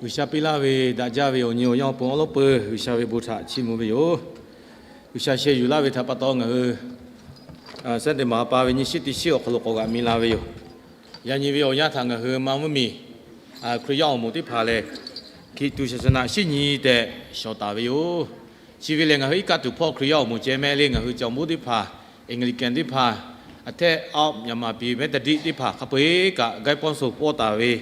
G'uiˬsha piˇ laˇ ve daꞈ jaˇ ve awˬ nyi awˬ yanˇ awˬ pon awˉ lawˉ peuˬ G'uiˬsha ve bon htaꞈ chiˇ mvuh ve yoˬ. G'uiˬsha sheh yuˬ laˇ ve htaꞈ pa taw ngaˬ hui Sunday maˍ a pa ve nyi shiˉ teˇ shiˉ awˬ hk'aw lo k'awꞈ g'aꞈ mi la ve yoˬ. Yaꞈ nyi ve awˬ yanˇ htaꞈ ngaˬ hui ma mvuhˇmiˬ Hkriꞈ yaˇ awˬ moˍ teˇ hpaˍ lehˬ, Hkiˬtuꞈ shaˍsaˍnaꞈ shiˉ nyi tehꞈ shawˍ taˍ ve yoˬ. Chi ve lehˬ, ngaˬ hui iˉ kaˆ tuˬ hpawˇ Hkriꞈ yaˇ awˬ moˍ ceh mehˆ le, ngaˬ hui cawˬ moˉ teˇ hpaˍ, Anglican teˇ hpaˍ, aˬ htehˇ aˉ Myanmar piˍ Methodist teˇ hpaˍ hk'a peu-eˬ kaꞈ gaiˇ pawˇ so pawˇ taˍ ve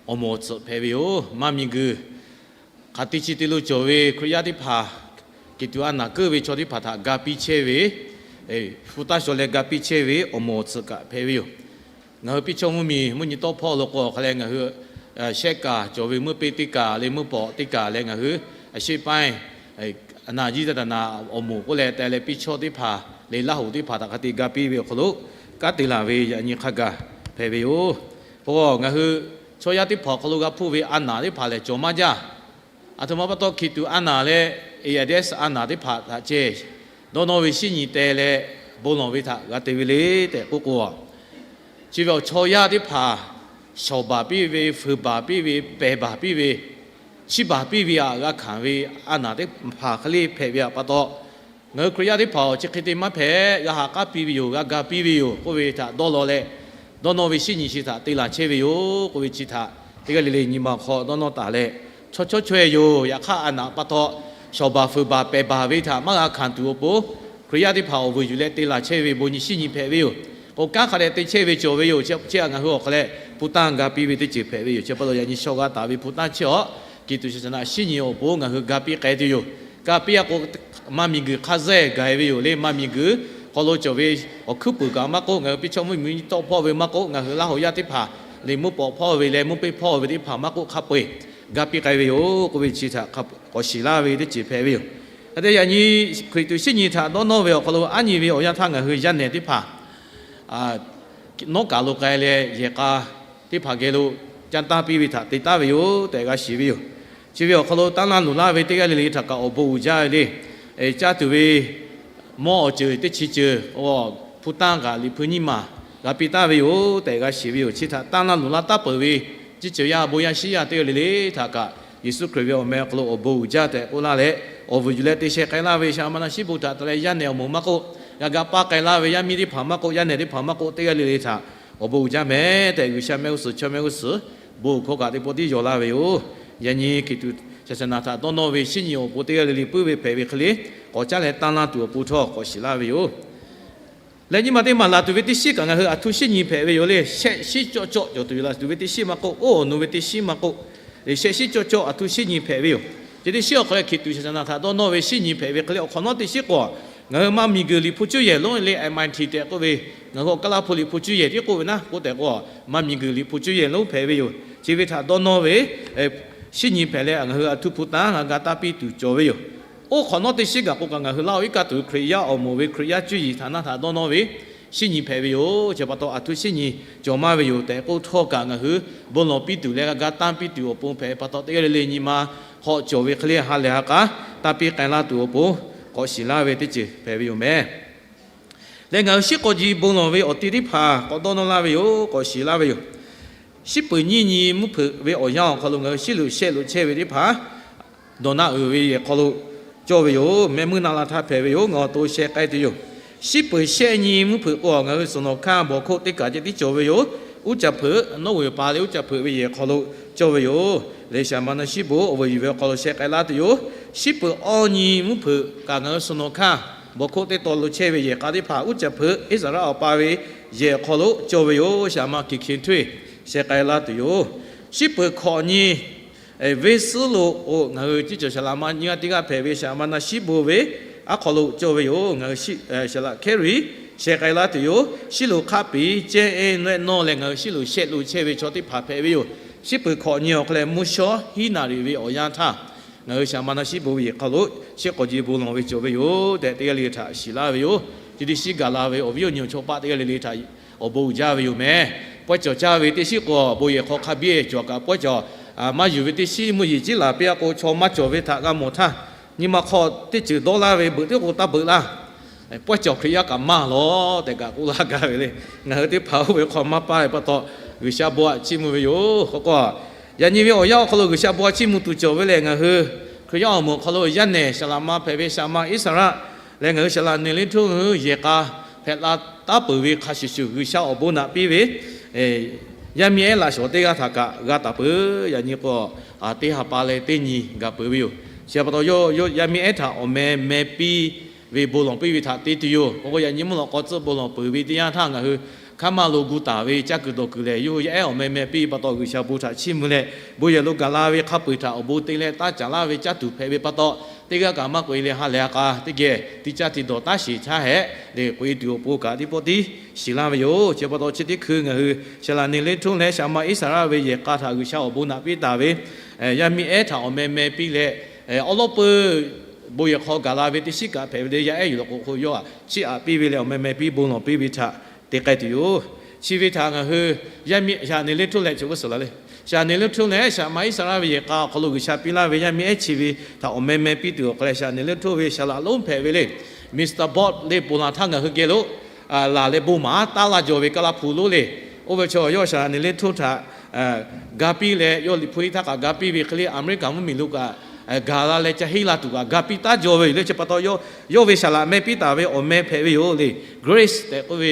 awˬ moˍ awˬ tsuhꞈ hpehꞈ ve yoˬ. Maˇ miˬguiˬ hk'aˬ te chi te lo cawˬ ve Hkriꞈ yaˇ teˇ hpaˍ, Hkiˬtuꞈ a naˍ keuˆ ve chaw teˇ hpaˍ htaꞈ ga piˇ chehˇ ve, hpu taˇ shaw leh ga piˇ chehˇ ve awˬ moˍ awˬ tsuhꞈ kaꞈ hpehꞈ ve yoˬ. Ngaˬ hui piˇ chawˇ mvuhˇmiˬ mvuhˇ nyi tawˆ hpawˇ lo k'o hk'a leh ngaˬ hui shehˆ kaˍ cawˬ ve meuˇ peˆ teˇ kaˍ leh meuˇ pawꞈ teˇ kaˍ leh ngaˬ hui a sheˆ paˇ naˍ jiˇ taˇ taˍ naˍ awˬ moˍ k'oˆ leh te leh piˇ chawˇ teˇ hpaˍ leh Laˇ hoꞈ teˇ hpaˍ htaꞈ hk'a te ga piˇ ve awˬ hk'aw lo kanˉ te laˬ ve yaꞈ nyi hk'a gaˬ hpehꞈ ve yoˬ. K'o, ngaˬ hui chaw yaˇ teˇ hpaˍ awˬ hk'aw lo g'a hpuˇ ve a naˍ teˇ hpaˍ lehˬ cawˬ maˇ jaˇ. Aˬ htoꞈ ma pa taw Hkiˬtuꞈ a naˍ leh Eˍaˍdeˍsaˆ a naˍ teˇ hpaˍ htaꞈ ceh dawˇ nawˇ ve shiˉ nyi te leh bon lawˬ ve htaꞈ g'a te ve le tehꞈ k'oˆ k'o, chi ve awˬ chaw yaˇ teˇ hpaˍ shawˍ baˬ piˇ ve, fuiˍ baˬ piˇ ve, pehˬ baˬ piˇ ve, chiˇ baˬ piˇ ve aꞈ g'a hkanˍ ve a naˍ teˇ hpaˍ hk'e le hpehꞈ ve aꞈ pa taw, ngaˬ hui Hkriꞈ yaˇ teˇ hpaˍ awˬ chi hk'e te maˇ hpehꞈ, g'a ha k'aˉ piˇ ve yoˬ, g'a ga piˇ ve yoˬ k'oˆ ve htaꞈ dawˇ law leh, dawˇ nawˇ ve shiˉ nyi chi htaꞈ te laˬ chehˇ ve yoˬ k'oˆ ve chi htaꞈ teˇ g'aˇ le le nyi ma hk'aw dawˇ nawˇ taˍ leh, chaw chawˇ chaweh yoˬ. Yaꞈ hk'aˇ a naˍ pa taw shawˍ baˬ fuiˍ baˬ pehˬ baˬ ve htaꞈ maˇ g'a hkanˍ tuˬ awˬ pon, Hkriꞈ yaˇ teˇ hpaˍ awˬ vuiˬ yuˬ leh te laˬ chehˇ ve bon nyi shiˉ nyi hpehꞈ ve yoˬ. K'o, kanˉ hk'a dehꞈ te chehˇ ve cawˬ ve yoˬ. Chi aꞈ ngaˬ hui awˬ hk'a leh hpu tanˇ ga piˇ ve teˇ ceuˬ hpehꞈ ve yoˬ. Chi pa taw yaꞈ nyi shaw g'a taˍ ve hpu tanˇ chi aw, Hkiˬtuꞈ shaˍsaˍnaꞈ shiˉ nyi awˬ pon ngaˬ hui ga piˇ k'ai tuˬ yoˬ. Ga piˇ a k'o, maˇ miˬguiˬ hk'a zeˇ gaˬ e ve yoˬ le. Maˇ miˬguiˬ hk'aw lo cawˬ ve awˬ hkuiˉ puiˍ kaꞈ maˇ k'oˆ, ngaˬ hui piˇ chawˇ mvuhˇmiˬ nyi tawˆ hpawˇ ve maˇ k'oˆ, ngaˬ hui Laˇ hoꞈ yaˇ teˇ hpaˍ leh meuˇ pawꞈ hpawˇ ve leh meuˇ peˆ hpawˇ ve teˇ hpaˍ maˇ k'oˆ hk'a peu-eˬ ga piˇ k'ai ve yoˬ k'oˆ ve chi htaꞈ k'awꞈ shiˍ laˇ ve teˇ ceuˬ hpehꞈ ve yoˬ. Hk'e te yaꞈ nyi Hkiˬtuꞈ shiˉ nyi htaꞈ dawˇ nawˇ ve awˬ hk'aw lo aˉ nyi ve awˬ yanˇ htaˇ ngaˬ hui yaˇ nehˬ teˇ hpaˍ nawˉ kaˬ lo k'ai leh yehˬ k'a teˇ hpaˍ geh lo caˇ tanˇ piˇ ve htaꞈ te taˉ ve yoˬ tehꞈ g'a shiˍ ve yoˬ. Chi ve awˬ hk'aw lo tanˇ laˇ luˬ laˇ ve teˇ g'aˇ le le htaꞈ kaꞈ awˬ bon uiˍ jaˇ ve le. Caˇ tuˬ ve mawˇ awˬ ceuˬ teˇ chi ceuˬ, hpu tanˇ kaꞈ liꞈ hpu nyiˇ maˬ g'a piˇ taˍ ve yoˬ tehꞈ g'a shiˍ ve yoˬ. Chi htaꞈ tanˇ laˇ luˬ laˇ taˉ peuˬ ve chi ceuˬ yaˇ bon yaˇ shiˉ yaˇ teˇ g'aˇ le le htaꞈ kaꞈ Yeˍsuˆ Hkriꞈ ve awˬ meh awˬ hk'aw lo awˬ bon uiˍ jaˇ tehꞈ k'oˆ laˇ leh, awˬ vuiˬ yuˬ leh te sheh k'ai laˇ ve shaˍ ma na shiˉ bon htaꞈ ta leh yaˇ nehˬ awˬ moˍ maˇ k'oˆ, g'a ga paˇ k'ai laˇ ve yaˇ miˇ teˇ hpaˍ maˇ k'oˆ, yaˇ nehˬ teˇ hpaˍ maˇ k'oˆ, teˇ g'aˇ le le htaꞈ awˬ bon uiˍ jaˇ mehˍ tehꞈ G'uiˬsha mehˆ g'uˇ suhˍ chaw mehˆ g'uˇ suhˍ bon hkawˇ kaꞈ teˇ pawˆ tiˉ yaw laˇ ve yoˬ. Yaꞈ nyi Hkiˬtuꞈ shaˍsaˍnaꞈ htaꞈ dawˇ nawˇ ve shiˉ nyi awˬ pon teˇ g'aˇ le le puiˉ ve hpehꞈ ve hk'e le, k'awꞈ caˉ leh tanˇ laˇ tuˬ awˬ pon htawˇ k'awꞈ shiˍ laˇ ve yoˬ. Leh nyi ma teˇ maˬ laˬ tuˬ ve teˇ shiˉ kaꞈ ngaˬ hui aˬ htoꞈ shiˉ nyi hpehꞈ ve yoˬ le. Shehˆ shiˉ cawˇ cawˇ cawˬ tuˬ yoˬ. Laˬ tuˬ ve teˇ shiˉ maˇ k'oˆ, oˇ awˬ nu ve teˇ shiˉ maˇ k'oˆ, shehˆ shiˉ cawˇ cawˇ aˬ htoꞈ shiˉ nyi hpehꞈ ve yoˬ. Chi teˇ shiˉ awˬ hk'aw leh Hkiˬtuꞈ shaˍsaˍnaꞈ htaꞈ dawˇ nawˇ ve shiˉ nyi hpehꞈ ve hk'e le, awˬ hk'awꞈ nawˉ teˇ shiˉ k'o, ngaˬ hui maˇ miˬguiˬ liꞈ hpu cuˇ yehˬ lonˉ le, MIT tehꞈ k'oˆ ve, ngaˬ hui awˬ Kaˇlaˇ hpu liꞈ hpu cuˇ yehˬ tiˉ k'oˆ ve naˉ k'oˆ tehꞈ k'o, maˇ miˬguiˬ liꞈ hpu cuˇ yehˬ lonˉ hpehꞈ ve yoˬ. Chi ve htaꞈ dawˇ nawˇ ve shiˉ nyi hpehꞈ leh, ngaˬ hui aˬ htoꞈ hpu tanˇ g'a ga taˇ piˇ tuˬ cawˬ ve yoˬ. Oˇ hk'awꞈ nawˉ teˇ shiˉ gaˬ k'o kaꞈ ngaˬ hui Laˇ hoꞈ iˉ kaˆ tuˬ ve Hkriꞈ yaˇ awˬ moˍ ve Hkriꞈ yaˇ cuˇ yiˍ htaꞈ naˇ htaꞈ dawˇ nawˇ ve shiˉ nyi hpehꞈ ve yoˬ. Chi pa taw aˬ htoꞈ shiˉ nyi cawˬ maˇ ve yoˬ tehꞈ k'oˆ htawˇ kaꞈ ngaˬ hui bon lawˬ piˇ tuˬ leh g'a ga taˇ piˇ tuˬ awˬ pon hpehꞈ pa taw teˇ g'aˇ le le nyi ma hk'aw cawˬ ve hk'e le ha lehˬ ha k'aˉ taˇ piˇ k'ai laˇ tuˬ awˬ pon k'awꞈ shiˍ laˇ ve teˇ ceuˬ hpehꞈ ve yoˬ mehˍ. Leh ngaˬ hui shiˉ k'awꞈ ji bon lawˬ ve awˬ ti teˇ hpaˍ k'awꞈ dawˇ nawˇ laˇ ve yoˬ, k'awꞈ shiˍ laˇ ve yoˬ. Shiˉ peuˬ nyiˇ nyi mvuhˇ hpeuꞈ ve awˬ yanˇ awˬ hk'aw lo ngaˬ hui shiˉ loꞈ shehˆ loꞈ chehˇ ve teˇ hpaˍ dawˬ na uiˍ ve yehˬ hk'aw lo cawˇ ve yoˬ. Mehˆ muiˉ na la htaˇ hpehꞈ ve yoˬ. Ngaˬ awˬ to sheh k'ai tuˬ yoˬ. Shiˉ peuˬ shehˆ nyi mvuhˇ hpeuꞈ k'o, ngaˬ hui suhˍ nawˬ hkanˇ bawˬ hkoˆ teˇ kaˬ ceh tiˉ cawˬ ve yoˬ. Uˉ caˬ hpeuꞈ, nawˉ g'uiˬ paˍ leh uˉ caˬ hpeuꞈ ve yehˬ hk'aw lo cawˇ ve yoˬ. Leh shaˍ ma na shiˉ bon awˬ vuiˬ yuˬ ve awˬ hk'aw lo sheh k'ai laˇ tuˬ yoˬ. Shiˉ peuˬ awˇ nyi mvuhˇ hpeuꞈ kaꞈ ngaˬ hui suhˍ nawˬ hkanˇ bawˬ hkoˆ teˇ taw lo chehˇ ve yehˬ k'a teˇ hpaˍ uˉ caˬ hpeuꞈ Iˉsaˍreˍlaˆ awˬ pa ve yehˬ hk'aw lo cawˇ ve yoˬ. Shaˍ ma kiˬ hkiˬ htuˇ sheh k'ai laˇ tuˬ yoˬ. Shiˉ peuˬ hkawꞈ nyi venˇ suhˉ lo k'o, ngaˬ hui ciˉ cawˬ shaˍ laꞈ ma nyiˇ g'aˇ teˇ g'aˇ hpehꞈ ve shaˍ ma na shiˉ bon ve aˉ hk'aw lo cawˇ ve yoˬ. Ngaˬ hui shaˍ laꞈ Hkehˉ riˍ sheh k'ai laˇ tuˬ yoˬ. Shiˉ loꞈ hk'aˆ piˍ cehˇ eˉ nawehˆ nawˇ leh ngaˬ hui shiˉ loꞈ shehˆ loꞈ chehˇ ve chaw teˇ hpaˍ hpehꞈ ve yoˬ. Shiˉ peuˬ hkawꞈ nyi awˬ hk'aw leh mvuhˇ shawˉ hiˉ naˍ riˍ ve awˬ yanˇ htaˇ, ngaˬ hui shaˍ ma na shiˉ bon ve yehˬ hk'aw lo shiˉ k'awꞈ ji bon lawˬ ve cawˬ ve yoˬ tehꞈ teˇ g'aˇ le le htaꞈ shiˍ laˇ ve yoˬ. Chi teˇ shiˉ gaˬ la ve awˬ viˉ awˬ nyi awˬ chawˇ paˆ teˇ g'aˇ le le htaꞈ awˬ bon uiˍ jaˇ ve yoˬ mehˍ. Pawehˇ cawˬ caˇ ve teˇ shiˉ k'o, bon yehˬ hk'aw hk'a biˇ cawˬ kaꞈ pawehˇ cawˬ maˇ yuˬ ve teˇ shiˉ mvuhˇ yeˬ ciˉ laˬ piˇ a k'o, chaw maˇ cawˬ ve htaꞈ g'a mawˬ htaˇ, nyi ma hk'aw teˇ ceuˬ dawˇ laˇ ve beuꞈ teˇ k'o taˇ beuꞈ laˇ. Pawehˇ cawˬ Hkriꞈ yaˇ kaꞈ maˇ lawˬ tehꞈ kaꞈ k'oˆ laˇ gaˇ ve le. Ngaˬ hui teˇ hpaˍ oˇ ve hk'aw maˇ paˇ ve pa taw, G'uiˬsha bon aꞈ chiˇ mvuh ve yoˬ. K'o k'o, Yaꞈ nyi ve awˬ yanˇ awˬ hk'aw lo G'uiˬsha bon a chiˇ mvuh tuˬ cawˬ ve lehˬ, ngaˬ hui Hkriꞈ yaˇ awˬ moˍ awˬ hk'aw lo yaˇ nehˬ Saˍlaꞈma hpehꞈ ve Saˍma Iˉsaˍraˆ leh ngaˬ hui Saˍlaꞈ Neˍliˇhtoˇ hui yehˬ k'a hpehꞈ la taˉ peuˬ ve hk'a shuˍ shuˍ, G'uiˬsha awˬ bon naꞈ piˇ ve yaˇ miˇ ehˉ laꞈ shawnˍ teˇ g'aˇ htaꞈ kaꞈ g'a taˍ peuˬ. Yaꞈ nyi k'o, teˇ ha pa leh teˇ nyi gaˬ peuˬ ve yoˬ. Chi pa taw, yaˇ miˇ ehˉ htaꞈ awˬ meh meh piˇ ve bon lawˬ piˇ ve htaꞈ te tuˬ yoˬ. K'o k'o, yaꞈ nyi mvuhˇ lawꞈ k'aw tcuhˆ bon lawˬ peuˬ ve teˇ yanˇ htaˇ, ngaˬ hui hk'aˉ maˇ lo gu taˍ ve caˇ kuiˬ dawˬ kuiˬ lehˬ, yawˇ hui yaˇ ehˉ awˬ meh meh piˇ pa taw, G'uiˬsha bon htaꞈ chiˇ mvuh leh, bon yehˬ lo gaˬ la ve hk'a peu-eˬ htaꞈ awˬ bon te leh taˇ caˍ laˇ ve caˇ tuˬ hpehꞈ ve pa taw, teˇ g'aˇ kaꞈ maˇ k'oꞈ e leh ha lehˬ a k'a teˇ geh tiˇ caˇ tiˇ dawˬ taˉ sheˍ htaˇ hehꞈ leh k'oꞈ e tuˬ awˬ pon kaꞈ teˇ pawˆ tiˉ shiˍ laˇ ve yoˬ. Chi pa taw, chi teˇ hkui ngaˬ hui Saˍlaꞈ Neˍliˇhtoˇ leh Saˍma Iˉsaˍraˆ ve yehˬ k'a htaꞈ G'uiˬsha awˬ bon naꞈ piˇ taˍ ve yaˇ miˇ ehˉ htaꞈ awˬ meh meh piˇ leh, awˉ lawˉ peuˬ bon yehˬ hk'aw gaˬ la ve teˇ shiˉ kaꞈ hpehꞈ ve le. Yaˇ ehˉ yuˬ lawˬ k'o k'o, yawˇ htaꞈ chiˇ aꞈ piˇ ve leh awˬ meh meh piˇ bon lawˬ piˇ ve htaꞈ te k'ai tuˬ yoˬ. Chi ve htaꞈ ngaˬ hui yaˇ miˇ Saˍlaꞈ Neˍliˇhtoˇ leh chi g'uˇ suhˍ la le, Saˍlaꞈ Neˍliˇhtoˇ leh Saˍma Iˉsaˍraˆ ve yehˬ k'a awˬ hk'aw lo G'uiˬsha piˇ laˇ ve yaˇ miˇ ehˉ chi ve htaꞈ awˬ meh meh piˇ tuˬ awˬ hk'aw leh, Saˍlaꞈ Neˍliˇhtoˇ ve Saˍlaꞈ lonˉ hpehꞈ ve le, Mister Bob le ponˬ laˬ htaˇ ngaˬ hui geh lo laˬ leh bon maˍ taˉ laˇ jaw ve kaˇ laˇ hpu lonˉ le. Oˇ ve chaw yawˇ Saˍlaꞈ Neˍliˇhtoˇ htaꞈ ga piˇ leh, yawˇ liꞈ hpu iˉ htaˇ kaꞈ ga piˇ ve hk'e le, Aˍmeˍriˆkaˍ mvuhˇmiˬ lo kaꞈ gaˬ la leh ca henˇ la tuˬ kaꞈ ga piˇ taˉ jaw ve yoˬ le. Chi pa taw, yawˇ ve Saˍlaꞈ meh piˇ taˍ ve awˬ meh hpehꞈ ve yoˬ le. Grace tehꞈ k'oˆ ve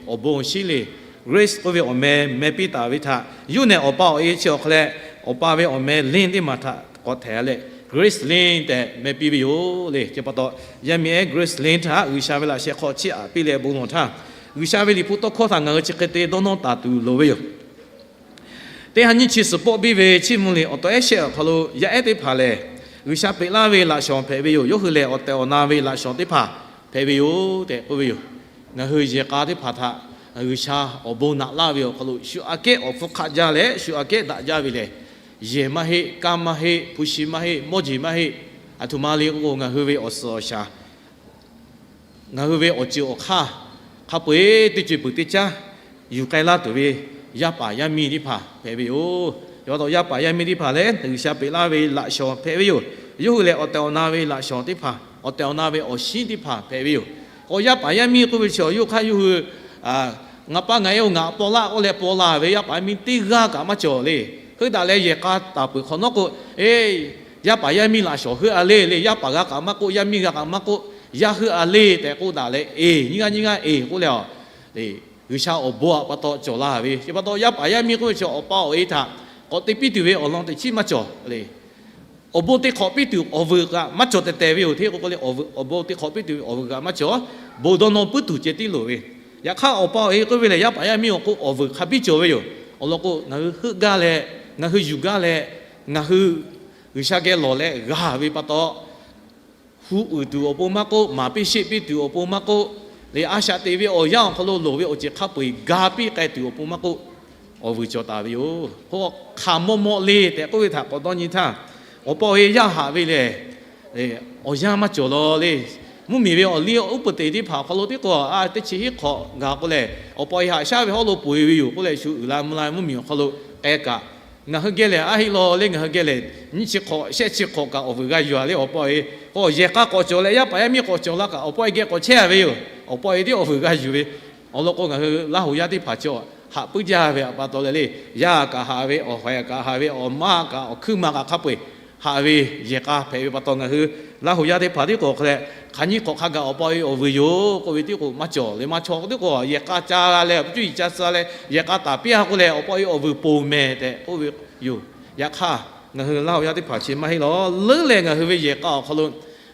awˬ bon awˬ shinˉ le. Grace k'oˆ ve awˬ meh meh piˇ taˍ ve htaꞈ yawˇ nehˬ awˬ pa awˬ e chi awˬ hk'aw leh, awˬ pa ve awˬ meh Lynn teˇ maˬ htaꞈ k'awꞈ htehꞈ leh, Grace Lynn tehꞈ meh piˇ ve yoˬ le. Chi pa taw, yaˇ miˇ ehˉ Grace Lynn htaꞈ G'uiˬsha ve laꞈ sheh hk'aw chiˇ aꞈ piˇ leh bon lawˬ htaˇ, G'uiˬsha ve liꞈ hpu tawˇ hkawˇ htaꞈ ngaˬ hui chi hk'e te dawˇ nawˇ taˍ tuˬ loˍ ve yoˬ. Teˇ ha nyiˇ chi suhˍ pawˆ biˇ ve chiˇ mvuh liꞈ awˬ taw ehˉ shehˆ awˬ hk'aw lo, yaˇ ehˉ teˇ hpaˍ lehˬ, G'uiˬsha peꞈ laˇ ve laꞈ shawnˍ hpehꞈ ve yoˬ. Yawˇ hui lehˬ, awˬ tehˬ awˬ na ve laꞈ shawnˍ teˇ hpaˍ hpehꞈ ve yoˬ tehꞈ k'oˆ ve yoˬ. Ngaˬ hui yehˬ k'a teˇ hpaˍ htaꞈ G'uiˬsha awˬ bon naꞈ laˇ ve awˬ hk'aw lo, shu aꞈ kehˉ awˬ hpfuhˇ hk'aˆ jaˇ leh shu aꞈ kehˉ daꞈ jaˇ ve lehˬ, yehˬ maˇ heˆ, kanˇ maˇ heˆ, hpu shi maˇ heˆ, mawˇ jeˬ maˇ heˆ. Aˬ htoꞈ ma le k'o, ngaˬ hui ve awˬ suhˍ awˬ shaˍ, ngaˬ hui ve awˬ ceuˬ awˬ hk'aˇ, hk'a peu-eˬ teˇ ceuˬ peuˬ teˇ caˉ yuˬ k'ai laˇ tuˬ ve yaˇ paˍ yaˇ miˇ teˇ hpaˍ hpehꞈ ve yoˬ. Yaꞈ pa taw, yaˇ paˍ yaˇ miˇ teˇ hpaˍ lehˬ, G'uiˬsha peꞈ laˇ ve laꞈ shawnˍ hpehꞈ ve yoˬ. Yawˇ hui lehˬ, awˬ tehˬ awˬ na ve laꞈ shawnˍ teˇ hpaˍ, awˬ tehˬ awˬ na ve awˬ shinˉ teˇ hpaˍ hpehꞈ ve yoˬ. K'o, yaˇ paˍ yaˇ miˇ k'oˆ ve chi awˬ yawˇ hk'aˇ, yawˇ hui ngaˬ pa ngaˬ e-oˬ, ngaˬ paw laˇ k'oˆ leh paw la ve yaˇ paˍ yaˇ miˇ teˇ g'aˇ kaꞈ maˇ cawˬ le. Heuˆ daꞈ leh yehˬ k'a taˍ peuˬ hk'awꞈ nawˉ k'o, e, yaˇ paˍ yaˇ miˇ laꞈ shawnˍ heuˆ a le le, yaˇ paˍ g'a kaꞈ maˇ k'oˆ, yaˇ miˇ g'a kaꞈ maˇ k'oˆ, yaˇ heuˆ a le tehꞈ k'oˆ daꞈ leh, e, nyiˇ g'aˇ nyiˇ g'aˇ e k'oˆ leh, G'uiˬsha awˬ bon aꞈ pa taw cawˬ la ve. Chi pa taw, yaˇ paˍ yaˇ miˇ k'oˆ ve chi awˬ pa awˬ e htaꞈ k'awꞈ te piˇ tuˬ ve awˬ lawn teꞈ chiˉ maˇ cawˬ le. Awˬ bon te hk'awꞈ piˇ tuˬ awˬ vuiˬ kaꞈ maˇ cawˬ tehˬ tehˬ ve yoˬ. Hteˇ k'o k'o le, awˬ bon te hk'awꞈ piˇ tuˬ awˬ vuiˬ kaꞈ maˇ cawˬ. Bon dawˇ nawˇ puiˉ tuˬ ceh tiˉ loˍ ve. Yaꞈ hk'aˇ, awˬ pa awˬ e k'oˆ ve lehˬ, yaˇ paˍ yaˇ miˇ awˬ k'o awˬ vuiˬ hk'a biˇ cawˬ ve yoˬ. Awˬ lawn k'o, ngaˬ hui heuˆ gaˇ leh, ngaˬ hui yuˬ gaˇ leh, ngaˬ hui G'uiˬsha geh lawˬ leh g'a ve pa taw, hu uiˍ tuˬ awˬ pon maˇ k'oˆ, maˍ piˇ sheˆ piˇ tuˬ awˬ pon maˇ k'oˆ, le a shaꞈ teꞈ ve awˬ yanˇ awˬ hk'aw lo loˍ ve awˬ ceuˬ hk'a peu-eˬ ga piˇ k'ai tuˬ awˬ pon maˇ k'oˆ, awˬ vuiˬ cawˬ taˍ ve yoˬ. K'o, hk'aˬ maw maw le tehꞈ k'oˆ ve htaꞈ k'awꞈ dawˇ nyi htaˇ, awˬ pa awˬ e yaˇ haꞈ ve lehˬ, awˬ yanˇ maˇ cawˬ law le. Mvuhˇmiˬ ve awˬ liˇ uˉ peunˍ teꞈ teˇ hpaˍ awˬ hk'aw lo teˇ k'o, a teˇ chi hiˉ hk'awꞈ gaˬ k'o lehˬ, awˬ pa awˬ e haꞈ shaˉ ve hawˉ lo poˬ e ve yoˬ k'oˆ leh, shu uiˍ la mvuh la mvuhˇmiˬ awˬ hk'aw lo k'ai kaꞈ, ngaˬ hui geh lehˬ a heˆ law le. Ngaˬ hui geh lehˬ nyiˇ chi hk'awꞈ shehˆ chi hk'awꞈ kaꞈ awˬ vuiˬ g'a yuˬ a le. Awˬ pa awˬ e k'o, yehˬ k'a k'awꞈ cawˬ leh yaˇ paˍ yaˇ miˇ k'awꞈ cawˬ la kaꞈ, awˬ pa awˬ e geh k'awꞈ chehˇ a ve yoˬ. Awˬ pa awˬ e tiˉ awˬ vuiˬ g'a yuˬ ve. Awˬ lawn k'o, ngaˬ hui Laˇ huˍ yaˇ teˇ hpaˍ chi haꞈ puiˉ jaˇ ve pa taw leh le, yaˇ kaꞈ haꞈ ve, awˬ haiˬ kaꞈ haꞈ ve, awˬ maˇ kaꞈ awˬ hkuiˉ ma kaꞈ hk'a peu-eˬ haꞈ ve yehˬ k'a hpehꞈ ve pa taw, ngaˬ hui Laˇ huˍ yaˇ teˇ hpaˍ tiˉ k'o hk'a leh, hk'aˬ nyiˇ hk'awꞈ hk'a gaˬ awˬ pa awˬ e awˬ vuiˬ yoˬ k'oˆ ve tiˉ k'o maˇ cawˬ le. Maˇ chaw k'o tiˉ k'o, yehˬ k'a ca g'a leh cuˇ yiˍ ca suh leh yehˬ k'a taˍ piˇ a k'oˆ leh, awˬ pa awˬ e awˬ vuiˬ poˬ mehˍ tehꞈ k'oˆ ve yoˬ. Yaꞈ hk'aˇ, ngaˬ hui Laˇ huˍ yaˇ teˇ hpaˍ chi maˇ heˆ law. Leuˉ leh ngaˬ hui ve yehˬ k'a awˬ hk'aw lo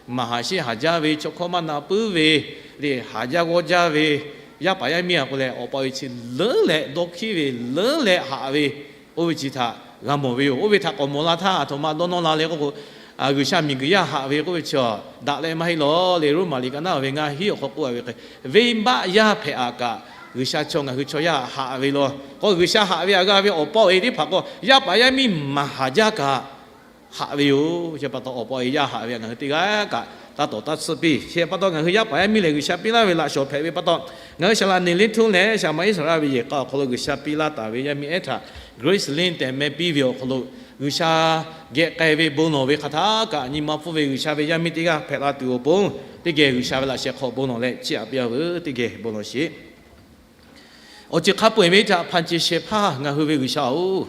maˍ haˍ sheˆ haˍ jaˇ ve, chaw hkawˇ maˇ na puiˉ ve, le haˍ jaˇ g'awˇ jaˇ ve yaˇ paˍ yaˇ miˇ a k'o leh, awˬ pa awˬ e chi leuˉ leh dawˇ hkiˉ ve, leuˉ leh haꞈ ve, oˇ ve chi htaꞈ g'a mawˬ ve yoˬ. Oˇ ve htaꞈ k'awꞈ mawˬ la htaˇ, aˬ htoꞈ ma dawˇ nawˇ la le k'oˆ k'o, G'uiˬsha miˬguiˬ yaˇ haꞈ ve k'oˆ ve chi daꞈ leh maˇ heˆ law le. Roˉmaꞈ liꞈ ka naˉ ve ngaˇ hiˉ awˬ hk'aw k'oˆ a ve hk'e, venˇbaˆ yaˇ hpehꞈ a kaꞈ, G'uiˬsha chaw ngaˬ hui chaw yaˇ haꞈ ve law. K'o, G'uiˬsha haꞈ ve a g'a ve awˬ pa awˬ e teˇ hpaˍ k'o, yaˇ paˍ yaˇ miˇ maˍ haˍ jaˇ kaꞈ haꞈ ve yoˬ. Chi pa taw, awˬ pa awˬ e yaˇ haꞈ ve ngaˬ hui teˇ g'aˇ kaꞈ taˇ tawˍ taˇ tsuhˇ piˇ. Chi pa taw, ngaˬ hui yaˇ paˍ yaˇ miˇ lehˬ, G'uiˬsha piˇ laˇ ve laꞈ shawnˍ hpehꞈ ve pa taw, ngaˬ hui Saˍlaꞈ Neˍliˇhtoˇ leh Saˍmaˍ Iˉsaˍraˆ ve yehˬ k'a awˬ hk'aw lo G'uiˬsha piˇ laˇ taˍ ve yaˇ miˇ ehˉ htaꞈ Grace Lynn tehꞈ meh piˇ ve awˬ hk'aw lo, G'uiˬsha geh k'ai ve bon lawˬ ve hk'aˬ htaˇ kaꞈ, nyi ma hpfuhˇ ve G'uiˬsha ve yaˇ miˇ teˇ g'aˇ hpehꞈ la tuˬ awˬ pon, teˇ geh G'uiˬsha ve laꞈ sheh hk'aw bon lawˬ leh chiˇ aꞈ piˇ a veuˬ. Teˇ geh bon lawˬ sheˍ. Awˬ ceuˬ hk'a peu-eˬ ve htaꞈ hpanˍ ceˬ shehˍ hpaˇ ngaˬ hui ve G'uiˬsha-oˬ,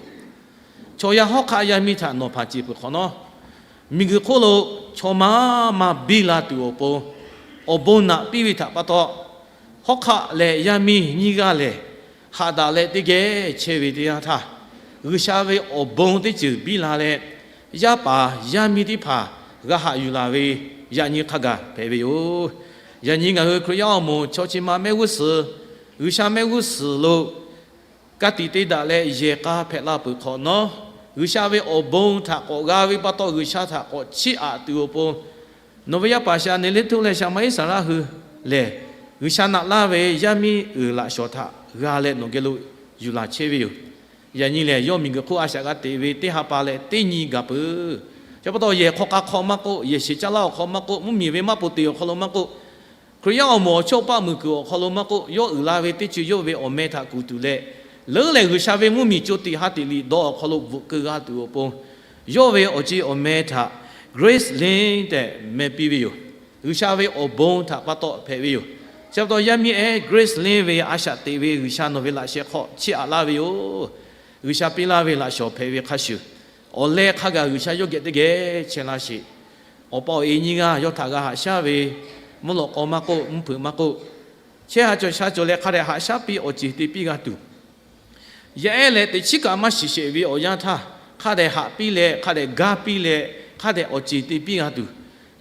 Chaw yaˇ hawˉ hk'aˆ yaˇ miˇ htaꞈ nawˬ hpanˍ ceˬ peuˬ hk'awꞈ nawˉ, miˬguiˬ hk'oˆ lo chaw maˇ maˇ biˇ la tuˬ awˬ pon, awˬ bon naꞈ piˇ ve htaꞈ pa taw, hawˉ hk'aˆ leh yaˇ miˇ nyiˇ g'aˇ lehˬ, haꞈ daꞈ leh teˇ geh chehˇ ve teˇ yanˇ htaˇ, G'uiˬsha ve awˬ bon teˇ ceuˬ biˇ la leh, yaˇ paˍ yaˇ miˇ teˇ hpaˍ g'a haꞈ yuˬ laˬ ve yaꞈ nyi hk'a gaˬ hpehꞈ ve yoˬ. Yaꞈ nyi ngaˬ hui Hkriꞈ yaˇ awˬ moˍ chaw chi ma mehˆ g'uˇ suhˍ, G'uiˬsha mehˆ g'uˇ suhˍ lo ka tiꞈ te daꞈ leh yehˬ k'a hpehꞈ la peuˬ hk'awꞈ nawˉ, G'uiˬsha ve awˬ bon htaꞈ k'awꞈ g'a ve pa taw, G'uiˬsha htaꞈ k'awꞈ chiˇ aꞈ tuˬ awˬ pon, nawˬ ve yaˇ paˍ shaꞈ neˍ liˇ htuˇ leh shaꞈ ma Iˉsaˍreˍlaˆ hui lehˬ, G'uiˬsha naꞈ laˇ ve yaˇ miˇ uiˍ laꞈ shawˍ htaꞈ g'a leh nawˬ geh lo yuˬ laˬ chehˇ ve yoˬ. Yaꞈ nyi lehˬ, yawˇ miˬguiˬ hk'oˆ a shaꞈ g'a teꞈ ve teˇ ha pa leh teˇ nyi gaˬ peuˬ. Chi pa taw, yehˬ hk'aw k'a hk'aw maˇ k'oˆ, yehˬ shiˍ caˇ laˇ awˬ hk'aw maˇ k'oˆ, mvuhˇmiˬ ve maˇ poˬ te awˬ hk'aw lo maˇ k'oˆ, Hkriꞈ yaˇ awˬ moˍ awˬ chawˇ paˆ muiˬ kuiˬ awˬ hk'aw lo maˇ k'oˆ, yawˇ uiˍ la ve teˇ co yawˇ ve awˬ meh htaꞈ kuˬ tuˬ leh, leuˉ leh G'uiˬsha ve mvuhˇmiˬ co tiꞈ ha tiꞈ liꞈ dawˇ awˬ hk'aw lo bvuhꞈ keu g'a tuˬ awˬ pon, yawˇ ve awˬ ci awˬ meh htaꞈ Grace Lin tehꞈ meh piˇ ve yoˬ. G'uiˬsha ve awˬ bon htaꞈ pa taw hpehꞈ ve yoˬ. Chi pa taw, yaˇ miˇ ehˉ Grace Lin ve a shaꞈ teꞈ ve G'uiˬsha nawˬ ve laꞈ sheh hk'aw chiˇ aꞈ laˇ ve yoˬ. G'uiˬsha piˇ laˇ ve laꞈ shawˍ hpehꞈ ve hk'a shuˍ, awˬ leh hk'a gaˬ G'uiˬsha yawˇ geh teˇ geh chehˇ laˇ sheˍ. Awˬ pa awˬ e nyiˇ g'aˇ yawˇ htaꞈ g'a haꞈ shaˉ ve, mvuhˇ lawꞈ k'aw maˇ k'oˆ, mvuhˇ hpeuꞈ maˇ k'oˆ, chehˇ ha cawˬ sha cawˬ leh hk'a dehꞈ haꞈ shaˉ piˇ awˬ ceˬ te piˇ g'a tuˬ, yaˇ ehˉ leh teꞈ chiˉ kaꞈ maˇ shiˍ sheˍ ve awˬ yanˇ htaˇ, hk'a dehꞈ haꞈ piˇ leh, hk'a dehꞈ gaˇ piˇ leh, hk'a dehꞈ awˬ ceˬ te piˇ g'a tuˬ,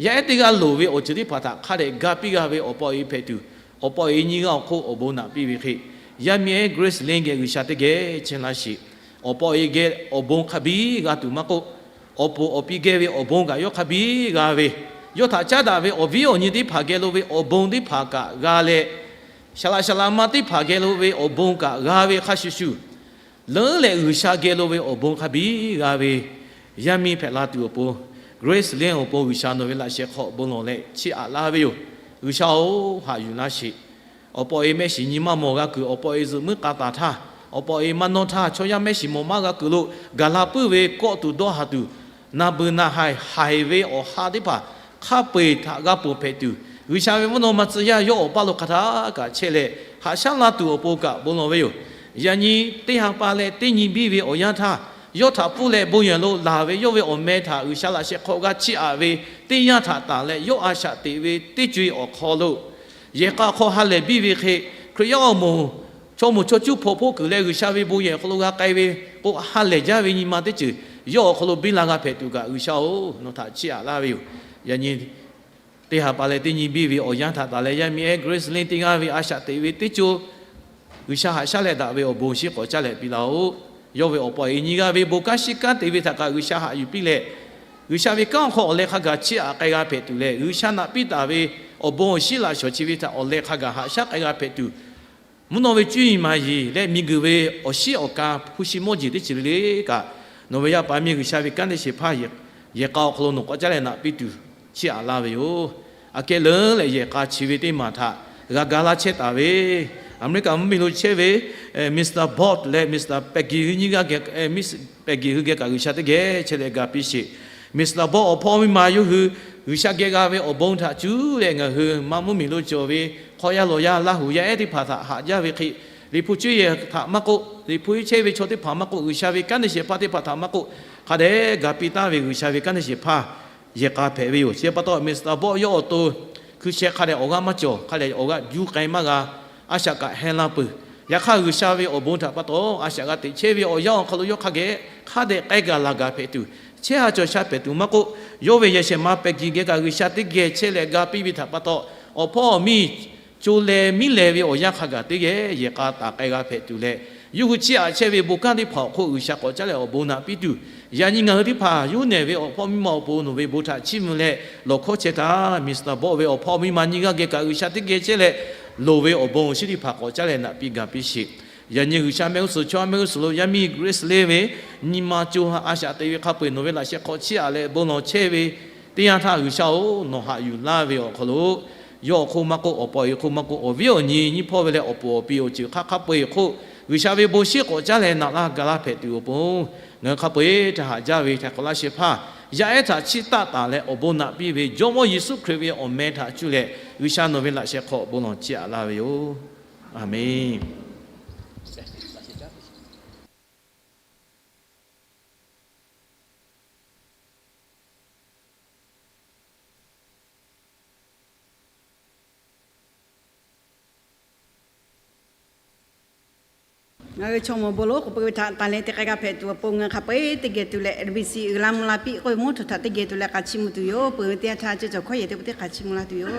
yaˇ ehˉ teˇ g'aˇ loˍ ve awˬ ceuˬ teˇ hpaˍ htaꞈ hk'a dehꞈ gaˇ piˇ g'a ve awˬ pa awˬ e hpehꞈ tuˬ, awˬ pa awˬ e nyiˇ g'aˇ awˬ hk'oˆ awˬ bon naꞈ piˇ ve hk'e, yaˇ miˇ ehˉ Grace Lin geh G'uiˬsha teˇ geh chehˇ laˇ sheˍ. Awˬ pa awˬ e geh awˬ bon hk'a biˇ g'a tuˬ maˇ k'oˆ, awˬ puˍ awˬ pi geh ve awˬ bon kaꞈ yawˇ hk'a biˇ g'a ve, yawˇ htaꞈ caˉ daꞈ ve awˬ viˉ awˬ nyi teˇ hpaˍ geh lo ve awˬ bon teˇ hpaˍ kaꞈ g'a leh, shaˍ laꞈ shaˍ laꞈ ma teˇ hpaˍ geh lo ve awˬ bon kaꞈ g'a ve hk'a shuˍ shuˍ, leuˉ leh G'uiˬsha geh lo ve awˬ bon hk'a biˇ g'a ve yaˇ miˇ hpehꞈ la tuˬ awˬ pon, Grace Lin awˬ pon G'uiˬsha nawˬ ve laꞈ sheh hk'aw bon lawˬ leh chiˇ aꞈ laˇ ve yoˬ. G'uiˬsha-oˬ, haꞈ yuˬ laˇ sheˍ. Awˬ pa awˬ e mehˆ shiˍ nyi maˇ mawˬ g'a kuiˬ awˬ pa awˬ e zuhꞈ muiˉ k'a taˍ htaˇ, awˬ pa awˬ e maˇ nawˇ htaˇ chaw yaˇ mehˆ shiˍ mawˬ maˇ g'a kuiˬ lo gaˬ la puiˉ ve kawˆ tuˬ dawˇ haˍ tuˬ, naˬ beuˬ naˬ haiˬ haiˬ ve awˬ ha teˇ hpaˍ hk'a peu-eˬ htaꞈ g'a ponˬ hpehꞈ tuˬ, G'uiˬsha ve mvuhˇ naw ma tcuh yaˇ yawˇ awˬ paˇ lo hk'a htaˇ kaꞈ chehˇ leh haꞈ shaˉ laˇ tuˬ awˬ pon kaꞈ bon lawˬ ve yoˬ. Yaꞈ nyi teˇ ha pa leh teˇ nyi biˇ ve awˬ yanˇ htaˇ, yawˇ htaꞈ pfuhˇ leh bon yehˬ lo laˬ ve yawˇ ve awˬ meh htaꞈ G'uiˬsha laꞈ sheh hk'aw g'a chiˇ aꞈ ve teˇ yanˇ htaꞈ tanˬ leh yawˇ a shaꞈ teꞈ ve teˇ co-e awˬ hk'aw lo, yehˬ k'a hk'aw ha lehˬ biˇ ve hk'e, Hkriꞈ yaˇ awˬ moˍ chaw moˍ chaw cuˇ hpaw hpoˆ kuiˬ leh G'uiˬsha ve bon yehˬ awˬ hk'aw lo g'a k'ai ve k'o, ha lehˬ jaˇ ve nyi ma teˇ ceuˬ yawˇ awˬ hk'aw lo biˇ la g'a hpehꞈ tuˬ kaꞈ, G'uiˬsha-oˬ, nawˬ htaꞈ chiˇ aꞈ laˇ ve yoˬ. Yaꞈ nyi teˇ ha pa leh teˇ nyi biˇ ve awˬ yanˇ htaꞈ tanˬ leh yaˇ miˇ ehˉ Grace Lin teˇ g'aˇ ve a shaꞈ teꞈ ve teˇ co G'uiˬsha haꞈ shaˉ leh daꞈ ve awˬ bon shiˉ k'awꞈ caˇ leh piˇ laˇ-oˆ. Yawˇ ve awˬ pa awˬ e nyi g'aˇ ve bon kanˉ shiˉ kanˉ te ve htaꞈ kaꞈ G'uiˬsha haꞈ yuˬ piˇ leh, G'uiˬsha ve kanˉ awˬ hk'aw awˬ leh hk'a gaˬ chiˇ aꞈ k'ai g'a hpehꞈ tuˬ leh, G'uiˬsha naꞈ piˇ taˍ ve awˬ bon awˬ shiˉ laꞈ shawˍ chi ve htaꞈ awˬ leh hk'a gaˬ haꞈ shaˉ k'ai g'a hpehꞈ tuˬ, mvuhˇ naw ve cuˇ yiˍ maˍ yiˍ leh miˬguiˬ ve awˬ shiˉ awˬ ka hpu shi mawˇ jeˬ teˇ ceuˬ le le kaꞈ, nawˬ ve yaˇ paˍ miˇ G'uiˬsha ve kanˉ te shehˍ hpaˇ yehˬ k'a awˬ hk'aw lo nawˬ k'awꞈ caˇ leh naꞈ piˇ tuˬ chiˇ aꞈ laˇ ve yoˬ. Aꞈ kehˉ leuˉ leh yehˬ k'a chi ve teˇ maˬ htaꞈ g'a ga laˇ chehˇ taˍ ve, Aˍmeˍriˆkaꞈ mvuhˇmiˬ lo chehˇ ve Mister Bob leh Mister Peggy hui nyiˇ g'aˇ geh, Miss Peggy hui geh kaꞈ G'uiˬsha teˇ geh chehˇ leh ga piˇ sheˍ. Mister Bob awˬ hpawˇ miˇ ma yawˇ hui G'uiˬsha geh g'a ve awˬ bon htaꞈ cuˇ leh ngaˬ hui maˇ mvuhˇmiˬ lo cawˬ ve hk'aw yaˇ lawˬ yaˇ Laˇ huˍ yaˇ ehˉ teˇ hpaˍ htaꞈ haꞈ jaˇ ve hk'e, Liꞈ hpu cuˇ yehˬ htaꞈ maˇ k'oˆ, Liꞈ hpu chehˇ ve chaw teˇ hpaˍ maˇ k'oˆ, G'uiˬsha ve kanˉ te shehˍ hpaˇ teˇ hpaˍ htaꞈ maˇ k'oˆ, hk'a dehꞈ ga piˇ taˍ ve G'uiˬsha ve kanˉ te shehˍ hpaˇ yehˬ k'a hpehꞈ ve yoˬ. Chi pa taw Mister Bob yawˇ awˬ to hkui sheh hk'a dehꞈ awˬ g'aˇ maˇ cawˬ, hk'a dehꞈ awˬ g'aˇ juˇ k'ai maˇ g'a, a shaꞈ kaꞈ hehnˇ laˇ peuˬ. Yaꞈ hk'aˇ, G'uiˬsha ve awˬ bon htaꞈ pa taw a shaꞈ g'a teꞈ chehˇ ve awˬ yanˇ awˬ hk'aw lo yawˇ hk'a geh hk'a dehꞈ k'ai gaˬ laˬ gaˬ hpehꞈ tuˬ, chehˇ ha cawˬ sha hpehꞈ tuˬ maˇ k'oˆ, yawˇ ve yehˬ shehˍ ma Peggy geh kaꞈ G'uiˬsha teˇ geh chehˇ leh ga piˇ ve htaꞈ pa taw, awˬ hpawˇ awˬ miˇ co leh miˉ leh ve awˬ yanˇ hk'a gaˬ teˇ geh yehˬ k'a taˍ k'ai g'a hpehꞈ tuˬ leh, yawˇ hui chiˇ aꞈ chehˇ ve bon kanˉ teˇ hpaˍ awˬ hk'oˆ G'uiˬsha k'awꞈ caˇ leh awˬ bon naꞈ piˇ tuˬ, yaꞈ nyi ngaˬ hui teˇ hpaˍ yawˇ nehˬ ve awˬ hpawˇ miˇ ma awˬ pon nawˬ ve bon htaꞈ chiˇ mvuh leh lawˬ hkawˇ chehˇ taˍ. Mister Bob ve awˬ hpawˇ miˇ ma nyiˇ g'aˇ geh kaꞈ G'uiˬsha teˇ geh chehˇ leh, loˍ ve awˬ bon awˬ shiˉ teˇ hpaˍ k'awꞈ caˇ leh naꞈ piˇ ga piˇ sheˍ. Yaꞈ nyi G'uiˬsha mehˆ g'uˇ suhˍ chaw mehˆ g'uˇ suhˍ lo yaˇ miˇ Grace Lin ve nyi ma co ha a shaꞈ te ve hk'a peu-eˬ nawˬ ve laꞈ sheh hk'aw chiˇ aꞈ leh bon lawˬ chehˇ ve teˇ yanˇ htaˇ, G'uiˬsha-oˬ, nawˬ haꞈ yuˬ laˇ ve awˬ hk'aw lo, yawˇ awˬ hk'oˆ maˇ k'oˆ, awˬ pa awˬ e hk'oˆ maˇ k'oˆ, awˬ viˉ awˬ nyi nyiˇ hpawˇ ve leh awˬ puˍ awˬ pi awˬ ceuˬ hk'a hk'a peu-eˬ hk'oˆ G'uiˬsha ve bon shiˉ k'awꞈ caˇ leh naꞈ laˇ ga laˇ hpehꞈ tuˬ awˬ pon, ngaˬ hui hk'a peu-eˬ htaꞈ haꞈ jaˇ ve htaiˍ hk'awꞈ laˇ shehˍ hpaˇ yaˇ ehˉ htaꞈ chiˇ taˆ taˍ leh awˬ bon naꞈ piˇ ve Jawˇmawˇ Yeˍsuˆ Hkriꞈ ve awˬ meh htaꞈ cuˇ leh G'uiˬsha nawˬ ve laꞈ sheh hk'aw bon lawˬ chiˇ aꞈ laˇ ve yoˬ. Aˍmenˍ. Ngaˬ hui chaw mawˬ bon lonˉ k'oˍ pui ve htaꞈ tanˬ leh te k'ai g'a hpehꞈ tuˬ awˬ pon ngaˬ hk'a peu-eˬ teˇ geh tuˬ leh R B C uiˍ la mvuh la piˇ k'oˆ ve mvuhˇ htawnˍ htaꞈ teˇ geh tuˬ leh k'aꞈ chiˇ mvuh tuˬ yoˬ. Peuˬ ve teˇ yanˇ htaˇ ceuˬ cawˬ hkawˇ yehˬ te pui teˇ k'aꞈ chiˇ mvuh laˇ tuˬ yoˬ.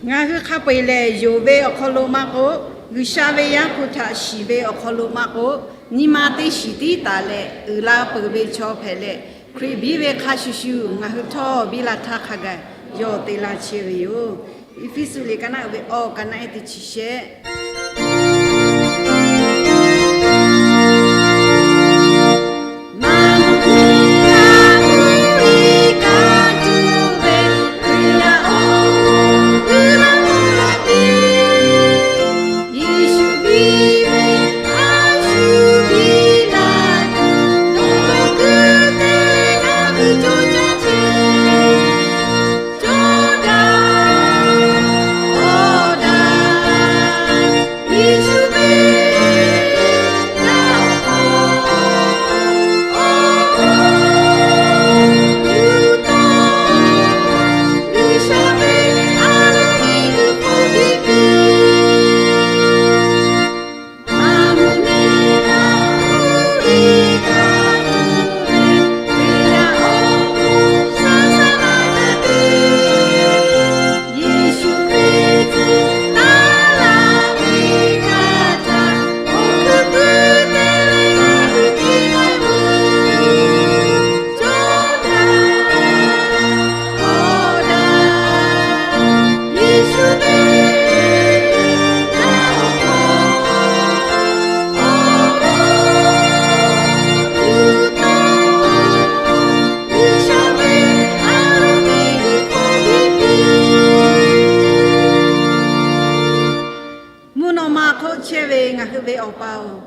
Ngaˬ hui hk'a peu-eˬ lehˬ, yonˍ ve awˬ hk'aw lo maˇ k'oˆ, G'uiˬsha ve Yaˇ hpu htaꞈ shiˍ ve awˬ hk'aw lo maˇ k'oˆ, nyi ma teˇ shiˍ tiˉ taˍ leh uiˍ la peuˬ ve chaw hpehꞈ leh, Hkriꞈ biˇ ve hk'a shuˍ shuˍ ngaˬ hui htawˇ biˇ la htaˇ hk'a gaˬ yawˇ te la chehˇ ve yoˬ. Eˇfeˇsuꞈ liꞈ ka naˆ uiˍ ve awˬ ka naˆ ehˉ teˇ chi shehˆ. Mvuhˇ naw ma hk'oˆ chehˇ ve ngaˬ hui ve Awˬ pa-oˬ,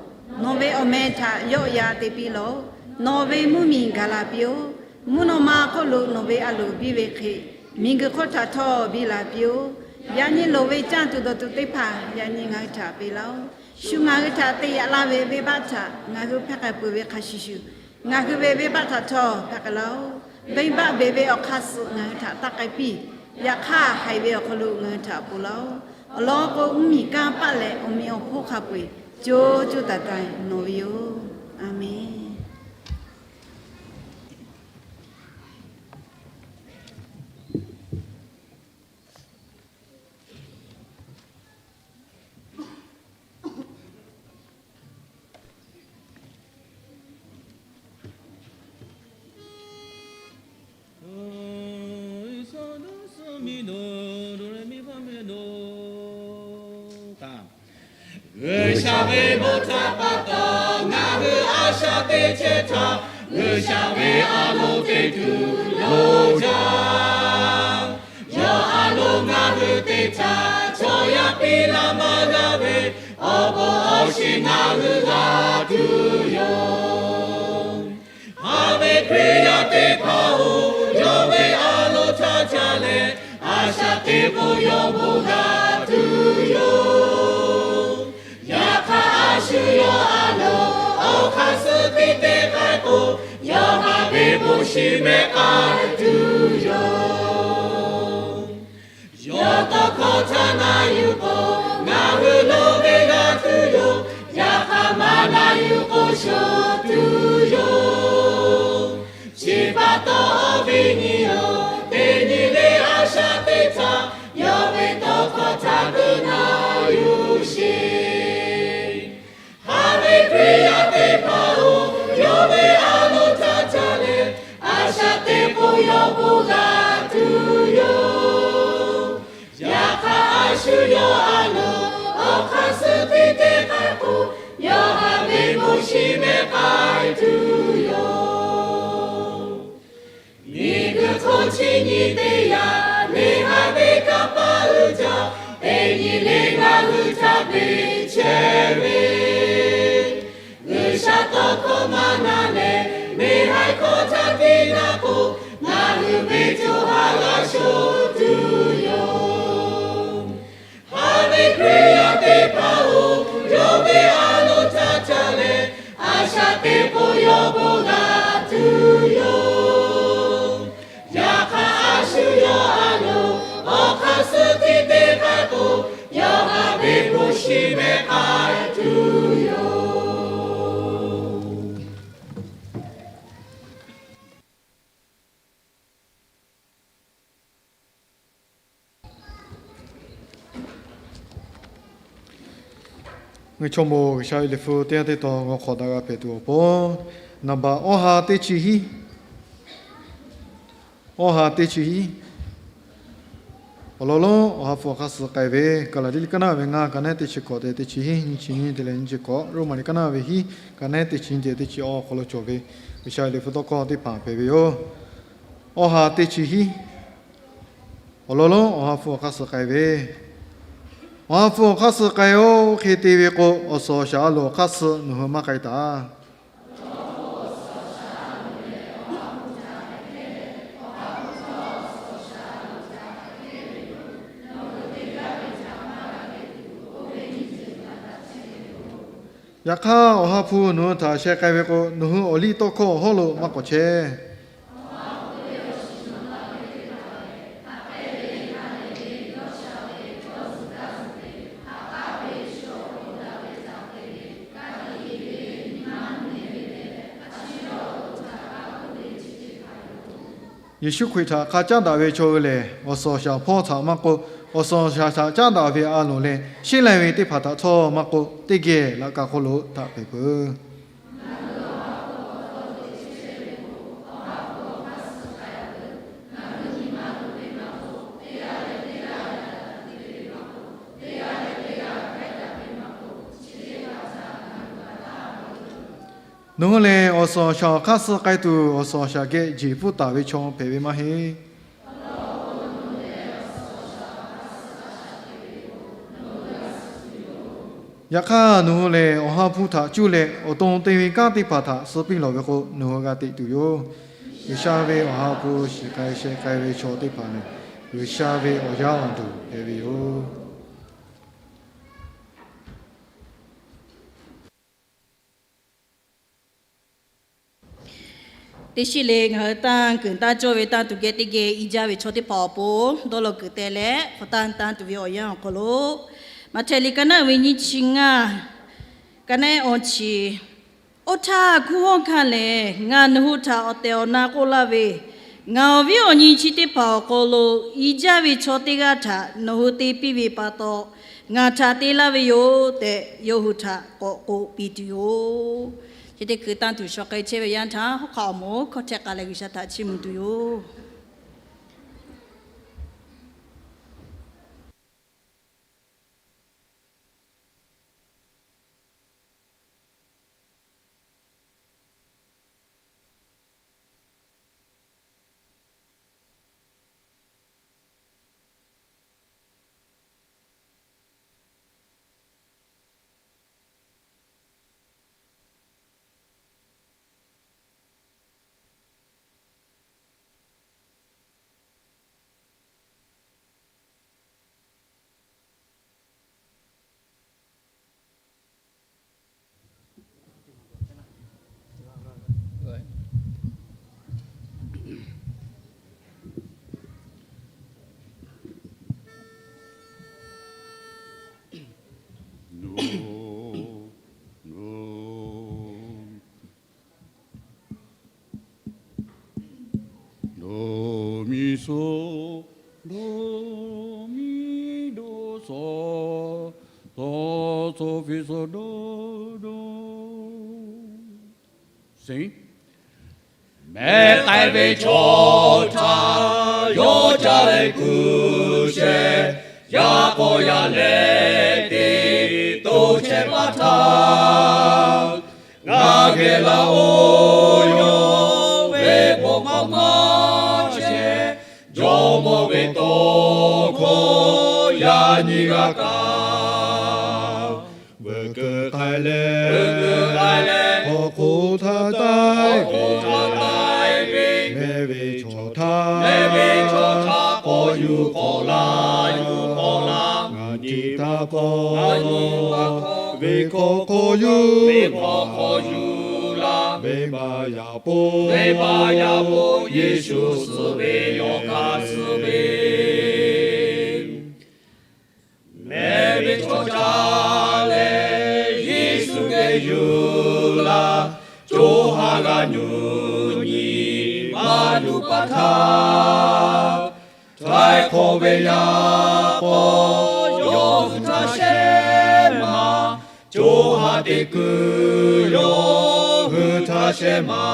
nawˬ ve awˬ meh htaꞈ yawˆ yan te piˇ lawˬ. Nawˬ ve mvuhˇ miˬ gaˬ la piˇ-oˆ. Mvuhˇ naw ma hk'oˆ lo nawˬ ve a loˍ biˇ ve hk'e, miˬguiˬ hk'oˆ htaꞈ htawˇ biˇ la piˇ-oˆ. Yaꞈ nyi loˍ ve canˇ tuˬ dawˬ tuˬ teˇ hpaˍ yaꞈ nyi ngaˬ hui htaꞈ peꞈ laˇ-oˆ. Shu ngaˬ hui htaꞈ te yaꞈ laˇ ve venˇbaˆ htaꞈ ngaˬ hui hpehˇ k'ai peuˬ ve hk'a shuˍ shuˍ, ngaˬ hui ve venˇbaˆ htaꞈ htawˇ hpehˇ k'ai laˇ-oˆ. Venˇbaˆ beˬ ve awˬ hk'aˇ suh ngaˬ hui htaꞈ taˇ k'ai piˇ. Yaꞈ hk'aˇ, haiˬ ve awˬ hk'aw lo ngaˬ hui htaꞈ ponˬ laˇ-oˆ. Awˬ lawn k'o, mvuhˇ miˬ kanˇ paˆ leh awˬ meꞈ awˬ hponˇ hk'a peu-eˬ co co taiˍ taiˍ nawˬ ve yoˬ. A menˬ. G'uiˬsha ve bon htaꞈ pa taw ngaˬ hui a shaꞈ teꞈ chehˇ htaˇ, G'uiˬsha ve a loˍ te tuˬ loˍ jaˇ. Yawˇ a loˍ ngaˬ hui te htaˇ, chaw yaˇ piˇ laˇ maˇ g'a ve awˬ bon awˬ shiˍ ngaˬ hui g'a tuˬ yoˬ. Haꞈ ve Hkriꞈ yaˇ teˇ hpaˍ-oˬ, yawˇ ve a loˍ htaꞈ ca leh, a shaꞈ teꞈ k'o yawˇ bon g'a tuˬ yoˬ. Yaꞈ hk'aˇ, a shu yawˇ a loˍ awˬ hk'aˇ suh tiˉ te k'ai k'o, yawˇ haꞈ ve bon shiˍ mehˆ k'ai tuˬ yoˬ. Yawˇ tawˇ hkawˇ htaꞈ na yuˬ k'o, ngaˬ hui loˍ ve g'a tuˬ yoˬ. Yaꞈ hk'aˇ, maˇ na yuˬ k'o shoˍ tuˬ yoˬ. Chi pa taw, awˬ viˉ nyi-oˬ, teˇ nyi le a shaꞈ teꞈ htaˇ, yawˇ ve tawˇ hkawˇ htaꞈ keu na yuˬ sheˍ. Haꞈ ve Hkriꞈ yaˇ teˇ hpaˍ-oˬ, yawˇ ve a loˍ htaꞈ ca leh, a shaꞈ teꞈ k'o yawˇ bon g'a tuˬ yoˬ. Yaꞈ hk'aˇ, a shu yawˇ a loˍ awˬ hk'aˇ suh tiˉ te k'ai k'o, yawˇ haꞈ ve bon shiˍ mehˆ k'ai tuˬ yoˬ. Miˬguiˬ hk'oˆ chi nyi teˇ yanˇ, neˇ haiˬ ve kanˇ paˆ uiˍ jaˇ, teˇ nyi le ngaˬ hui htaꞈ beˬ chehˇ ve, G'uiˬsha tawˇ hkawˇ maˇ na leh, neˇ haiˬ hkawˇ htaꞈ tiˉ na k'o, ngaˬ hui ve co ha g'a shoˍ tuˬ yoˬ. Haꞈ ve Hkriꞈ yaˇ teˇ hpaˍ-oˬ, yawˇ ve a loˍ htaꞈ ca leh, a shaꞈ teꞈ k'o yawˇ bon g'a tuˬ yoˬ. Yaꞈ hk'aˇ, a shu yawˇ a loˍ awˬ hk'aˇ suh tiˉ te k'ai k'o, yawˇ haꞈ ve bon shiˍ mehˆ k'ai Ngaˬ hui chaw mawˬ G'uiˬsha ve liꞈ hpu teˇ g'aˇ teˇ taw g'aw hk'awꞈ daꞈ g'a hpehꞈ tuˬ awˬ pon, naˍ baꞈ awˇ ha teˇ chi hiˉ, awˇ ha teˇ chi hiˉ. Awˬ lawn lonˉ Awˬ ha hpu awˬ hk'aˇ suh k'ai ve Kaˍlaˍdiˆ liꞈ kaˉ naˉ ve ngaˇ, ka naˉ teˇ chi hkawꞈ tehꞈ teˇ chi hiˉ, nyiˇ chi nyiˇ te leh nyiˇ chi hkawꞈ, Roˉmaꞈ liꞈ kaˉ naˉ ve hiˉ, ka naˉ teˇ chi nyiˇ tehꞈ teˇ chi awˇ awˬ hk'aw lo cawˬ ve G'uiˬsha ve liꞈ hpu tawˇ hkawˇ teˇ hpaˍ hpehꞈ ve yoˬ. Awˇ ha teˇ chi hiˉ. Awˬ lawn lonˉ Awˬ ha hpu awˬ hk'aˇ suh k'ai ve, Awˬ ha hpu awˬ hk'aˇ suh k'ai-oˬ. Oˇ hk'e te ve k'o, awˬ suhˍ awˬ shaˍ a loˍ awˬ hk'aˇ suh nawˬ hui maˇ k'ai taˍ. Yaꞈ hk'aˇ, Awˬ ha hpu nawˬ hui htaꞈ sheh k'ai ve k'o, nawˬ hui awˬ liˇ tawˇ hkawˇ awˬ hawˉ lo maˇ k'awꞈ chehˇ. Yeˍsuˆ Hkriꞈ htaꞈ hk'a caˉ daꞈ ve chaw hui lehˬ, awˬ suhˍ awˬ shaˍ hpawˇ htaꞈ maˇ k'oˆ, awˬ suhˍ awˬ shaˍ htaꞈ caˉ daꞈ ve a loˍ leh sheˉ lai ve teˇ hpaˍ htaꞈ htawˇ maˇ k'oˆ, teˇ geh laꞈ ka hk'oˆ lo htaꞈ pehˍ peuˬ. Nawˬ hui lehˬ, awˬ suhˍ awˬ shaˍ awˬ hk'aˇ suh k'ai tuˬ, awˬ suhˍ awˬ shaˍ geh jeˬ pfuhˇ taˍ ve chaw hpehꞈ ve maˇ heˆ. Yaꞈ hk'aˇ, nawˬ hui lehˬ Awˬ ha hpu htaꞈ cuˇ leh awˬ to te ve kanˉ teˇ hpaˍ htaꞈ suh piˇ lawˬ ve k'o, nawˬ hui g'a teꞈ tuˬ yoˬ. G'uiˬsha ve Awˬ ha hpu shiˍ k'ai sheh k'ai ve chaw teˇ hpaˍ lehˬ, G'uiˬsha ve awˬ yaˇ awˬ duˬ hpehꞈ ve yoˬ. Teˇ shiˉ le ngaˬ hui tanˇ kuiˬ tanˇ cawˇ ve tanˇ tuˬ geh teˇ geh i jaˇ ve chaw teˇ hpaˍ awˬ pon dawˇ law kuiˬ teh leh, hk'aw tanˇ tanˇ tuˬ ve awˬ yanˇ awˬ hk'aw lo, Maꞈhtehˍ liꞈ ka naˉ ve nyiˇ chi ngaˇ, ka naˉ awˬ chi, oˇ htaˇ hkunˉ hawˉ hkanˇ lehˬ, ngaˬ nawˬ hui htaꞈ awˬ tehˬ awˬ na k'oˆ laˇ ve, ngaˬ awˬ viˉ awˬ nyi chi teˇ hpaˍ awˬ hk'aw lo i jaˇ ve chaw teˇ g'aˇ htaꞈ nawˬ hui te piˇ ve pa taw, ngaˬ htaꞈ te laˇ ve yoˬ tehꞈ, yawˇ hui htaꞈ k'awꞈ k'oˆ piˇ tuˬ yoˬ. Chi teˇ hkui tanˇ tuˬ shaw k'ai chehˇ ve yaˇ htaꞈ hawˉ hk'aˆ awˬ moˍ hkawˇ htehꞈ k'ai leh G'uiˬsha htaꞈ chiˇ mvuh tuˬ yoˬ. Do mi so, do mi do so, so so fi so do do. Mehˆ k'ai ve chaw htaꞈ yawˇ caˇ leh kuˬ sheh, yaˇ k'awꞈ yaˇ leh te toˇ chehˇ pa htaˇ, ngaˬ geh laˇ-oˬ, yawˇ ve bon maˇ maˇ chehˇ, jawˇmawˇ ve tawˇ hkawˇ yaꞈ nyi g'a kaꞈ. Veuꞈ keu k'ai leh, hk'aw hk'oˆ htaˇ taiˍ ve, mehˆ ve chaw htaˇ, mehˆ ve chaw htaˇ k'awꞈ yuˬ k'awꞈ la, yuˬ k'awꞈ la, ngaˬ nyi htaˇ k'awꞈ, ngaˬ nyi htaˇ k'awꞈ, venˇ hkawˇ hk'aw yuˬ, venˇ hkawˇ hk'aw yuˬ la, venˇbaˆ yaꞈ po, venˇbaˆ yaꞈ po, Yeˍsuˆ suh ve yawˇ hk'aˇ suh ve, mehˆ ve chaw htaˇ leh yuˬ laˇ. Co ha g'a nyi nyi maˇ luˬ pa htaˇ, htaiˍ hk'awꞈ ve yaˇ k'aw yawˇ hui htaˇ shehˇ ma. Co ha teˇ kuiˬ yawˇ hui htaˇ shehˇ ma.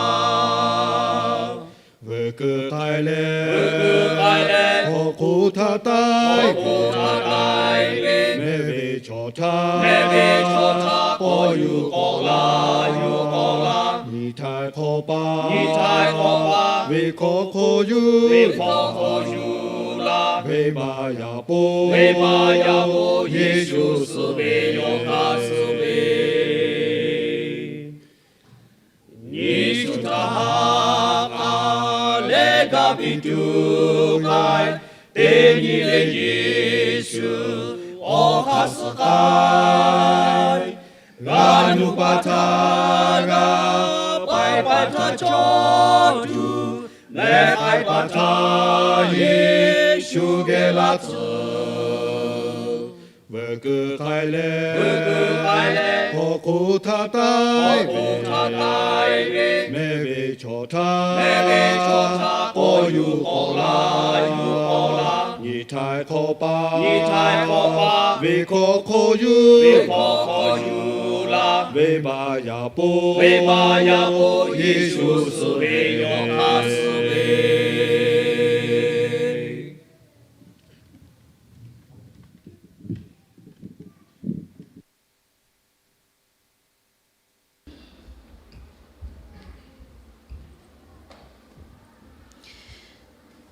Veuꞈ keu k'ai leh, hk'aw hk'oˆ htaˇ taiˍ ve, mehˆ ve chaw htaˇ, mehˆ ve chaw htaˇ k'awꞈ yuˬ k'awꞈ la, yuˬ k'awꞈ la. Nyi htaiˍ hk'awꞈ pa, nyi htaiˍ hk'awꞈ pa, venˇ hkawˇ hk'aw yuˬ, venˇ hkawˇ hk'aw yuˬ laˇ. Venˇbaˆ yaꞈ po, venˇbaˆ yaꞈ po, Yeˍsuˆ suh ve yawˇ hk'aˇ suh ve. Yeˍsuˆ htaꞈ haꞈ k'a leh ga piˇ tuˬ k'ai, teˇ nyi le Yeˍsuˆ awˬ hk'aˇ suh k'ai. G'a nuˬ pa htaˇ g'a, paiˍ pa htaˇ cawˇ tuˬ, mehˆ k'ai pa htaˇ Yeˍsuˆ geh laˇ tcuh. Veuꞈ keu k'ai leh, hk'aw hk'oˆ htaˇ taiˍ ve, mehˆ ve chaw htaˇ, mehˆ ve chaw htaˇ k'awꞈ yuˬ k'awꞈ la, yuˬ k'awꞈ la. Nyi htaiˍ hk'awꞈ pa, nyi htaiˍ hk'awꞈ pa, venˇ hkawˇ hk'aw yuˬ, venˇ hkawˇ hk'aw yuˬ laˇ. Venˇbaˆ yaꞈ po, venˇbaˆ yaꞈ po, Yeˍsuˆ suh ve yawˇ hk'aˇ suh ve.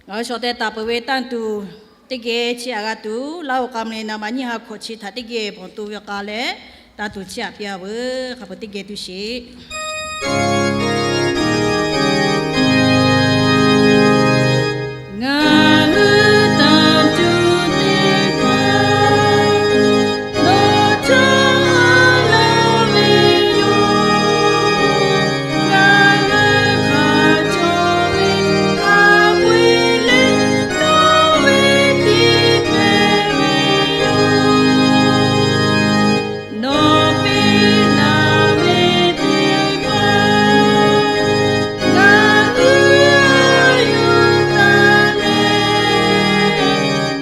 Ngaˬ hui shawˍ teh taˍ peuˬ ve tanˇ tuˬ, teˇ geh chiˇ aꞈ g'a tuˬ, Laˇ huˍ k'a mvuh leh naˍ baꞈ nyiˇ ha hkawꞈ chi htaꞈ teˇ geh bvuhꞈ to ve k'a leh, tanˇ tuˬ chiˇ aꞈ piˇ a veuˬ. Hk'a peu teˇ geh tuˬ sheˍ. Ngaˬ hui tanˇ tuˬ teˇ hpaˍ nawˬ cawˬ laˇ ve yoˬ. Ngaˬ hui hk'a cawˬ ve hk'a peu-eˬ leh nawˬ ve tiˇ pehˍ ve yoˬ. Nawˬ piˇ laˬ ve teˇ hpaˍ ngaˬ hui a yuˬ taˍ leh,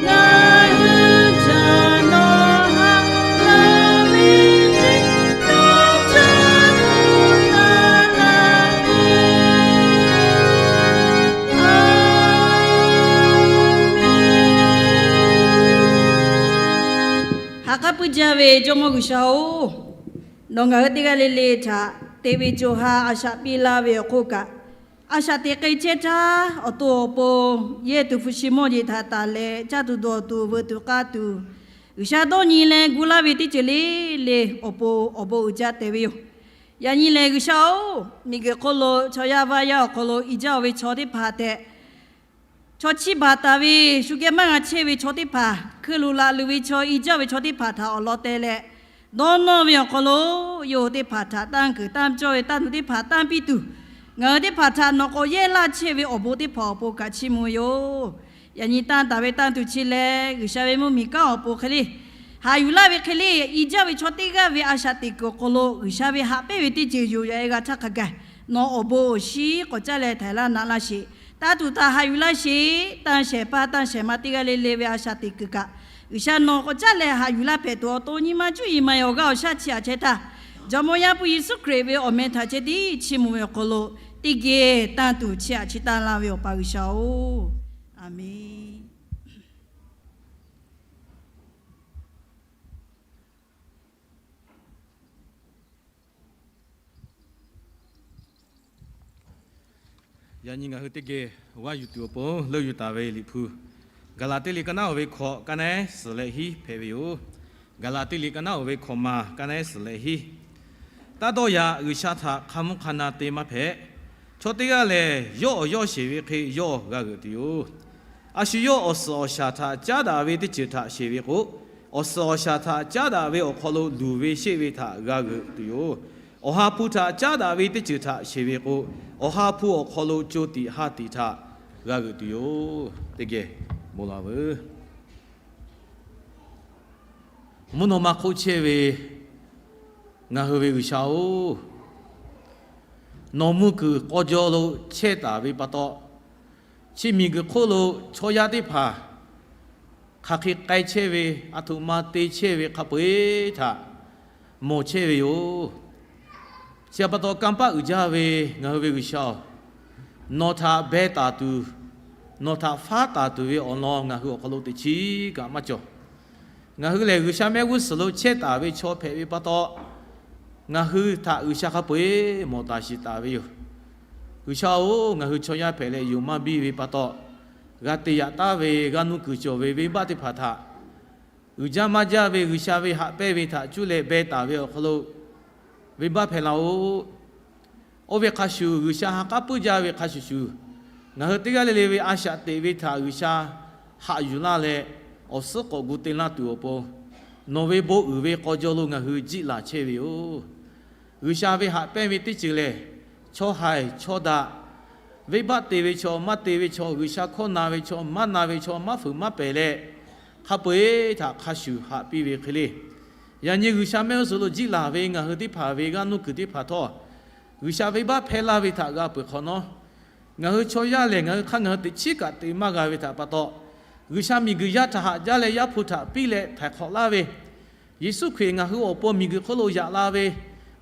ngaˬ hui htaꞈ nawˬ haꞈ laˇ ve teˇ hpaˍ ca tuˬ taˍ laˇ ve. Aˬ menˍ. Haꞈ k'aˉ puiˉ jaˇ ve Jawˇmawˇ G'uiˬsha-oˬ, nawˬ ngaˬ hui teˇ g'aˇ le le htaꞈ te ve co ha a shaꞈ piˇ laˇ ve awˬ hk'oˆ kaꞈ, a shaꞈ teꞈ k'ai chehˇ htaˇ, awˬ to awˬ pon yehˇ tuˬ hpu shi mawˇ jeˬ htaꞈ taˍ leh, caˇ tuˬ dawˬ tuˬ veuꞈ tuˬ k'a tuˬ, G'uiˬsha dawˇ nyi leh gu laˇ ve teˇ ceuˬ le le awˬ pon awˬ bon uiˍ jaˇ tehꞈ ve yoˬ. Yaꞈ nyi lehˬ G'uiˬsha-oˬ, miˬguiˬ hk'oˆ lo chaw yaˇ vaˇ yaˇ awˬ hk'aw lo i jaˇ-oˬ ve chaw teˇ hpaˍ tehꞈ, chaw chiˇ baˬ taˍ ve, shu geh maˇ g'a chehˇ ve chaw teˇ hpaˍ, hkui luˬ laꞈ luˬ ve chaw, i jaˇ ve chaw teˇ hpaˍ htaꞈ awˬ lawn teh leh, dawˇ nawˇ ve awˬ hk'aw lo yawˇ hui teˇ hpaˍ htaꞈ tanˇ kuiˬ tanˇ cawˇ ve tanˇ tuˬ teˇ hpaˍ tanˇ piˇ tuˬ, ngaˬ hui teˇ hpaˍ htaꞈ nawˬ k'awꞈ yehˇ laˇ chehˇ ve awˬ bon teˇ hpaˍ awˬ pon kaꞈ chiˇ mvuh ve yoˬ. Yaꞈ nyi tanˇ taˍ ve tanˇ tuˬ chi lehˬ, G'uiˬsha ve mvuhˇmiˬ kanˉ awˬ pon hk'e le, haꞈ yuˬ laˇ ve hk'e le, i jaˇ ve chaw teˇ g'aˇ ve a shaꞈ teꞈ kuiˬ awˬ hk'aw lo G'uiˬsha ve haꞈ pehnˇ ve teˇ ceuˬ yoˬ yaꞈ-e g'a htaˇ hk'a gaˬ, nawˬ awˬ bon awˬ shinˉ k'awꞈ caˉ leh htaiˍ laˇ naꞈ laˇ sheˍ. Tanˇ tuˬ htaꞈ haꞈ yuˬ laˇ sheˍ. Tanˇ shehˍ hpaˇ tanˇ shehˍ ma teˇ g'aˇ le le ve a shaꞈ teꞈ kuiˬ kaꞈ, G'uiˬsha nawˬ k'awꞈ caˉ leh haꞈ yuˬ laˇ hpehꞈ tuˬ awˬ to nyi ma cuˇ yiˍ ma-e awˬ g'aˇ awˬ shaˉ chi aꞈ chehˇ htaˇ, Jawˇmawˇ Yaˇ hpu Yeˍsuˆ Hkriꞈ ve awˬ meh htaꞈ ceh tiˉ chiˇ mvuh ve awˬ hk'aw lo, teˇ geh tanˇ tuˬ chi aꞈ chi tanˇ laˇ ve Awˬ pa G'uiˬsha-oˬ, aˬ menˍ. Yaꞈ nyi ngaˬ hui teˇ geh g'aˇ yuˬ tuˬ awˬ pon leuˆ yuˬ taˍ ve Liꞈ hpu, Gaˍlaˍtiˆ liꞈ ka naˉ oˬ ve hkawꞈ ka naˉ suhˍ leh hiˉ hpehꞈ ve yoˬ. Gaˍlaˍtiˆ liꞈ ka naˉ oˬ ve hkawꞈ ma ka naˉ suhˍ leh hiˉ. Taˇ dawˇ yaꞈ. G'uiˬsha htaꞈ hk'a mvuhˇ hk'a na te maˇ hpehꞈ. Chaw teˇ g'aˇ lehˬ, yawˇ awˬ yawˇ sheˍ ve hk'e yawˇ g'a g'euꞈ tuˬ yoˬ. A shu yawˇ awˬ suhˍ awˬ shaˍ htaꞈ caˉ daꞈ ve teˇ ceuˬ htaꞈ sheˍ ve k'o, awˬ suhˍ awˬ shaˍ htaꞈ caˉ daꞈ ve awˬ hk'aw lo luˬ ve sheˆ ve htaꞈ g'a g'euꞈ tuˬ yoˬ. Awˬ ha hpu htaꞈ caˉ daꞈ ve teˇ ceuˬ htaꞈ sheˍ ve k'o, awˬ ha hpu awˬ hk'aw lo co tiꞈ ha tiꞈ htaꞈ g'a g'euꞈ tuˬ yoˬ. Teˇ geh bon la veuˬ. Mvuhˇ naw ma hk'oˆ chehˇ ve Ngaˬ hui ve G'uiˬsha-oˬ, nawˬ mvuhˇ kuiˬ k'aw jaw lo chehˇ taˍ ve pa taw, chi miˬguiˬ hk'oˆ lo chaw yaˇ teˇ hpaˍ hk'aˬ hk'e k'ai chehˇ ve, aˬ htoꞈ ma te chehˇ ve hk'a peu-eˬ htaꞈ mawˬ chehˇ ve yoˬ. Chi htaꞈ pa taw kanˇ paˆ uiˍ jaˇ ve ngaˬ hui ve G'uiˬsha-oˬ, nawˬ htaꞈ beh taˍ tuˬ, nawˬ htaꞈ faˉ taˍ tuˬ ve awˬ lawn ngaˬ hui awˬ hk'aw lo teꞈ chiˉ kaꞈ maˇ cawˬ. Ngaˬ hui lehˬ G'uiˬsha mehˆ g'uˇ suhˍ lo chehˇ taˍ ve chaw hpehꞈ ve pa taw, ngaˬ hui htaꞈ G'uiˬsha hk'a peu-eˬ mawˬ taˍ shiˍ taˍ ve yoˬ. G'uiˬsha-oˬ, ngaˬ hui chaw yaˇ hpehꞈ leh yonˍ maˇ biˇ ve pa taw, g'a te yaꞈ taˍ ve g'aˇ nuˇ kuiˬ cawˬ ve venˇbaˆ teˇ hpaˍ htaꞈ, uiˍ jaˇ maˇ jaˇ ve G'uiˬsha ve haꞈ pehnˇ ve htaꞈ cuˇ leh beh taˍ ve awˬ hk'aw lo venˇbaˆ hpehꞈ laˇ-oˆ. Oˇ ve hk'a shuˍ, G'uiˬsha ha k'aˉ puiˉ jaˇ ve hk'a shuˍ shuˍ, ngaˬ hui teˇ g'aˇ le le ve a shaꞈ teꞈ ve htaꞈ G'uiˬsha haꞈ yuˬ laˇ leh, awˬ suhˉ k'awꞈ gu te laˇ tuˬ awˬ pon, nawˬ ve bon uiˍ ve k'aw jaw lo ngaˬ hui jiˆ laˬ chehˇ ve yoˬ. G'uiˬsha ve haꞈ pehnˇ ve teˇ ceuˬ lehˬ, chaw haiˬ chaw daꞈ, venˇbaˆ te ve chaw maˇ te ve chaw, G'uiˬsha hkawˇ na ve chaw maˇ na ve chaw, maˇ fuiˍ maˇ pehˬ leh, hk'a peu-eˬ htaꞈ hk'a shuˍ haꞈ piˇ ve hk'e le. Yaꞈ nyi G'uiˬsha mehˆ g'uˇ suhˍ lo jiˆ laˬ ve ngaˬ hui teˇ hpaˍ ve g'aˇ nuˇ kuiˬ teˇ hpaˍ htawˇ, G'uiˬsha venˇbaˆ hpehˇ laˇ ve htaꞈ g'a peuˬ hk'awꞈ nawˉ, ngaˬ hui chaw yaˇ lehˬ ngaˬ hui hk'aˇ ngaˬ hui teꞈ chiˉ kaꞈ te maˇ g'a ve htaꞈ pa taw, G'uiˬsha miˬguiˬ yaˇ htaꞈ haꞈ jaˇ leh Yaˇ hpu htaꞈ piˇ leh htaiˍ hk'awꞈ laˇ ve, Yeˍsuˆ Hkriꞈ ngaˬ hui awˬ pon miˬguiˬ hk'oˆ lo yaꞈ la ve,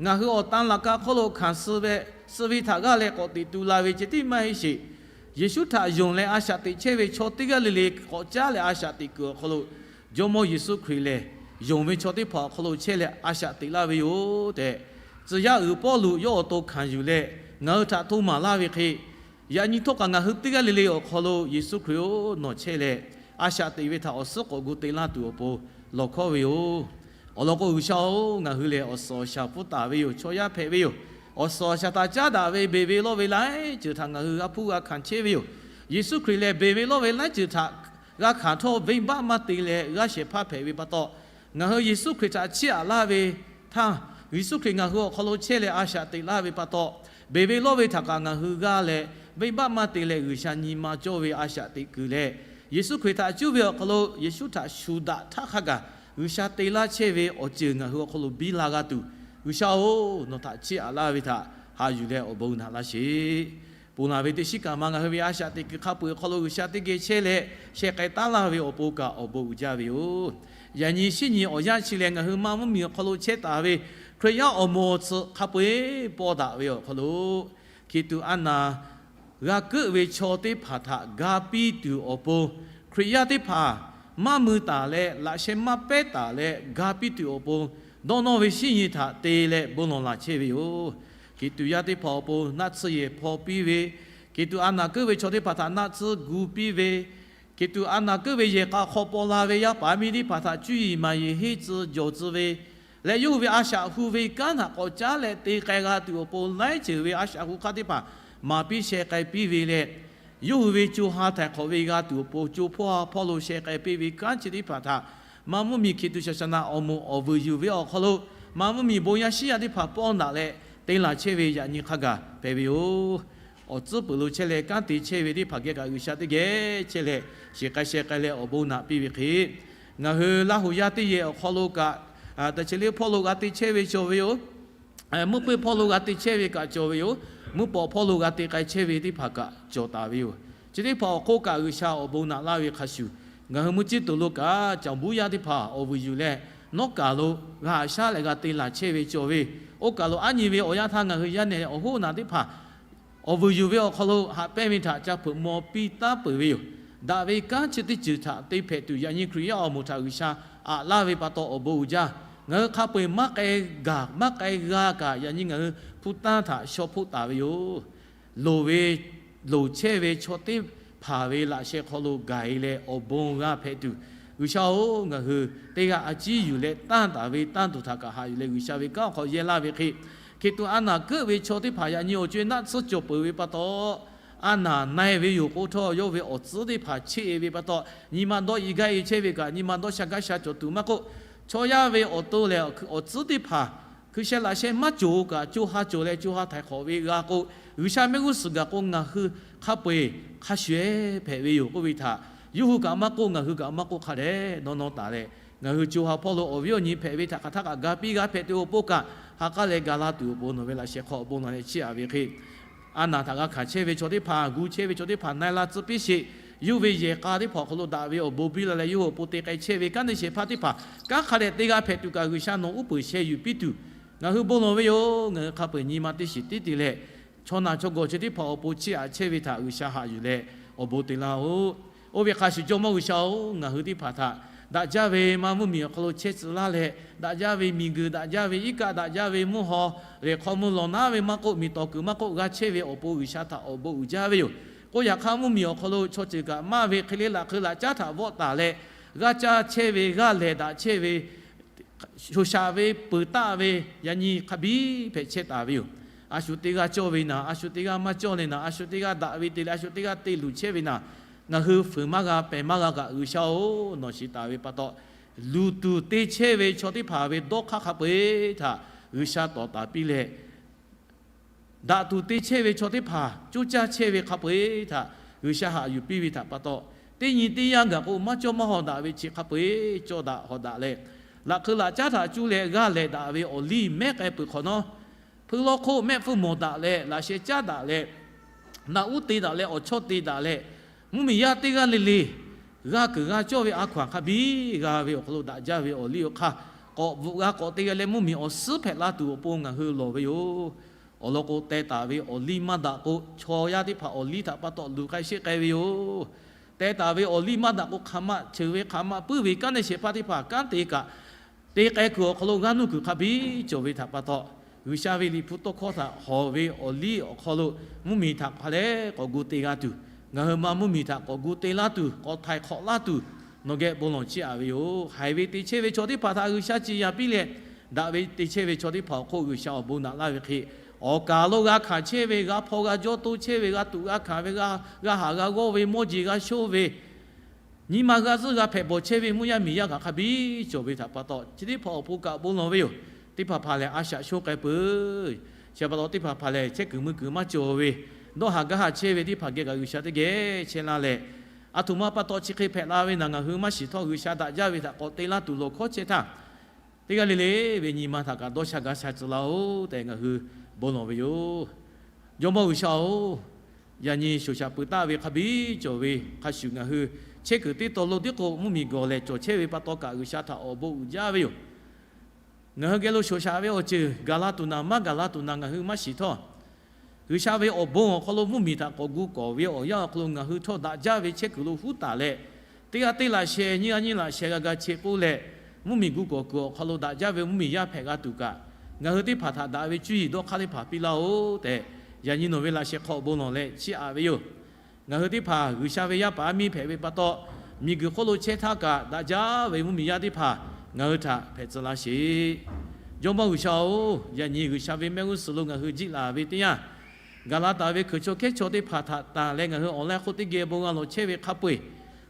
ngaˬ hui awˬ tan laꞈ ka hk'oˆ lo hkanˍ suh ve, suh ve htaꞈ g'aˇ leh k'awꞈ teꞈ tu la ve ceh tiˉ maˇ heˆ sheˍ. Yeˍsuˆ htaꞈ yonˍ leh a shaꞈ teꞈ chehˇ ve chaw teˇ g'aˇ le le k'awꞈ caˉ leh a shaꞈ teꞈ kuiˬ awˬ hk'aw lo, Jawˇmawˇ Yeˍsuˆ Hkriꞈ lehˬ, yonˍ ve chaw teˇ hpaˍ awˬ hk'aw lo chehˇ leh a shaꞈ teꞈ laˇ ve yoˬ tehꞈ, tcuh yaˇ uiˍ Pawˇluꞈ yawˇ awˬ to hkanˍ yuˬ leh ngaˬ hui htaꞈ hto maˍ laˇ ve hk'e, yaꞈ nyi htawˇ kaꞈ ngaˬ hui teˇ g'aˇ le le awˬ hk'aw lo Yeˍsuˆ Hkriꞈ-oˬ, nawˬ chehˇ leh a shaꞈ teꞈ ve htaꞈ awˬ suhˉ k'awꞈ gu te laˇ tuˬ awˬ pon lawˬ hkawˇ ve yoˬ. Awˬ lawn k'o, G'uiˬsha-oˬ, ngaˬ hui lehˬ awˬ suhˍ awˬ shaˍ pfuhˇ taˍ ve yoˬ. Chaw yaˇ hpehꞈ ve yoˬ. Awˬ suhˍ awˬ shaˍ htaꞈ caˉ daꞈ ve beˬ ve lawˇ ve laiˉ ceuˬ htaꞈ ngaˬ hui g'a hpuˇ g'a hkanˍ chehˇ ve yoˬ. Yeˍsuˆ Hkriꞈ lehˬ, beˬ ve lawˇ ve laiˉ ceuˬ htaꞈ g'a hkanˍ htawˇ, venˇbaˆ maˇ te leh g'aˇ shehˍ hpaˇ hpehꞈ ve pa taw, ngaˬ hui Yeˍsuˆ Hkriꞈ htaꞈ chiˇ aꞈ laˇ ve htaˇ, Yeˍsuˆ Hkriꞈ ngaˬ hui awˬ hk'aw lo chehˇ leh a shaꞈ teꞈ laˇ ve pa taw, beˬ ve lawˇ ve htaꞈ kaꞈ ngaˬ hui g'aˇ leh, venˇbaˆ maˇ te leh G'uiˬsha nyi ma cawˇ ve a shaꞈ teꞈ kuiˬ leh, Yeˍsuˆ Hkriꞈ htaꞈ cuˇ ve awˬ hk'aw lo Yeˍsuˆ htaꞈ shuˍ daꞈ htaˇ hk'a gaˬ G'uiˬsha te laˇ chehˇ ve awˬ ceuˬ ngaˬ hui awˬ hk'aw lo biˇ la g'a tuˬ, G'uiˬsha-oˬ, nawˬ htaꞈ chiˇ aꞈ laˇ ve htaꞈ haꞈ yuˬ leh awˬ bon naꞈ laˇ sheˍ. Ponˬ laˬ ve teˇ shiˉ kaꞈ ma ngaˬ hui ve a shaꞈ teꞈ kuiˬ hk'a peu-eˬ awˬ hk'aw lo G'uiˬsha teˇ geh chehˇ leh sheh k'ai taˉ laˇ ve awˬ pon kaꞈ awˬ bon uiˍ jaˇ ve yoˬ. Yaꞈ nyi shinˉ nyi awˬ yanˇ chi lehˬ, ngaˬ hui maˇ mvuhˇmiˬ awˬ hk'aw lo chehˇ taˍ ve Hkriꞈ yaˇ awˬ moˍ awˬ tsuhꞈ hk'a peu-eˬ pawˇ daꞈ ve awˬ hk'aw lo, Hkiˬtuꞈ a naˍ g'a keuˆ ve chaw teˇ hpaˍ htaꞈ ga piˇ tuˬ awˬ pon, Hkriꞈ yaˇ teˇ hpaˍ maˇ mui taˍ leh laꞈ sheh maˇ pehˉ taˍ leh ga piˇ tuˬ awˬ pon, dawˇ nawˇ ve shinˉ nyi htaꞈ te leh bon lawˬ laˬ chehˇ ve yoˬ. Hkiˬtuꞈ yaˇ teˇ hpaˍ awˬ pon naˆ tsuhˇ yehˬ hpaw piˇ ve, Hkiˬtuꞈ a naˍ keuˆ ve chaw teˇ hpaˍ htaꞈ naˆ tsuhˇ gu piˇ ve, Hkiˬtuꞈ a naˍ keuˆ ve yehˬ k'a hk'aw paw la ve yaˇ paˍ miˇ teˇ hpaˍ htaꞈ cuˇ yiˍ maˍ yiˍ henˇ tcuh jawˬ tcuh ve leh, yawˇ hui ve a shaꞈ hu ve kanˉ htaꞈ k'awꞈ caˉ leh te k'ai g'a tuˬ awˬ pon, laiˉ ceuˬ ve a shaꞈ hu hk'aˇ teˇ hpaˍ maˍ piˇ sheh k'ai piˇ ve leh, yawˇ hui ve co ha htaiˍ hk'awꞈ ve g'a tuˬ awˬ pon co hpawˇ ha hpawˇ lo sheh k'ai piˇ ve kanˉ chi teˇ hpaˍ htaꞈ maˇ mvuhˇmiˬ Hkiˬtuꞈ shaˍ shaˍ naˍ awˬ moˍ awˬ vuiˬ yuˬ ve awˬ hk'aw lo, maˇ mvuhˇmiˬ bon yaˇ shinˉ yaˇ teˇ hpaˍ pawˇ daꞈ leh te laˬ chehˇ ve yaꞈ nyi hk'a gaˬ hpehꞈ ve yoˬ. Awˬ tcuhˉ peuˬ lo chehˇ leh kanˉ te chehˇ ve teˇ hpaˍ geh kaꞈ G'uiˬsha teˇ geh chehˇ leh shiˍ k'ai sheh k'ai leh awˬ bon naꞈ piˇ ve hk'e, ngaˬ hui Laˇ huˍ yaˇ teˇ yehˬ awˬ hk'aw lo kaꞈ, teˇ chi leˇ hpawˇ lo g'a te chehˇ ve cawˬ ve yoˬ. Mvuhˇ peu hpawˇ lo g'a te chehˇ ve kaꞈ cawˬ ve yoˬ. Mvuhˇ pawˍ hpawˇ lo g'a te k'ai chehˇ ve teˇ hpaˍ kaꞈ cawˬ taˍ ve yoˬ. Chi teˇ hpaˍ awˬ hk'oˆ kaꞈ G'uiˬsha awˬ bon naꞈ laˇ ve hk'a shuˍ, ngaˬ hui mvuhˇ ciˉ tuˬ lo kaꞈ caˍ buˉ yaˇ teˇ hpaˍ awˬ vuiˬ yuˬ leh, nawˉ kaˬ lo g'a haꞈ shaˉ leh g'a te laˬ chehˇ ve cawˬ ve, oˇ kaˬ lo aˉ nyi ve awˬ yanˇ htaˇ ngaˬ hui yaˇ nehˬ awˬ hoˉ naˬ teˇ hpaˍ awˬ vuiˬ yuˬ ve awˬ hk'aw lo haꞈ pehnˇ ve htaꞈ ca hpeuꞈ maw piˇ taˉ peuˬ ve yoˬ. Daꞈ ve kanˉ chi teˇ ceuˬ htaꞈ te hpehꞈ tuˬ, yaꞈ nyi Hkriꞈ yaˇ awˬ moˍ htaꞈ G'uiˬsha aꞈ laˇ ve pa taw awˬ bon uiˍ jaˇ. Ngaˬ hui hk'a peu-eˬ maˇ k'ai gaˬ maˇ k'ai g'a kaꞈ, yaꞈ nyi ngaˬ hui hpu tanˇ htaꞈ shaw hpoˆ taˍ ve yoˬ. Loˍ ve loˍ chehˇ ve chaw teˇ hpaˍ ve laꞈ sheh hk'aw lo gaˬ e leh awˬ bon g'a hpehꞈ tuˬ, G'uiˬsha-oˬ, ngaˬ hui teˇ g'aˇ a ciˉ yuˬ leh tanˇ taˍ ve tanˇ tuˬ htaꞈ kaꞈ haꞈ yuˬ leh G'uiˬsha ve kanˉ awˬ hk'aw yehˇ laˇ ve hk'e, Hkiˬtuꞈ a naˍ keuˆ ve chaw teˇ hpaˍ yaꞈ nyi awˬ co-e naˆ tsuhˇ cawˬ peuˬ ve pa taw, a naˍ na-e ve yoˬ k'o htawˇ, yawˇ ve awˬ tcuhˉ teˇ hpaˍ cheˆ-e ve pa taw, nyi ma dawˇ i gaˇ e chehˇ ve kaꞈ, nyi ma dawˇ sha gaˇ sha cawˬ tuˬ maˇ k'oˆ, chaw yaˇ ve awˬ to lehˬ awˬ tcuhˉ teˇ hpaˍ hkui sheh laꞈ sheh maˇ cawˬ kaꞈ, co ha cawˬ leh co ha htaiˍ hk'awꞈ ve g'a k'o, G'uiˬsha mehˆ g'uˇ suhˍ gaˬ k'o, ngaˬ hui hk'a peu-eˬ hk'a shuˍ-eˬ hpehꞈ ve yoˬ k'oˆ ve htaꞈ, yawˇ hui kaꞈ maˇ k'oˆ, ngaˬ hui kaꞈ maˇ k'oˆ, hk'a dehꞈ dawˇ nawˇ taˍ leh, ngaˬ hui co ha hpawˇ lo awˬ viˉ awˬ nyi hpehꞈ ve htaꞈ hk'aˬ htaˇ kaꞈ ga piˇ g'a hpehꞈ tuˬ awˬ pon kaꞈ, ha k'aˉ leh ga laˇ tuˬ awˬ pon nawˬ ve laꞈ sheh hk'aw awˬ bon nawˬ leh chiˇ aꞈ ve hk'e, a naˬ htaꞈ g'a hkanˍ chehˇ ve chaw teˇ hpaˍ, gu chehˇ ve chaw teˇ hpaˍ na e la tcuh piˇ sheˍ. Yawˇ ve yehˬ k'a teˇ hpaˍ awˬ hk'aw lo daꞈ ve awˬ bon biˇ la leh yawˇ hui awˬ pon te k'ai chehˇ ve kanˉ te shehˍ hpaˇ teˇ hpaˍ kanˉ hk'a dehꞈ te g'a hpehꞈ tuˬ kaꞈ G'uiˬsha nawˬ uˉ peunˍ sheh yuˬ piˇ tuˬ ngaˬ hui bon lawˬ ve yoˬ. Ngaˬ hui hk'a peu-eˬ nyi ma teˇ shiˍ tiˉ te leh, chaw naˬ chaw gawˬ chi teˇ hpaˍ awˬ pon chiˇ aꞈ chehˇ ve htaꞈ G'uiˬsha haꞈ yuˬ leh awˬ bon te laˇ-oˆ. Oˇ ve hk'a shuˍ Jawˇmawˇ G'uiˬsha-oˬ, ngaˬ hui teˇ hpaˍ htaꞈ daꞈ jaˇ ve maˇ mvuhˇmiˬ awˬ hk'aw lo chehˇ tcuh laˇ leh, daꞈ jaˇ ve miˬguiˬ, daꞈ jaˇ ve iˉ kaˆ, daꞈ jaˇ ve mvuhˇ haw, lehˬ hk'aw mvuh lawˬ naˉ ve maˇ k'oˆ, miˬ tawˍ kuiˬ maˇ k'oˆ, g'a chehˇ ve awˬ pon G'uiˬsha htaꞈ awˬ bon uiˍ jaˇ ve yoˬ. K'oˆ yaꞈ hk'aˇ, mvuhˇmiˬ awˬ hk'aw lo chaw ceuˬ kaꞈ maˇ ve hk'e le laꞈ hk'eu laꞈ caˉ htaꞈ vawˆ taˍ leh, g'aˇ caˇ chehˇ ve, g'aˇ lehˬ daꞈ chehˇ ve, shoˍ shaꞈ ve, peuˬ taˆ ve, yaꞈ nyi hk'a biˇ hpehꞈ chehˇ taˍ ve yoˬ. A shu teˇ g'aˇ cawˇ ve naˍ, a shu teˇ g'aˇ maˇ cawˇ leh naˍ, a shu teˇ g'aˇ daꞈ ve te leh a shu teˇ g'aˇ te luˬ chehˇ ve naˍ, ngaˬ hui fuiˍ maˇ g'a pehˬ maˇ g'a kaꞈ G'uiˬsha-oˬ, nawˬ shiˍ taˍ ve pa taw, luˬ tuˬ te chehˇ ve chaw teˇ hpaˍ ve dawˇ hk'aˇ hk'a peu-eˬ htaꞈ G'uiˬsha tawˍ taˍ piˇ leh, daꞈ tuˬ te chehˇ ve chaw teˇ hpaˍ coˇ caˇ chehˇ ve hk'a peu-eˬ htaꞈ G'uiˬsha haꞈ yuˬ piˇ ve htaꞈ pa taw, teˇ nyi teˇ yanˇ gaˬ k'o maˇ cawˇ maˇ haw daꞈ ve chi hk'a peu-eˬ cawˇ daꞈ haw daꞈ leh, laꞈ hk'eu laꞈ caˉ htaꞈ cuˇ leh g'aˇ lehˬ daꞈ ve awˬ liˇ mehˉ k'ai peuˬ hk'awꞈ nawˉ, hpui lawˇ hk'oˆ mehˆ hpfuhˇ mawˬ daꞈ leh, laꞈ sheh caˉ daꞈ leh, naꞈ uˉ te daꞈ leh, awˬ chawˇ te daꞈ leh, mvuhˇmiˬ yaˇ teˇ g'aˇ le le g'a kuiˬ g'a cawˇ ve a hkaw-anˬ hk'a biˇ g'a ve awˬ hk'aw lo daꞈ jaˇ ve awˬ liˇ awˬ hk'aˇ, k'awꞈ bvuhꞈ g'a k'awꞈ te g'a leh mvuhˇmiˬ awˬ suhˉ hpehꞈ la tuˬ awˬ pon ngaˬ hui lawˬ ve yoˬ. Awˬ lawn k'o, teh taˍ ve awˬ liˇ maˇ daꞈ k'o, chaw yaˇ teˇ hpaˍ awˬ liˇ htaꞈ pa taw luˬ k'ai sheˆ k'ai ve yoˬ. Teh taˍ ve awˬ liˇ maˇ daꞈ k'o, hk'aˬ ma cheuˬ ve hk'aˬ ma puiˉ ve kanˉ te shehˍ hpaˇ teˇ hpaˍ kanˉ te kaꞈ, te k'ai kuiˬ awˬ hk'aw lo g'aˇ nuˇ kuiˬ hk'a biˇ cawˬ ve htaꞈ pa taw, G'uiˬsha ve liꞈ hpu tawˇ hkawˇ htaꞈ hawˍ ve awˬ liˇ awˬ hk'aw lo mvuhˇmiˬ htaꞈ hk'a dehꞈ k'awꞈ gu te g'a tuˬ, ngaˬ hui ma mvuhˇmiˬ htaꞈ k'awꞈ gu te laˇ tuˬ, k'awꞈ htaiˍ hk'awꞈ laˇ tuˬ, nawˬ geh bon lawˬ chiˇ aꞈ ve yoˬ. Haiˬ ve te chehˇ ve chaw teˇ hpaˍ htaꞈ G'uiˬsha ciˍ yanˍ piˇ leh, daꞈ ve te chehˇ ve chaw teˇ hpaˍ awˬ hk'oˆ G'uiˬsha awˬ bon naꞈ laˇ ve hk'e, awˬ kaˍ lo g'a hkanˍ chehˇ ve, g'a hpaw g'a jawˇ toˇ chehˇ ve, g'a tuꞈ g'a hkanˍ ve, g'a g'a haˍ g'a g'awˇ ve, mawˇ jeˬ g'a shoˇ ve, nyi ma g'aˇ zuhˆ g'a hpehꞈ bawˬ chehˇ ve mvuhˇ yaˇ miˬ yaˇ kaꞈ hk'a biˇ cawˬ ve htaꞈ pa taw, chi teˇ hpaˍ awˬ pon kaꞈ bon lawˬ ve yoˬ. Teˇ hpaˍ hpaˍ lehˬ a shaꞈ shonˇ k'ai peuˬ. Chi pa taw teˇ hpaˍ hpaˍ lehˬ chehˇ kuiˬ mui kuiˬ maˇ cawˬ ve, dawˇ haˍ gaˇ haˍ chehˇ ve teˇ hpaˍ geh kaꞈ G'uiˬsha teˇ geh chehˇ laˇ leh, aˬ htoꞈ ma pa taw chi hk'e hpehꞈ la ve naˍ ngaˬ hui maˇ shiˍ htawˇ, G'uiˬsha daꞈ jaˇ ve htaꞈ k'awꞈ te laˇ tuˬ lawˬ hkawˉ chehˇ htaˇ, teˇ g'aˇ le le ve nyi ma htaꞈ kaꞈ dawˇ sha gaˇ sha tcuh laˇ-oˬ tehꞈ ngaˬ hui bon lawˬ ve yoˬ. Jawˇmawˇ G'uiˬsha-oˬ, yaꞈ nyi shoˍ shaꞈ peuˬ taˆ ve hk'a biˇ cawˬ ve hk'a shuˍ, ngaˬ hui chehˇ kuiˬ teˇ taw lo tiˉ k'o mvuhˇmiˬ gawˬ lehˬ cawˬ chehˇ ve pa taw kaꞈ G'uiˬsha htaꞈ awˬ bon uiˍ jaˇ ve yoˬ. Ngaˬ hui geh lo shoˍ shaꞈ ve awˬ ceuˬ gaˬ la tuˬ naˍ, maˇ gaˬ la tuˬ naˍ ngaˬ hui maˇ shiˍ htawˇ, G'uiˬsha ve awˬ bon awˬ hk'aw lo mvuhˇmiˬ htaꞈ k'awꞈ gu kawˍ ve awˬ yanˇ awˬ hk'aw lo ngaˬ hui htawˇ daꞈ jaˇ ve chehˇ kuiˬ lo huˉ taˍ leh, teˇ g'aˇ teˇ laꞈ sheh, nyiˇ g'aˇ nyiˇ laꞈ sheh g'a ga chehˇ k'oˆ leh, mvuhˇmiˬ gu kawˍ kuiˬ awˬ hk'aw lo daꞈ jaˇ ve mvuhˇmiˬ yaˇ hpehꞈ g'a tuˬ kaꞈ, ngaˬ hui teˇ hpaˍ htaꞈ daꞈ ve cuˇ yiˍ dawˇ hk'aˇ teˇ hpaˍ piˇ laˇ-oˬ tehꞈ, yaꞈ nyi nawˬ ve laꞈ sheh hk'aw awˬ bon lawˬ leh chiˇ aꞈ ve yoˬ. Ngaˬ hui teˇ hpaˍ G'uiˬsha ve yaˇ paˍ yaˇ miˇ hpehꞈ ve pa taw, miˬguiˬ hk'oˆ lo chehˇ htaˇ kaꞈ daꞈ jaˇ ve mvuhˇmiˬ yaˇ teˇ hpaˍ ngaˬ hui htaꞈ hpehꞈ tcuh laˇ sheˍ. Jawˇmawˇ G'uiˬsha-oˬ, yaꞈ nyi G'uiˬsha ve mehˆ g'uˇ suhˍ lo ngaˬ hui jiˆ laˬ ve teˇ yanˇ, gaˬ la taˍ ve hkui chaw hkehˉ chaw teˇ hpaˍ htaꞈ tanˬ leh ngaˬ hui awˬ laˇ hk'oˆ teˇ geh bon g'a lawˬ chehˇ ve hk'a peu-eˬ,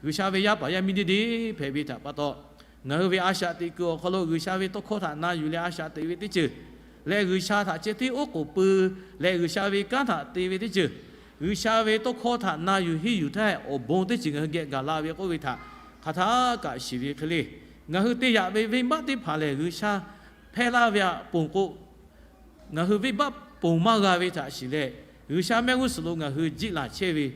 G'uiˬsha ve yaˇ paˍ yaˇ miˇ deˇ deˇ hpehꞈ ve htaꞈ pa taw, ngaˬ hui ve a shaꞈ teꞈ kuiˬ awˬ hk'aw lo G'uiˬsha ve tawˇ hkawˇ htaꞈ na yuˬ leh a shaꞈ teꞈ ve teˇ ceuˬ leh, G'uiˬsha htaꞈ ceh tiˉ oˉ k'oˍ pui leh G'uiˬsha ve kanˉ htaꞈ te ve teˇ ceuˬ, G'uiˬsha ve tawˇ hkawˇ htaꞈ na yuˬ henˇ yuˬ htaˇ awˬ bon teˇ ceuˬ ngaˬ hui geh gaˬ la ve k'oˆ ve htaꞈ hk'aˬ htaˇ kaꞈ shiˍ ve hk'e le. Ngaˬ hui te yaꞈ ve venˇbaˆ teˇ hpaˍ lehˬ G'uiˬsha hpehˇ laˇ ve htaꞈ ponˬ k'o, ngaˬ hui venˇbaˆ ponˬ maˇ g'a ve htaꞈ shiˍ leh, G'uiˬsha mehˆ g'uˇ suhˍ lo ngaˬ hui jiˆ laˬ chehˇ ve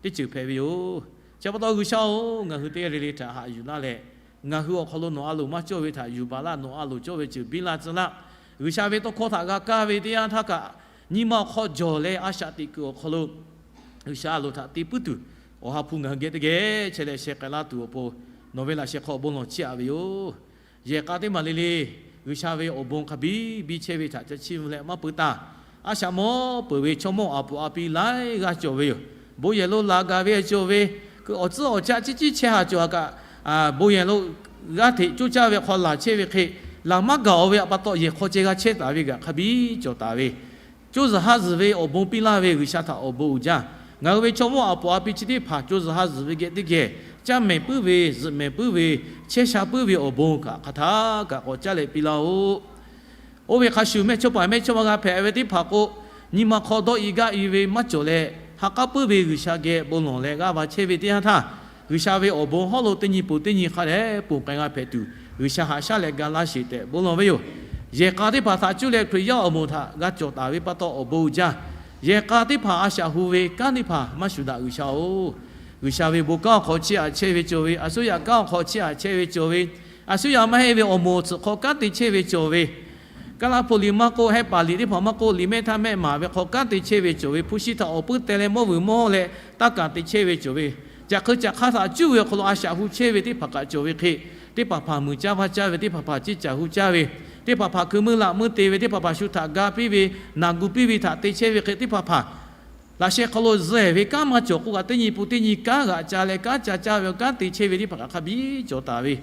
teˇ ceuˬ hpehꞈ ve yoˬ. Chi pa taw G'uiˬsha-oˬ, ngaˬ hui teˇ g'aˇ le le htaꞈ haꞈ yuˬ laˇ leh, ngaˬ hui awˬ hk'aw lo nawˬ a loˍ maˇ cawˇ ve htaꞈ yuˬ baˬ laˇ, nawˬ a loˍ cawˇ ve ceuˬ biˇ laˇ tcuh laˇ. G'uiˬsha ve tawˇ hkawˇ htaꞈ g'a kaˇ ve teˇ yanˇ htaˇ kaꞈ, nyi ma awˬ hk'aw jawˬ leh a shaꞈ teꞈ kuiˬ awˬ hk'aw lo G'uiˬsha a loˍ htaꞈ te puiˉ tuˬ, Awˬ ha hpu ngaˬ hui geh teˇ geh chehˇ leh sheh k'ai laˇ tuˬ awˬ pon, nawˬ ve laꞈ sheh hk'aw awˬ bon lawˬ chiˇ aꞈ ve yoˬ. Yehˬ k'a teˇ maˬ le le, G'uiˬsha ve awˬ bon hk'a biˇ biˇ chehˇ ve htaꞈ ca chiˇ mvuh leh maˇ peu taˍ. A shaꞈ mawˇ peuˬ ve chaw mawˇ aˬ poꞈ aˬ pi laiˉ g'aˇ cawˬ ve yoˬ. Bon yehˬ lo laˬ gaˬ ve cawˬ ve, keu awˬ tcuhˉ awˬ caˆ ciˉ ciˉ chehˇ ha cawˬ a kaꞈ, bon yehˬ lo g'aˇ hteꞈ coˇ caˇ ve hk'aw laˬ chehˇ ve hk'e, laˬ maˇ gaˬ-o ve htaꞈ pa taw yehˬ hk'aw ceh g'a chehˇ taˍ ve kaꞈ hk'a biˇ cawˬ taˍ ve, co zuhˬ ha zuhˬ ve awˬ bon piˇ laˇ ve G'uiˬsha htaꞈ awˬ bon uiˍ jaˇ. Ngaˬ hui ve chaw mawˇ aˬ poꞈ aˬ pi chi teˇ hpaˍ co zuhˬ ha zuhˬ ve geh teˇ geh, caˇ mehˍ puiˉ ve, zuhꞈ mehˍ puiˉ ve, chehˇ sha puiˉ ve awˬ bon kaꞈ hk'aˬ htaˇ kaꞈ k'awꞈ caˇ leh piˇ laˇ-oˆ. Oˇ ve hk'a shuˍ mehˇchawˇpaˍ mehˇchawˇma g'a hpehꞈ ve teˇ hpaˍ k'o, nyi ma hk'aw dawˇ i gaˇ i ve maˇ cawˬ leh, ha k'aˉ puiˉ ve G'uiˬsha geh bon lawˬ leh g'aˇ va chehˇ ve teˇ yanˇ htaˇ, G'uiˬsha ve awˬ bon hawˉ lo teˇ nyi pon teˇ nyi hk'a dehꞈ ponˬ k'ai g'a hpehꞈ tuˬ, G'uiˬsha haꞈ shaˉ leh ga laˇ sheˍ tehꞈ bon lawˬ ve yoˬ. Yehˬ k'a teˇ hpaˍ htaꞈ cuˇ leh Hkriꞈ yaˇ awˬ moˍ htaꞈ g'a cawˬ taˍ ve pa taw awˬ bon uiˍ jaˇ. Yehˬ k'a teˇ hpaˍ a shaꞈ hu ve kanˉ teˇ hpaˍ maˇ shuˍ daꞈ G'uiˬsha-oˬ, G'uiˬsha ve bon kanˉ awˬ hk'aw chiˇ aꞈ chehˇ ve cawˬ ve, a suˉ yaꞈ kanˉ awˬ hk'aw chiˇ aꞈ chehˇ ve cawˬ ve, a suˉ yaꞈ maˇ heˆ ve awˬ moˍ awˬ tsuhꞈ hk'aw kanˉ te chehˇ ve cawˬ ve, Kaˉlaˇ hpu liꞈ maˇ k'oˆ, Hehˆ paˍ liꞈ teˇ hpaˍ maˇ k'oˆ, liꞈ mehˆ htaˇ mehˆ maˍ ve hk'aw kanˉ te chehˇ ve cawˬ ve, hpu shi htaꞈ awˬ puiˉ teh leh mawˇ vuiˬ mawˇ leh taˇ kaˍ te chehˇ ve cawˬ ve, caꞈ hk'eu caꞈ hk'aˇ htaꞈ cuˇ ve awˬ hk'aw lo a shaꞈ hu chehˇ ve teˇ hpaˍ kaꞈ cawˬ ve hk'e, teˇ hpaˍ hpaˍ muiˬ caˇ vaˇ caˇ ve, teˇ hpaˍ hpaˍ ciˇ caˬ hu caˇ ve, teˇ hpaˍ hpaˍ hkui meuˇ laꞈ meuˇ te ve, teˇ hpaˍ hpaˍ shu htaꞈ ga piˇ ve, naˬ gu piˇ ve htaꞈ te chehˇ ve hk'e, teˇ hpaˍ hpaˍ laꞈ sheh hk'aw lo zuhꞈ ve kanˉ maˇ cawˬ k'oˆ kaꞈ, teˇ nyi pun teˇ nyi kanˉ g'aꞈ ca leh kanˉ ca caˇ ve awˬ kanˉ te chehˇ ve teˇ hpaˍ kaꞈ hk'a biˇ cawˬ taˍ ve,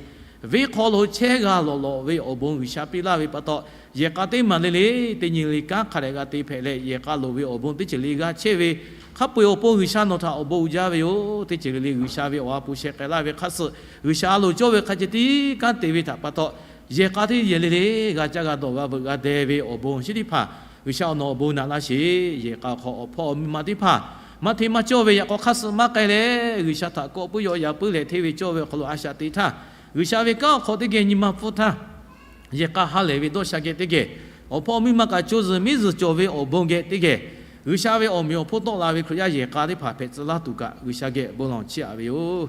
venˇ hk'aw lo chehˇ g'a lawꞈ lawꞈ ve awˬ bon G'uiˬsha piˇ laˇ ve pa taw, yehˬ k'a teˇ maˬ le le, teˇ nyi le kanˉ hk'a dehꞈ g'a te hpehꞈ leh, yehˬ k'a loˍ ve awˬ bon teˇ ceuˬ le g'a chehˇ ve, hk'a peu-eˬ awˬ pon G'uiˬsha nawˬ htaꞈ awˬ bon uiˍ jaˇ ve yoˬ. Teˇ ceuˬ le le G'uiˬsha ve awˬ ha hpu sheh k'ai laˇ ve hk'a suh, G'uiˬsha a loˍ cawˇ ve hk'a ceh tiˉ kanˉ te ve htaꞈ pa taw, yehˬ k'a teˇ yehˬ le le g'a caˇ g'a dawˬ g'a veuꞈ g'a deh ve awˬ bon chi teˇ hpaˍ, G'uiˬsha awˬ nawˬ awˬ bon naꞈ laˇ sheˍ. Yehˬ k'a awˬ hk'aw awˬ hpawˇ awˬ miˇ ma teˇ hpaˍ maˇ hteˇ maˇ cawˇ ve yaꞈ k'aw hk'aˇ suh maˇ k'ai leh, G'uiˬsha htaꞈ kawˆ puiˉ yaw yaꞈ puiˉ leh hteˇ ve cawˇ ve awˬ hk'aw lo a shaꞈ te htaˇ, G'uiˬsha ve kanˉ awˬ hk'aw teˇ geh nyi ma hpfuhˇ htaˇ, yehˬ k'a ha lehˬ ve dawˇ sha geh teˇ geh, awˬ hpawˇ miˇ ma kaꞈ co zuhˬ miˉ zuhˬ cawˬ ve awˬ bon geh teˇ geh, G'uiˬsha ve awˬ meꞈ awˬ hponˇ tawˆ la ve Hkriꞈ yaˇ yehˬ k'a teˇ hpaˍ hpehꞈ tcuh laˇ tuˬ kaꞈ G'uiˬsha geh bon lawˬ chiˇ aꞈ ve yoˬ.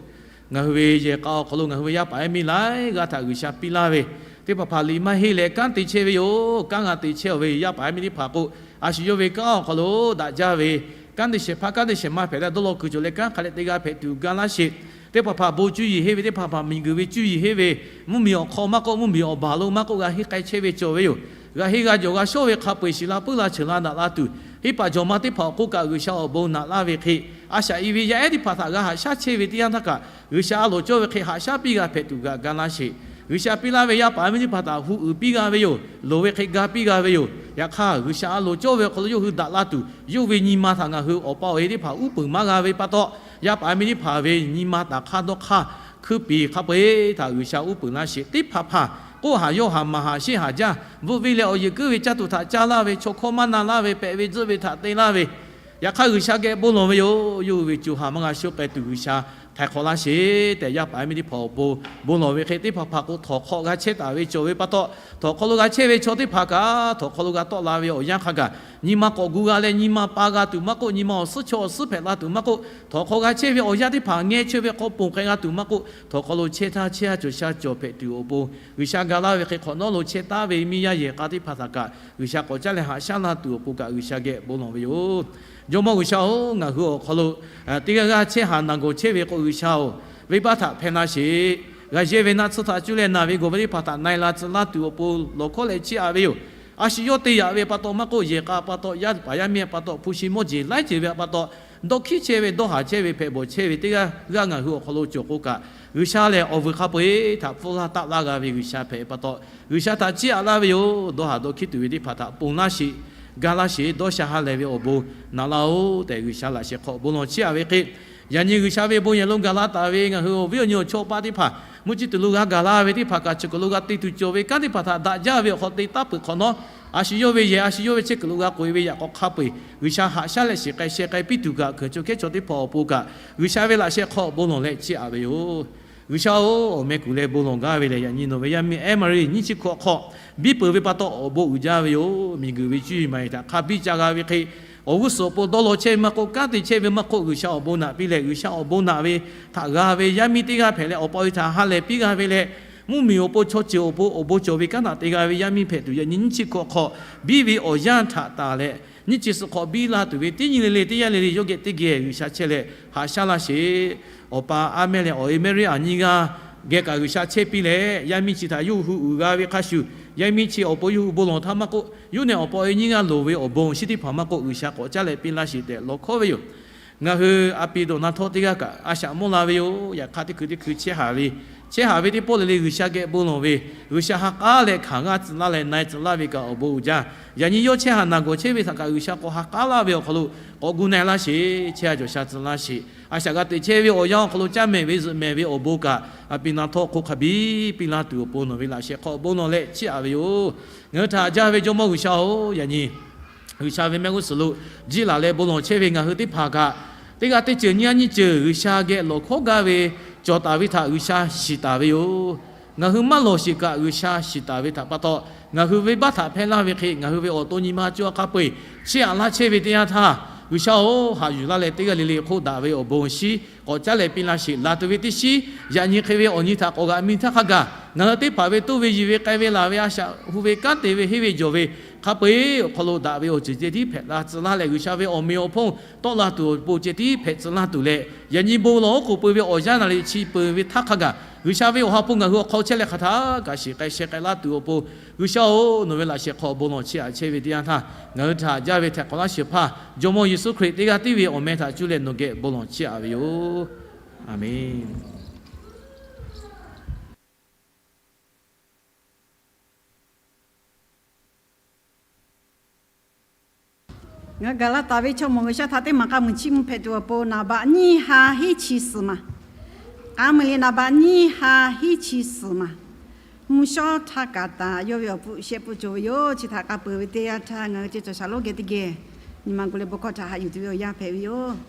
Ngaˬ hui ve yehˬ k'a awˬ hk'aw lo ngaˬ hui ve yaˇ paˍ yaˇ miˇ laiˉ g'aˇ htaꞈ G'uiˬsha piˇ laˇ ve, teˇ hpaˍ hpaˍ liꞈ maˇ henˇ leh kanˉ te chehˇ ve yoˬ. Kanˉ g'a te chehˇ ve yaˇ paˍ yaˇ miˇ teˇ hpaˍ k'o, a shu yawˇ ve kanˉ awˬ hk'aw lo daꞈ jaˇ ve kanˉ teˇ shehˍ hpaˇ kanˉ teˇ shehˍ ma hpehꞈ leh dawˇ law kuiˬ cawˬ leh kanˉ hk'a dehꞈ te g'a hpehꞈ tuˬ ga laˇ sheˍ. Teˇ hpaˍ hpaˍ bon cuˇ yiˍ henˇ ve, teˇ hpaˍ hpaˍ miˬguiˬ ve cuˇ yiˍ henˇ ve, mvuhˇmiˬ awˬ hk'aw maˇ k'oˆ, mvuhˇmiˬ awˬ baˬ lo maˇ k'oˆ, g'a henˇ k'ai chehˇ ve cawˬ ve yoˬ. G'a henˇ g'a jawˬ g'a shawˉ ve hk'a peu-eˬ shiˍ la puiˉ la cheuˬ la daꞈ la tuˬ, teˇ hpaˍ jawˬ ma teˇ hpaˍ awˬ k'oˆ kaꞈ G'uiˬsha awˬ bon naꞈ laˇ ve hk'e, a shaꞈ i ve yaˇ ehˉ teˇ hpaˍ htaꞈ g'a haꞈ shaˉ chehˇ ve teˇ yanˇ htaˇ kaꞈ, G'uiˬsha a loˍ cawˇ ve hk'e haꞈ shaˉ piˇ g'a hpehꞈ tuˬ kaꞈ ga laˇ sheˍ. G'uiˬsha piˇ laˇ ve yaˇ paˍ yaˇ miˇ teˇ hpaˍ htaꞈ hu uiˍ piˇ g'a ve yoˬ. Loˍ ve hk'e ga piˇ g'a ve yoˬ. Yaꞈ hk'aˇ, G'uiˬsha a loˍ cawˇ ve awˬ hk'aw lo yawˇ hui daꞈ la tuˬ, yawˇ ve nyi ma htaꞈ ngaˬ hui awˬ pa awˬ e teˇ hpaˍ uˉ peunˍ maˇ g'a ve pa taw, yaˇ paˍ yaˇ miˇ teˇ hpaˍ ve nyi ma taˍ hk'aˇ dawˇ hk'aˇ hkuiˇ piˍ hk'a peu-eˬ htaꞈ G'uiˬsha uˉ peunˍ laˇ sheˍ. Teˇ hpaˍ hpaˍ k'oˆ, haˍ yawˇ haˍ maˍ haˍ sheˆ haˍ jaˇ, bvuhꞈ ve leh awˬ yehˬ kuiˉ ve caˇ tuˬ htaꞈ caˇ laˇ ve, chaw hkawˇ maˇ na laˇ ve, pehꞈ ve tzuhˆ ve htaꞈ te laˇ ve, yaꞈ hk'aˇ G'uiˬsha geh bon lawˬ ve yoˬ. Yawˇ hui ve co ha maˇ g'a shuˉ k'ai tuˬ G'uiˬsha htaiˍ hk'awꞈ laˇ sheˍ tehꞈ, yaˇ paˍ yaˇ miˇ teˇ hpaˍ awˬ pon bon lawˬ ve hk'e, teˇ hpaˍ hpaˍ k'o htawnˍ hk'aw g'a chehˇ taˍ ve cawˬ ve pa taw, htawnˍ hk'aw lo g'a chehˇ ve chaw teˇ hpaˍ kaꞈ htawnˍ hk'aw lo g'a tawˆ la ve awˬ yanˇ hk'a gaˬ, nyi ma k'awꞈ gu g'a leh nyi ma pa g'a tuˬ maˇ k'oˆ, nyi ma awˬ suhˉ chaw awˬ suhˉ hpehꞈ la tuˬ maˇ k'oˆ, htawnˍ hk'aw g'a chehˇ ve awˬ yanˇ teˇ hpaˍ ngeh cheu ve k'aw ponˬ k'ai g'a tuˬ maˇ k'oˆ, htawnˍ hk'aw lo chehˇ htaˇ chehˇ a cawˬ sha cawˬ hpehꞈ tuˬ awˬ pon, G'uiˬsha ga laˇ ve hk'e hk'awꞈ nawˉ lo chehˇ taˉ ve miˇ yaˇ yehˬ k'a teˇ hpaˍ htaꞈ kaꞈ G'uiˬsha k'awꞈ caˉ leh haꞈ shaˉ laˇ tuˬ awˬ pon kaꞈ G'uiˬsha geh bon lawˬ ve yoˬ. Jawˇmawˇ G'uiˬsha-oˬ, ngaˬ hui awˬ hk'aw lo teˇ g'aˇ g'aˇ chehˇ haˍ naˬ gawˬ chehˇ ve k'o, G'uiˬsha-oˬ, venˇbaˆ htaꞈ hpehˇ laˇ sheˍ. G'a yehˇ ve naˆ tsuhˇ htaꞈ cuˇ leh naˬ ve gawˬ ve teˇ hpaˍ htaꞈ na e la tcuh laˇ tuˬ awˬ pon lawˬ hkawˉ leh chiˇ aꞈ ve yoˬ. A shu yawˇ te yaꞈ ve pa taw maˇ k'oˆ, yehˬ k'a pa taw, yaˇ paˍ yaˇ miˇ pa taw, hpu shi mawˇ jeˬ laiˉ ceuˬ ve pa taw, dawˇ hkiˉ chehˇ ve, dawˇ haˍ chehˇ ve, hpehꞈ bawˬ chehˇ ve teˇ g'aˇ g'aˇ ngaˬ hui awˬ hk'aw lo cawˬ k'o kaꞈ, G'uiˬsha lehˬ awˬ vuiˬ hk'a peu-eˬ htaꞈ hpfuhˇ laˇ taˆ laˇ g'a ve G'uiˬsha hpehꞈ pa taw, G'uiˬsha htaꞈ chiˇ aꞈ laˇ ve yoˬ. Dawˇ haˍ dawˇ hkiˉ tuˬ ve teˇ hpaˍ htaꞈ ponˬ laˇ sheˍ, ga laˇ sheˍ, dawˇ sha ha lehˬ ve awˬ bon naꞈ laˇ-oˬ tehꞈ, G'uiˬsha laꞈ shehˍ hk'aw bon lawˬ chiˇ aꞈ ve hk'e, yaꞈ nyi G'uiˬsha ve bon yehˬ lo gaˬ la taˍ ve ngaˬ hui awˬ viˉ awˬ nyi awˬ chawˇ paˆ teˇ hpaˍ, mvuhˇ chi tuˬ lo g'a gaˬ la ve teˇ hpaˍ kaꞈ, chi kuiˬ lo g'a te tuˬ cawˬ ve kanˉ teˇ hpaˍ htaꞈ daꞈ jaˇ ve awˬ hk'aw te taˉ peuˬ hk'awꞈ nawˉ, a shu yawˇ ve yehˬ, a shu yawˇ ve chehˇ kuiˬ lo g'a k'oꞈ e ve yaꞈ k'aw hk'a peu-eˬ G'uiˬsha haꞈ shaˉ leh shiˍ k'ai sheh k'ai piˇ tuˬ kaꞈ, hkui chaw hkehˉ chaw teˇ hpaˍ awˬ pon kaꞈ G'uiˬsha ve laꞈ shehˍ hk'aw bon lawˬ leh chiˇ aꞈ ve yoˬ. G'uiˬsha-oˬ, awˬ meh kuˬ leh bon lawˬ gaˇ ve lehˬ, yaꞈ nyi nawˬ ve yaˇ miˇ Ehˉ Maˍriˆ nyiˇ chi hkawꞈ hk'aw biˇ peuˬ ve pa taw awˬ bon uiˍ jaˇ ve yoˬ. Miˬguiˬ ve cuˇ yiˍ maˍ yiˍ htaꞈ hk'a biˇ ca g'a ve hk'e, awˬ g'uˇ suhˍ awˬ pon dawˇ law chehˇ ve maˇ k'oˆ, kanˉ te chehˇ ve maˇ k'oˆ, G'uiˬsha awˬ bon naꞈ piˇ leh, G'uiˬsha awˬ bon naꞈ ve htaꞈ g'a ve yaˇ miˇ teˇ g'aˇ hpehꞈ leh, awˬ pa awˬ e htaꞈ ha lehˬ piˇ g'a ve leh, mvuhˇmiˬ awˬ pon chaw ceuˬ awˬ pon awˬ bon cawˬ ve kanˉ htaꞈ te g'a ve yaˇ miˇ hpehꞈ tuˬ, yaꞈ nyi nyiˇ chi hkawꞈ hk'aw biˇ ve awˬ yanˇ htaꞈ tanˬ leh, nyiˇ chi suhˍ hk'aw biˇ la tuˬ ve teˇ nyi le le teˇ yanˇ le le yawˇ geh teˇ geh G'uiˬsha chehˇ leh haꞈ shaˉ laˇ sheˍ. Awˬ pa Aˉ mehˇ leh awˬ e Mehˇriˆ aꞈ nyiˇ g'aˇ geh kaꞈ G'uiˬsha chehˇ piˇ leh, yaˇ miˇ chi htaꞈ yawˇ hui uiˍ g'a ve hk'a shuˍ, yaˇ miˇ chi awˬ pon yawˇ hui bon lawˬ htaˇ maˇ k'oˆ, yawˇ nehˬ awˬ pa awˬ e nyiˇ g'aˇ loˍ ve awˬ bon chi teˇ hpaˍ maˇ k'oˆ, G'uiˬsha k'awꞈ caˉ leh piˇ laˇ sheˍ tehꞈ lawˬ hkawˉ ve yoˬ. Ngaˬ hui a pi dawˬ na htawˇ teˇ g'aˇ kaꞈ a shaꞈ mawˇ la ve yoˬ. Yaꞈ hk'aˇ teˇ hkui teˇ hkui chehˇ haˍ ve, chehˇ haˍ ve teˇ pawˆ le le G'uiˬsha geh bon lawˬ ve, G'uiˬsha ha k'aˉ leh hkanˍ g'aˇ tcuh laˇ leh na e tcuh laˇ ve kaꞈ awˬ bon uiˍ jaˇ. Yaꞈ nyi yawˇ chehˇ haˍ naˬ gawˬ chehˇ ve htaꞈ kaꞈ G'uiˬsha k'awꞈ ha k'aˉ laˇ ve awˬ hk'aw lo k'awꞈ gu na e laˇ sheˍ. Chehˇ a cawˬ sha tcuh laˇ sheˍ. A shaꞈ g'a teꞈ chehˇ ve awˬ yanˇ awˬ hk'aw lo caˇ mehˍ ve zuhꞈ mehˍ ve awˬ bon kaꞈ a pi na htawˇ hk'oˆ hk'a biˇ piˇ laˇ tuˬ awˬ pon nawˬ ve laꞈ shehˍ hk'aw bon lawˬ leh chiˇ aꞈ ve yoˬ. Ngaˬ hui htaꞈ haꞈ jaˇ ve Jawˇmawˇ G'uiˬsha-oˬ, yaꞈ nyi G'uiˬsha ve mehˆ g'uˇ suhˍ lo jiˆ laˬ leh bon lawˬ chehˇ ve ngaˬ hui teˇ hpaˍ kaꞈ, teˇ g'aˇ teˇ ceuˬ nyiˇ g'aˇ nyiˇ ceuˬ G'uiˬsha geh lawˬ hkawˉ gaˇ ve cawˬ taˍ ve htaꞈ G'uiˬsha shiˍ taˍ ve yoˬ. Ngaˬ hui maˇ lawˬ sheˍ kaꞈ G'uiˬsha shiˍ taˍ ve htaꞈ pa taw, ngaˬ hui venˇbaˆ htaꞈ hpehˇ laˇ ve hk'e ngaˬ hui ve awˬ to nyi ma co a hk'a peu-eˬ chiˇ aꞈ laˇ chehˇ ve teˇ yanˇ htaˇ, G'uiˬsha-oˬ, haꞈ yuˬ laˇ leh teˇ g'aˇ le le hk'oˆ daꞈ ve awˬ bon awˬ shinˉ k'awꞈ caˉ leh piˇ laˇ sheˍ. Laˬ tuˬ ve teˇ shinˉ yaꞈ nyi hk'e ve awˬ nyi htaꞈ k'awꞈ g'aꞈ mi htaˇ hk'a gaˬ, ngaˬ hui teˇ hpaˍ ve toˇ ve yiˬ ve k'ai ve laˬ ve a shaꞈ hu ve kanˉ te ve henˇ ve jawˬ ve hk'a peu-eˬ awˬ hk'aw lo daꞈ ve awˬ ceuˬ ceh tiˉ hpehꞈ la tcuh laˇ leh, G'uiˬsha ve awˬ meꞈ awˬ hponˇ tawˆ la tuˬ awˬ pon ceh tiˉ hpehꞈ tcuh laˇ tuˬ leh, yaꞈ nyi bon lawˬ oˉ k'oˍ pui ve awˬ yanˇ naˍ riˍ chi peuˬ ve htaˇ hk'a gaˬ, G'uiˬsha ve awˬ ha hpu ngaˬ hui awˬ hk'aw chehˇ leh hk'aˬ htaˇ kaꞈ shiˍ k'ai sheh k'ai laˇ tuˬ awˬ pon, G'uiˬsha-oˬ, nawˬ ve laꞈ shehˍ hk'aw bon lawˬ chiˇ aꞈ chehˇ ve teˇ yanˇ htaˇ, ngaˬ hui htaꞈ haꞈ jaˇ ve htehꞈ k'awꞈ laˇ shehˍ hpaˇ Jawˇmawˇ Yeˍsuˆ Hkriꞈ teˇ g'aˇ tiˉ ve awˬ meh htaꞈ cuˇ leh nawˬ geh bon lawˬ chiˇ aꞈ ve yoˬ. Aˬmenˍ. Ngaˬ hui gaˬ la taˍ ve chaw mawˬ G'uiˬsha htaꞈ teˇ maˬ k'a muiˬ chiˇ mvuh hpehꞈ tuˬ awˬ pon, naˍ baꞈ nyiˇ ha hiˉ chi suhˍ maˬ. K'a muiˬ le naˍ baꞈ nyiˇ ha hiˉ chi suhˍ maˬ. Mvuhˇ shawˉ htaˇ kaꞈ taˍ yawˇ ve awˬ pfuhˇ shehˆ pfuhˇ cawˬ ve yoˬ. Chi htaꞈ k'a peuˬ ve teˇ yanˇ htaˇ ngaˬ hui ceh cawˬ shaˍ lonˉ geh teˇ geh nyi ma gu leh bon hkawˇ htaꞈ haꞈ yuˬ tuˬ ve awˬ yanˇ hpehꞈ ve yoˬ.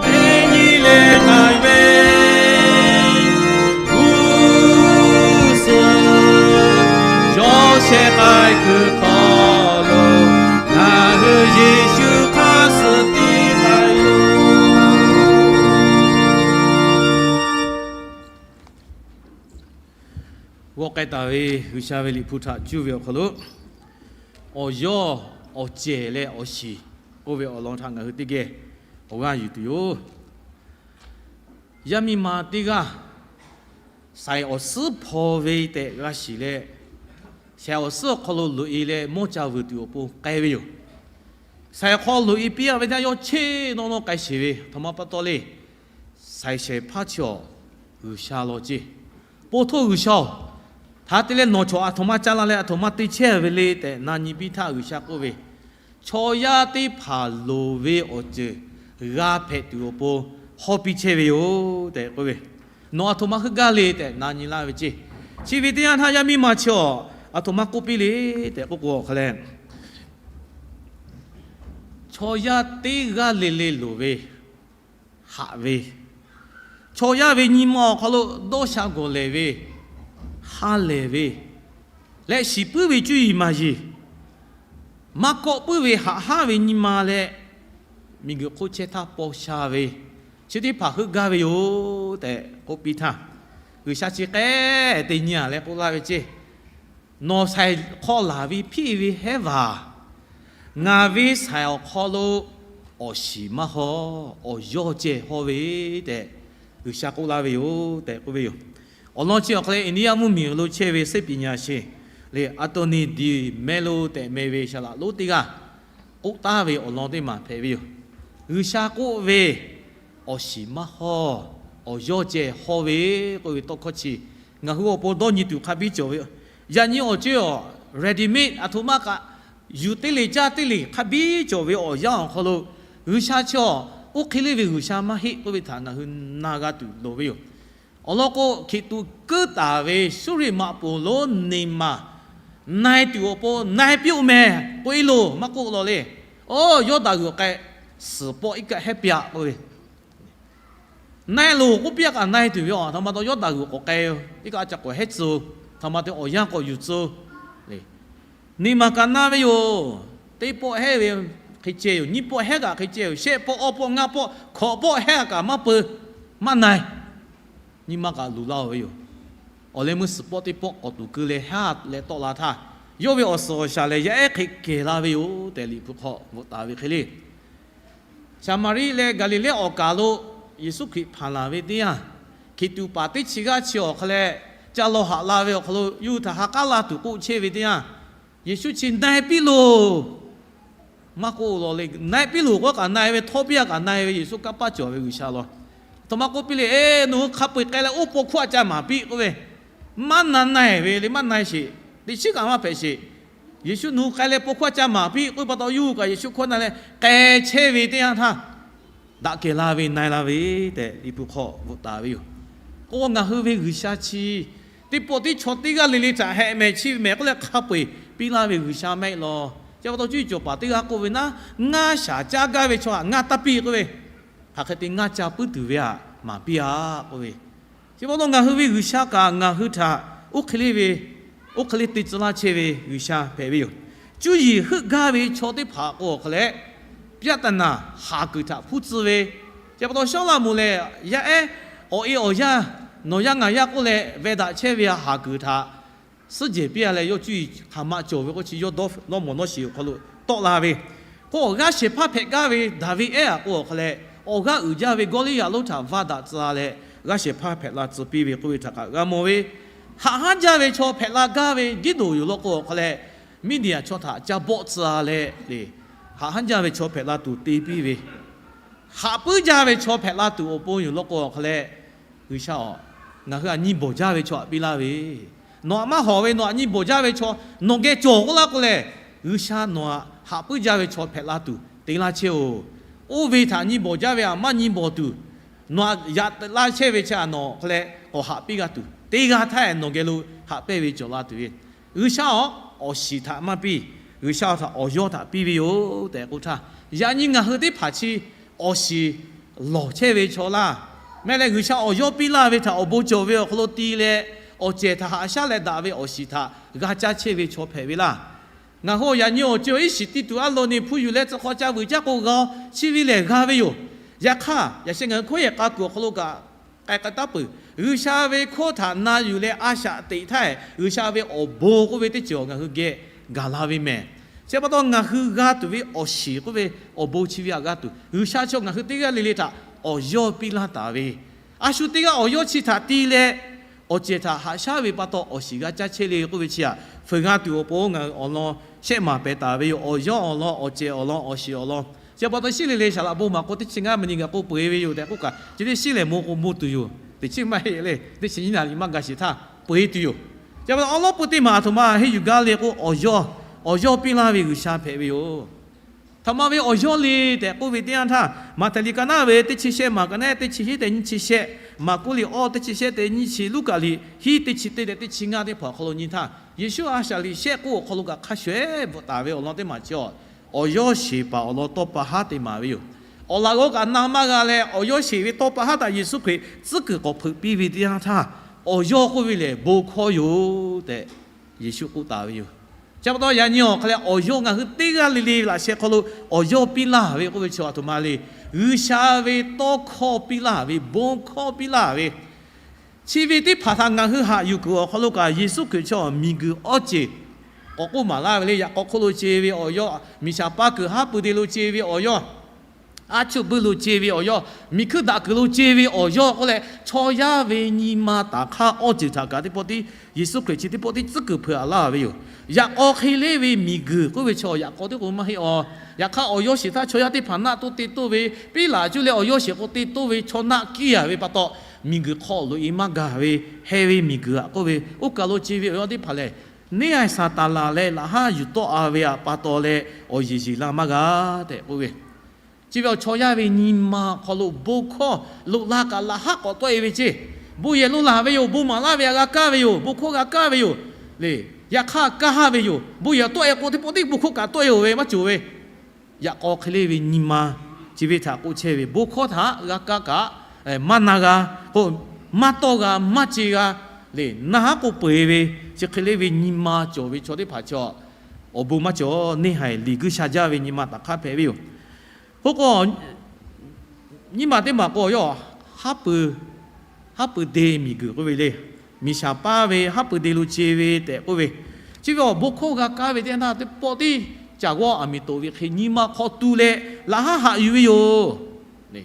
Teˇ nyi leh k'ai ve g'uˇ suhˍ yawˇ sheh k'ai kuiˬ hk'aw lo, ngaˬ hui Yeˍsuˆ hk'aˇ suh tiˉ k'ai yoˬ. G'awˆ k'ai taˍ ve G'uiˬsha ve Liꞈ hpu htaꞈ cuˇ ve awˬ hk'aw lo, awˬ yawˇ awˬ cehˬ leh awˬ shiˍ k'oˆ ve awˬ lawn htaꞈ ngaˬ hui teˇ geh awˬ g'aˇ yuˬ tuˬ yoˬ. Yaˇ miˇ ma teˇ g'aˇ shaiˍ awˬ suhˉ hpaw ve tehꞈ g'a shiˍ leh, shaiˍ awˬ suhˉ awˬ hk'aw lo loꞈ-e leh mawˇ ca vuiˬ tuˬ awˬ pon k'ai ve yoˬ. Shaiˍ awˬ hk'aw loꞈ-e piˇ-a ve htaˇ yawˇ cheˇ nawˇ nawˇ k'ai sheˍ ve, aˬ htoꞈ ma pa taw le. Shaiˍ shehˍ hpaˇ chi awˬ G'uiˬsha law ceˇ. Bon htoˇ G'uiˬsha-oˬ, hk'aˬ hk'e te leh nawˬ chaw aˬ htoꞈ ma ca la leh aˬ htoꞈ ma te chehˇ ve le tehꞈ na nyi piˇ htaˇ, G'uiˬsha k'oˆ ve, chaw yaˇ teˇ hpaˍ loˍ ve awˬ ceuˬ g'a hpehꞈ tuˬ awˬ pon hawˇ piˇ chehˇ ve yoˬ tehꞈ k'oˆ ve, nawˬ aˬ htoꞈ ma heuˆ gaˇ le tehꞈ na nyi laˇ ve ceˇ. Chi ve teˇ yanˇ htaˇ yaˇ miˇ ma chi awˬ aˬ htoꞈ ma k'oˆ piˇ le tehꞈ k'oˆ k'o, awˬ hk'a leh, chaw yaˇ teˇ g'aˇ le le loˍ ve, haꞈ ve, chaw yaˇ ve nyi ma awˬ hk'aw lo dawˇ sha gawˬ lehˬ ve, ha lehˬ ve leh shiˍ puiˉ ve cuˇ yiˍ maˍ yiˍ, maˇ kawˆ puiˉ ve haꞈ haˉ ve nyi ma leh, miˬguiˬ hk'oˆ chehˇ htaˇ paw sha ve chi teˇ hpaˍ heuˆ gaˇ ve yoˬ tehꞈ k'oˆ piˇ htaˇ, G'uiˬsha chi k'ehˉ te nyi a leh k'oˆ laˇ ve ceˇ, Nawˬ shaiˍ hk'aw laˬ ve hpiˇ ve hehˉ vaˬ, ngaˬ ve shaiˍ awˬ hk'aw lo awˬ shiˍ maˇ hawˇ, awˬ yawˇ ceh hawˇ ve tehꞈ G'uiˬsha k'oˆ laˇ ve yoˬ tehꞈ k'oˆ ve yoˬ. Awˬ lawn chi awˬ hk'aw leh India mvuhˇmiˬ lo chehˇ ve သိပ္ပညါရှင် leh အတိုင်နီ ဒီမဲလို tehꞈ meh ve shaˍ laꞈ lonˉ teˇ g'aˇ k'oˆ taˍ ve awˬ lawn teˇ maˬ hpehꞈ ve yoˬ. G'uiˬsha k'oˆ ve, awˬ shiˍ maˇ hawˇ, awˬ yawˇ ceh hawˇ ve k'oˆ ve tawˇ hkawˇ chi, ngaˬ hui awˬ pon dawˇ nyi tuˬ hk'a biˇ cawˬ ve. Yaꞈ nyi awˬ ceuˬ awˬ ready-made aˬ htoꞈ ma kaꞈ yuˬ teˇ le caˇ teˇ le hk'a biˇ cawˬ ve awˬ yanˇ awˬ hk'aw lo, G'uiˬsha chi awˬ oˇ hk'e le ve G'uiˬsha maˇ heˆ k'oˆ ve htaꞈ ngaˬ hui na g'a tuˬ loˍ ve yoˬ. Awˬ lawn k'o, hkiˬ tuꞈ kuiˉ taˍ ve Suˇriˆ maꞈ poˍ lonˉ neˬ maˬ na-e tuˬ awˬ pon na-e piˇ-oˆ meh k'oˆ-e loˬ maˇ k'oˆ law le. Oˇ, Yawˇdanˍ g'uiˬ k'ai suhˍ pawˆ iˉ kaˆ hehˉ piˇ-a k'oˆ ve, na-e loˬ k'oˆ piˇ-a kaꞈ na-e tuˬ ve a htoꞈ ma taw Yawˇdanˍ g'uiˬ k'awꞈ k'ai-o. Iˉ kaˆ a ca k'awꞈ hehˉ tcuh-o. Htoꞈ ma te awˬ yanˇ k'awꞈ yuˬ tcuh-o. Neˬ maˬ kaꞈ na ve yoˬ. Teˇ pawˆ hehˉ ve hk'e ceh yoˬ. Nyiˇ pawˆ hehˉ kaꞈ hk'e ceh yoˬ. Shehˆ pawˆ, awˇ pawˆ, ngaˇ pawˆ, hkawꞈ pawˆ hehˉ kaꞈ maˇ peu, maˇ na-e. Nyi ma kaꞈ luˬ laˇ-o ve yoˬ. Awˬ leh meuˇ suhˍ pawˆ teˇ pawˆ k'awꞈ tuˬ keu leh haˉ leh tawˆ la htaˇ, yawˇ ve awˬ suhˍ awˬ shaˍ lehˬ yaˇ ehˉ hk'e kehˬ la ve yoˬ tehꞈ Liꞈ hpu hk'aw bvuhꞈ taˍ ve hk'e le. Saˍmaˍriˆ leh Gaˍliˍlehˇ awˬ kaˍ lo Yeˍsuˆ Hkriꞈ hpanˍ laˬ ve teˇ yanˇ, hkiˬ tuꞈ paˍ teˇ chi g'aˇ chi awˬ hk'a leh ca lawˬ haꞈ la ve awˬ hk'aw lo yawˇ hui htaꞈ ha k'aˉ la tuˬ k'oˆ chehˇ ve teˇ yanˇ, Yeˍsuˆ chi na-e piˇ loˬ maˇ k'oˆ law le. Na-e piˇ loˬ k'oˆ kaꞈ na-e ve, htawˇ piˇ-a kaꞈ na-e ve, Yeˍsuˆ kanˇ paˆ cawˬ ve G'uiˬsha law. Aˬ htoꞈ ma k'oˆ piˇ le, Eˬ, nawˬ hui hk'a peu-eˬ k'ai leh oˇ paw hkuˇ a ca maˍ piˇ k'oˆ ve, maˇ na na-e ve le, maˇ na-e sheˍ. Teꞈ chiˉ kaꞈ maˇ hpehꞈ sheˍ. Yeˍsuˆ nawˬ hui k'ai leh paw hkuˇ a ca maˍ piˇ k'oˆ ve pa taw, yawˇ hui kaꞈ Yeˍsuˆ hkawˇ na leh k'ai chehˇ ve teˇ yanˇ htaˇ, daꞈ kehˬ la ve na-e la ve tehꞈ Liꞈ hpu hk'aw bvuhꞈ taˍ ve yoˬ. K'o, ngaˬ hui ve G'uiˬsha chi teˇ pawˆ teˇ chaw teˇ g'aˇ le le htaꞈ hehꞈ mehˍ chi mehˍ k'oˆ leh hk'a peu-eˬ piˇ laˇ ve G'uiˬsha mehˆ law. Chi pa taw cuˇ yiˍ cawˬ paˍ teˇ g'aˇ k'oˆ ve naˉ, ngaˇ shaˍ caˇ gaˇ ve chaw htaꞈ ngaˇ taˇ piˇ k'oˆ ve, hk'aˬ hk'e te ngaˇ ca puiˉ tuˬ ve htaꞈ maˍ piˇ-a k'oˆ ve, chi pa taw ngaˬ hui ve G'uiˬsha kaꞈ ngaˬ hui htaꞈ oˇ hk'e le ve, oˇ hk'e le te tcuh laˇ chehˇ ve G'uiˬsha hpehꞈ ve yoˬ. Cuˇ yiˍ heuˆ gaˇ ve chaw teˇ hpaˍ k'o awˬ hk'a leh, ပြဿနာ haˍ kuiˬ htaꞈ hpuˇ tcuh ve, chi pa taw Sawˉlaꞈmonˍ lehˬ yaˇ ehˉ awˬ e awˬ yanˇ, nawˬ yaˇ ngaˬ yaˇ k'oˆ leh veh daꞈ chehˇ ve haˍ kuiˬ htaꞈ suhˉ jehˬ piˇ-a leh, yawˇ cuˇ yiˍ hk'aˬ ma cawˬ ve k'o chi yawˇ dawˇ lawˇ mawˬ nawˇ shiˍ awˬ hk'aw lo tawˆ la ve, k'o, awˬ g'aˇ shehˍ hpaˇ hpehꞈ gaˇ ve Daˍviˆ ehˉ-a k'o awˬ hk'a leh, awˬ g'aˇ uiˍ jaˇ ve Gawˇliˇyaꞈ lonˉ htaꞈ vaˇ daꞈ tcuh-a leh, g'aˇ shehˍ hpaˇ hpehꞈ la tcuh piˇ ve k'oˆ ve htaꞈ kaꞈ g'a mawˬ ve, haꞈ hanˉ jaˇ ve chaw hpehꞈ la gaˇ ve Giˇdeˍonˍ yoˬ law k'o awˬ hk'a leh, Miˇdiˍaˍ chaw htaꞈ ca bawˆ tcuh-a leh, haꞈ hanˉ jaˇ ve chaw hpehꞈ la tuˬ te piˇ ve, haꞈ puiˉ jaˇ ve chaw hpehꞈ la tuˬ awˬ pon yoˬ law k'o awˬ hk'a leh, G'uiˬsha-oˬ, ngaˬ hui htaꞈ nyi bawˬ jaˇ ve chaw htaꞈ piˇ laˇ ve, nawˬ htaꞈ maˇ hawˍ ve nawˬ htaꞈ nyi bawˬ jaˇ ve chaw nawˬ geh cawˬ k'oˆ laˇ k'o lehˬ, G'uiˬsha nawˬ htaꞈ haꞈ puiˉ jaˇ ve chaw hpehꞈ la tuˬ te laˇ chehˇ-oˬ. Oˇ ve htaꞈ nyi bawˬ jaˇ ve htaꞈ maˇ nyi bawˬ tuˬ, nawˬ htaꞈ yaꞈ laˇ chehˇ ve chi htaꞈ nawˬ hk'a leh k'awꞈ haꞈ piˇ g'a tuˬ, teˇ g'aˇ htaˇ nawˬ geh lo haꞈ pehnˇ ve cawˬ la tuˬ ve, G'uiˬsha-oˬ, awˬ shiˍ htaꞈ maˇ piˇ, G'uiˬsha htaꞈ awˬ yawˇ htaꞈ piˇ ve yoˬ tehꞈ k'oˆ htaˇ, yaꞈ nyi ngaˬ hui teˇ hpaˍ chi awˬ shiˍ lawˬ chehˇ ve chaw laˇ. Mehˆ leh G'uiˬsha awˬ yawˇ piˇ laˇ ve htaꞈ awˬ bon cawˬ ve awˬ hk'aw lo ti leh, awˬ cehˬ htaꞈ haꞈ shaˉ leh daꞈ ve awˬ shiˍ htaꞈ g'a caˇ chehˇ ve chaw hpehꞈ ve laˇ. Ngaˬ hui yaꞈ nyi awˬ ceuˬ iˉ shiˍ ti tuˬ a lo ni hpu yuˬ leh tcuh hk'aw ca vuiˬ caˇ k'o g'a, chi ve lehˬ g'a ve yoˬ. Yaꞈ hk'aˇ, yaꞈ sheh ngaˬ hui hkawˇ yehˬ k'a kuiˬ awˬ hk'aw lo kaꞈ k'ai k'ai taˉ peuˬ. G'uiˬsha ve hkawˇ htaꞈ na yuˬ leh a shaꞈ teꞈ htaˇ, G'uiˬsha ve awˬ bon k'oˆ ve teˇ ceuˬ ngaˬ hui geh gaˬ la ve mehˍ. Chi pa taw ngaˬ hui g'a tuˬ ve awˬ shiˍ k'oˆ ve awˬ bon chi ve htaꞈ g'a tuˬ, G'uiˬsha chaw ngaˬ hui teˇ g'aˇ le le htaꞈ awˬ yawˇ piˇ laˇ taˍ ve, a shu teˇ g'aˇ awˬ yawˇ chi htaꞈ ti leh, awˬ cehˬ htaꞈ haꞈ shaˉ ve pa taw awˬ shiˍ g'a caˇ chehˇ le k'oˆ ve chi htaꞈ fuiˍ g'a tuˬ awˬ pon ngaˬ hui awˬ lawn shehˆ maˍ pehˍ taˍ ve yoˬ. Awˬ yawˇ awˬ lawn, awˬ cehˬ awˬ lawn, awˬ shiˍ awˬ lawn, chi pa taw shiˉ le le Saˍ laꞈ bon maˍ k'o teˇ chi ngaˇ ma nyi gaˬ k'o peu-eˬ ve yoˬ tehꞈ k'oˆ kaꞈ, chi teˇ shiˉ lehˬ mawˬ k'o mawˬ tuˬ yoˬ. Teˇ chi maˇ heˆ le, teˇ chi nyiˇ naˍ liꞈ maˇ ga shiˍ htaˇ peu-eˬ tuˬ yoˬ. Chi pa taw awˉ lawˉ peu teˇ maˬ aˬ htoꞈ ma henˇ yuˬ gaˇ le k'o, awˬ yawˇ, awˬ yawˇ piˇ laˇ ve G'uiˬsha hpehꞈ ve yoˬ. Htoꞈ ma ve awˬ yawˇ le tehꞈ k'oˆ ve teˇ yanˇ htaˇ, Maꞈhtehˍ liꞈ ka naˉ ve teˇ chi shehˆ maˬ ka naˉ teˇ chi hiˉ tehꞈ nyiˇ chi shehˆ, Maˍkuˆ liꞈ awˇ teˇ chi shehˆ tehꞈ nyiˇ chi, Luˉkaꞈ liꞈ hiˉ teˇ chi teˇ tehꞈ teˇ chi ngaˇ teˇ hpaˍ awˬ hk'aw lo nyi htaˇ, Yeˍsuˆ a shaꞈ liꞈ shehˆ k'oˆ awˬ hk'aw lo kaꞈ hk'a shuˍ ehˉ bvuhꞈ taˍ ve awˬ lawn teˇ maˬ chi awˬ, awˬ yawˇ sheˍ paˍ awˬ lawn tawˇ pa haˉ te maˍ ve yoˬ. Awˬ laꞈ g'awˇ kaꞈ na maˇ g'a leh, awˬ yawˇ sheˍ ve tawˇ pa haˉ htaꞈ Yeˍsuˆ Hkriꞈ tcuhˉ kuiˬ k'awꞈ hpeuꞈ piˇ ve teˇ yanˇ htaˇ, Awˬ yawˇ k'oˆ ve lehˬ, bon hkawˇ yoˬ tehꞈ Yeˍsuˆ k'oˆ taˍ ve yoˬ. Chi pa taw, yaꞈ nyi awˬ hk'aw leh awˬ yawˇ ngaˬ hui teˇ g'aˇ le le laꞈ sheh hk'aw lo awˬ yawˇ piˇ laˇ ve k'oˆ ve chaw aˬ htoꞈ ma le. G'uiˬsha ve tawˇ hkawˇ piˇ laˇ ve, bon hkawˇ piˇ laˇ ve, chi ve teˇ hpaˍ htaꞈ ngaˬ hui haꞈ yuˬ kuiˬ awˬ hk'aw lo kaꞈ, Yeˍsuˆ Hkriꞈ chaw miˬguiˬ awˬ ceˬ k'awꞈ k'oˆ maˍ laˇ ve le. Yaꞈ k'aw hk'oˆ lo ce ve awˬ yawˇ, miˬ shaˍ paˇ kuiˬ haˉ pui de lo ce ve awˬ yawˇ, aˉ chuˇ buiˇ lo ce ve awˬ yawˇ, miˬ hkuiˇ daꞈ kuiˬ lo ce ve awˬ yawˇ k'oˆ leh, chaw yaˇ ve nyi ma taˍ hk'aˇ awˬ ceuˬ htaꞈ kaꞈ teˇ pawˆ tiˉ Yeˍsuˆ Hkriꞈ chi teˇ pawˆ tiˉ tcuhˉ kuiˬ hpeuꞈ a laˇ ve yoˬ. Yaꞈ k'aw hk'e le ve miˬguiˬ k'oˆ ve chaw yaꞈ k'aw teˇ k'o maˇ heˆ awˬ. Yaꞈ hk'aˇ awˬ yawˇ shiˍ htaˇ chaw yaˇ teˇ hpaˍ naˆ toˇ te toˇ ve, piˉ laꞈ cuˇ leh awˬ yawˇ shiˍ k'o te toˇ ve chaw naˆ kiˇ a ve pa taw, miˬguiˬ hk'aw loꞈ e maˇ gaˬ ve, heh ve miˬguiˬ aꞈ k'oˆ ve, oˇ kaˬ lo ce ve awˬ yawˇ teˇ hpaˍ lehˬ, neˇ a shaˍ taˍ laˬ leh laꞈ haˉ yuˬ tawˆ a ve aꞈ pa taw leh awˬ yeˬ yeˬ la maˇ g'a tehꞈ k'oˆ ve, chi ve awˬ chaw yaˇ ve nyi ma awˬ hk'aw lo bon hkawˇ loꞈ la kaꞈ laꞈ haˉ k'awꞈ tawˆ e ve ceˇ. Bon yehˬ lo laˬ ve yoˬ, bon maˍ laˇ ve aꞈ g'a kaˇ ve yoˬ, bon hkawˇ g'a kaˇ ve yoˬ le. Yaꞈ hk'aˇ kaˇ haˇ ve yoˬ. Bon yehˬ tawˆ e k'o teˇ pawˆ tiˉ bon hkawˇ kaꞈ tawˆ e-oˬ ve maˇ cawˬ ve. Yaꞈ k'aw hk'e le ve nyi ma, chi ve htaꞈ k'oˆ chehˇ ve, bon hkawˇ htaꞈ g'a kaˇ kaꞈ maˇ na g'a k'o, maˇ tawˆ g'a, maˇ ce g'a le. Na haˉ k'oˆ peu eˬ ve, chi hk'e le ve nyi ma cawˬ ve chaw teˇ hpaˍ chaw, awˬ bon maˇ cawˬ. Neˇ haiˬ liꞈ guiˇ sha jaˇ ve nyi ma taˍ hk'aˇ hpehꞈ ve yoˬ. K'oˆ k'o, nyiˇ maˬ teˇ maˬ k'o yawˇ haˉ pui de miˬguiˬ k'oˆ ve le. Miˬ shaˍ paˇ ve haˉ pui de lo ce ve tehꞈ k'oˆ ve, chi ve awˬ bon hkawˇ g'a kaˇ ve teˇ yanˇ htaˇ teˇ pawˆ tiˉ caˬ g'awˇ aˬ miˍ toꞈ ve hk'e nyi ma hk'aw tu leh laꞈ haˉ haꞈ yuˬ ve yoˬ.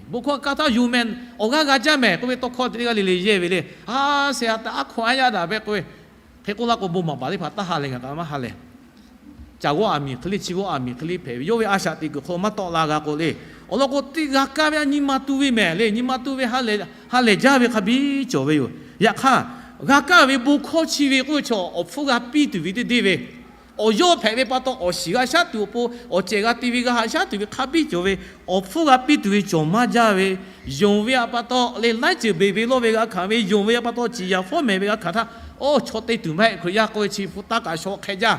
Bon hkawˇ kaˇ htaˇ yoˬ mehˍ, awˬ g'aˇ g'a jaˇ mehˍ k'oˆ ve tawˇ hkawˇ teˇ g'aˇ le le yehˇ ve le. A, sehˍ a taꞈ aˉ hkawˇ aˉ yaˇ daꞈ ve k'oˆ ve, hk'e k'oˆ laˇ k'o bon maˍ baˬ teˇ hpaˍ taˇ ha lehˬ, ngaˬ kaꞈ maˇ ha lehˬ. Caˬ g'awˇ aˬ miˍ hk'e le, chi g'awˇ aˬ miˍ hk'e le hpehꞈ ve, yawˇ ve a shaꞈ teꞈ kuiˬ hk'aw lo maˇ tawˆ la g'a k'o le. Awˬ lawn k'o, teˇ g'a kaˇ ve a nyi ma tu ve mehˍ le, nyi ma tu ve ha lehˬ jaˇ ve hk'a biˇ cawˬ ve yoˬ. Yaꞈ hk'aˇ, g'a kaˇ ve bon hkawˇ chi ve k'oˆ ve chaw awˬ hpfuhˇ g'a piˇ tuˬ ve teˇ deˇ ve, awˬ yawˇ hpehꞈ ve pa taw, awˬ shiˍ g'a shaˉ tuˬ awˬ pon, awˬ cehˬ g'a te ve g'a haꞈ shaˉ tuˬ ve hk'a biˇ cawˬ ve, awˬ hpfuhˇ g'a piˇ tuˬ ve cawˬ maˇ jaˇ ve, yonˍ ve aꞈ pa taw le laiˉ ceuˬ beˬ ve lawˇ ve g'a hkanˍ ve, yonˍ ve aꞈ pa taw ciˍ yaˍ fawˉ mehˍ ve g'a hkanˍ htaˇ, awˬ chaw te tuˬ maˇ heˆ. Hkriꞈ yaˇ k'oˆ ve chi hpu taˇ kaꞈ shaw hk'e jaˇ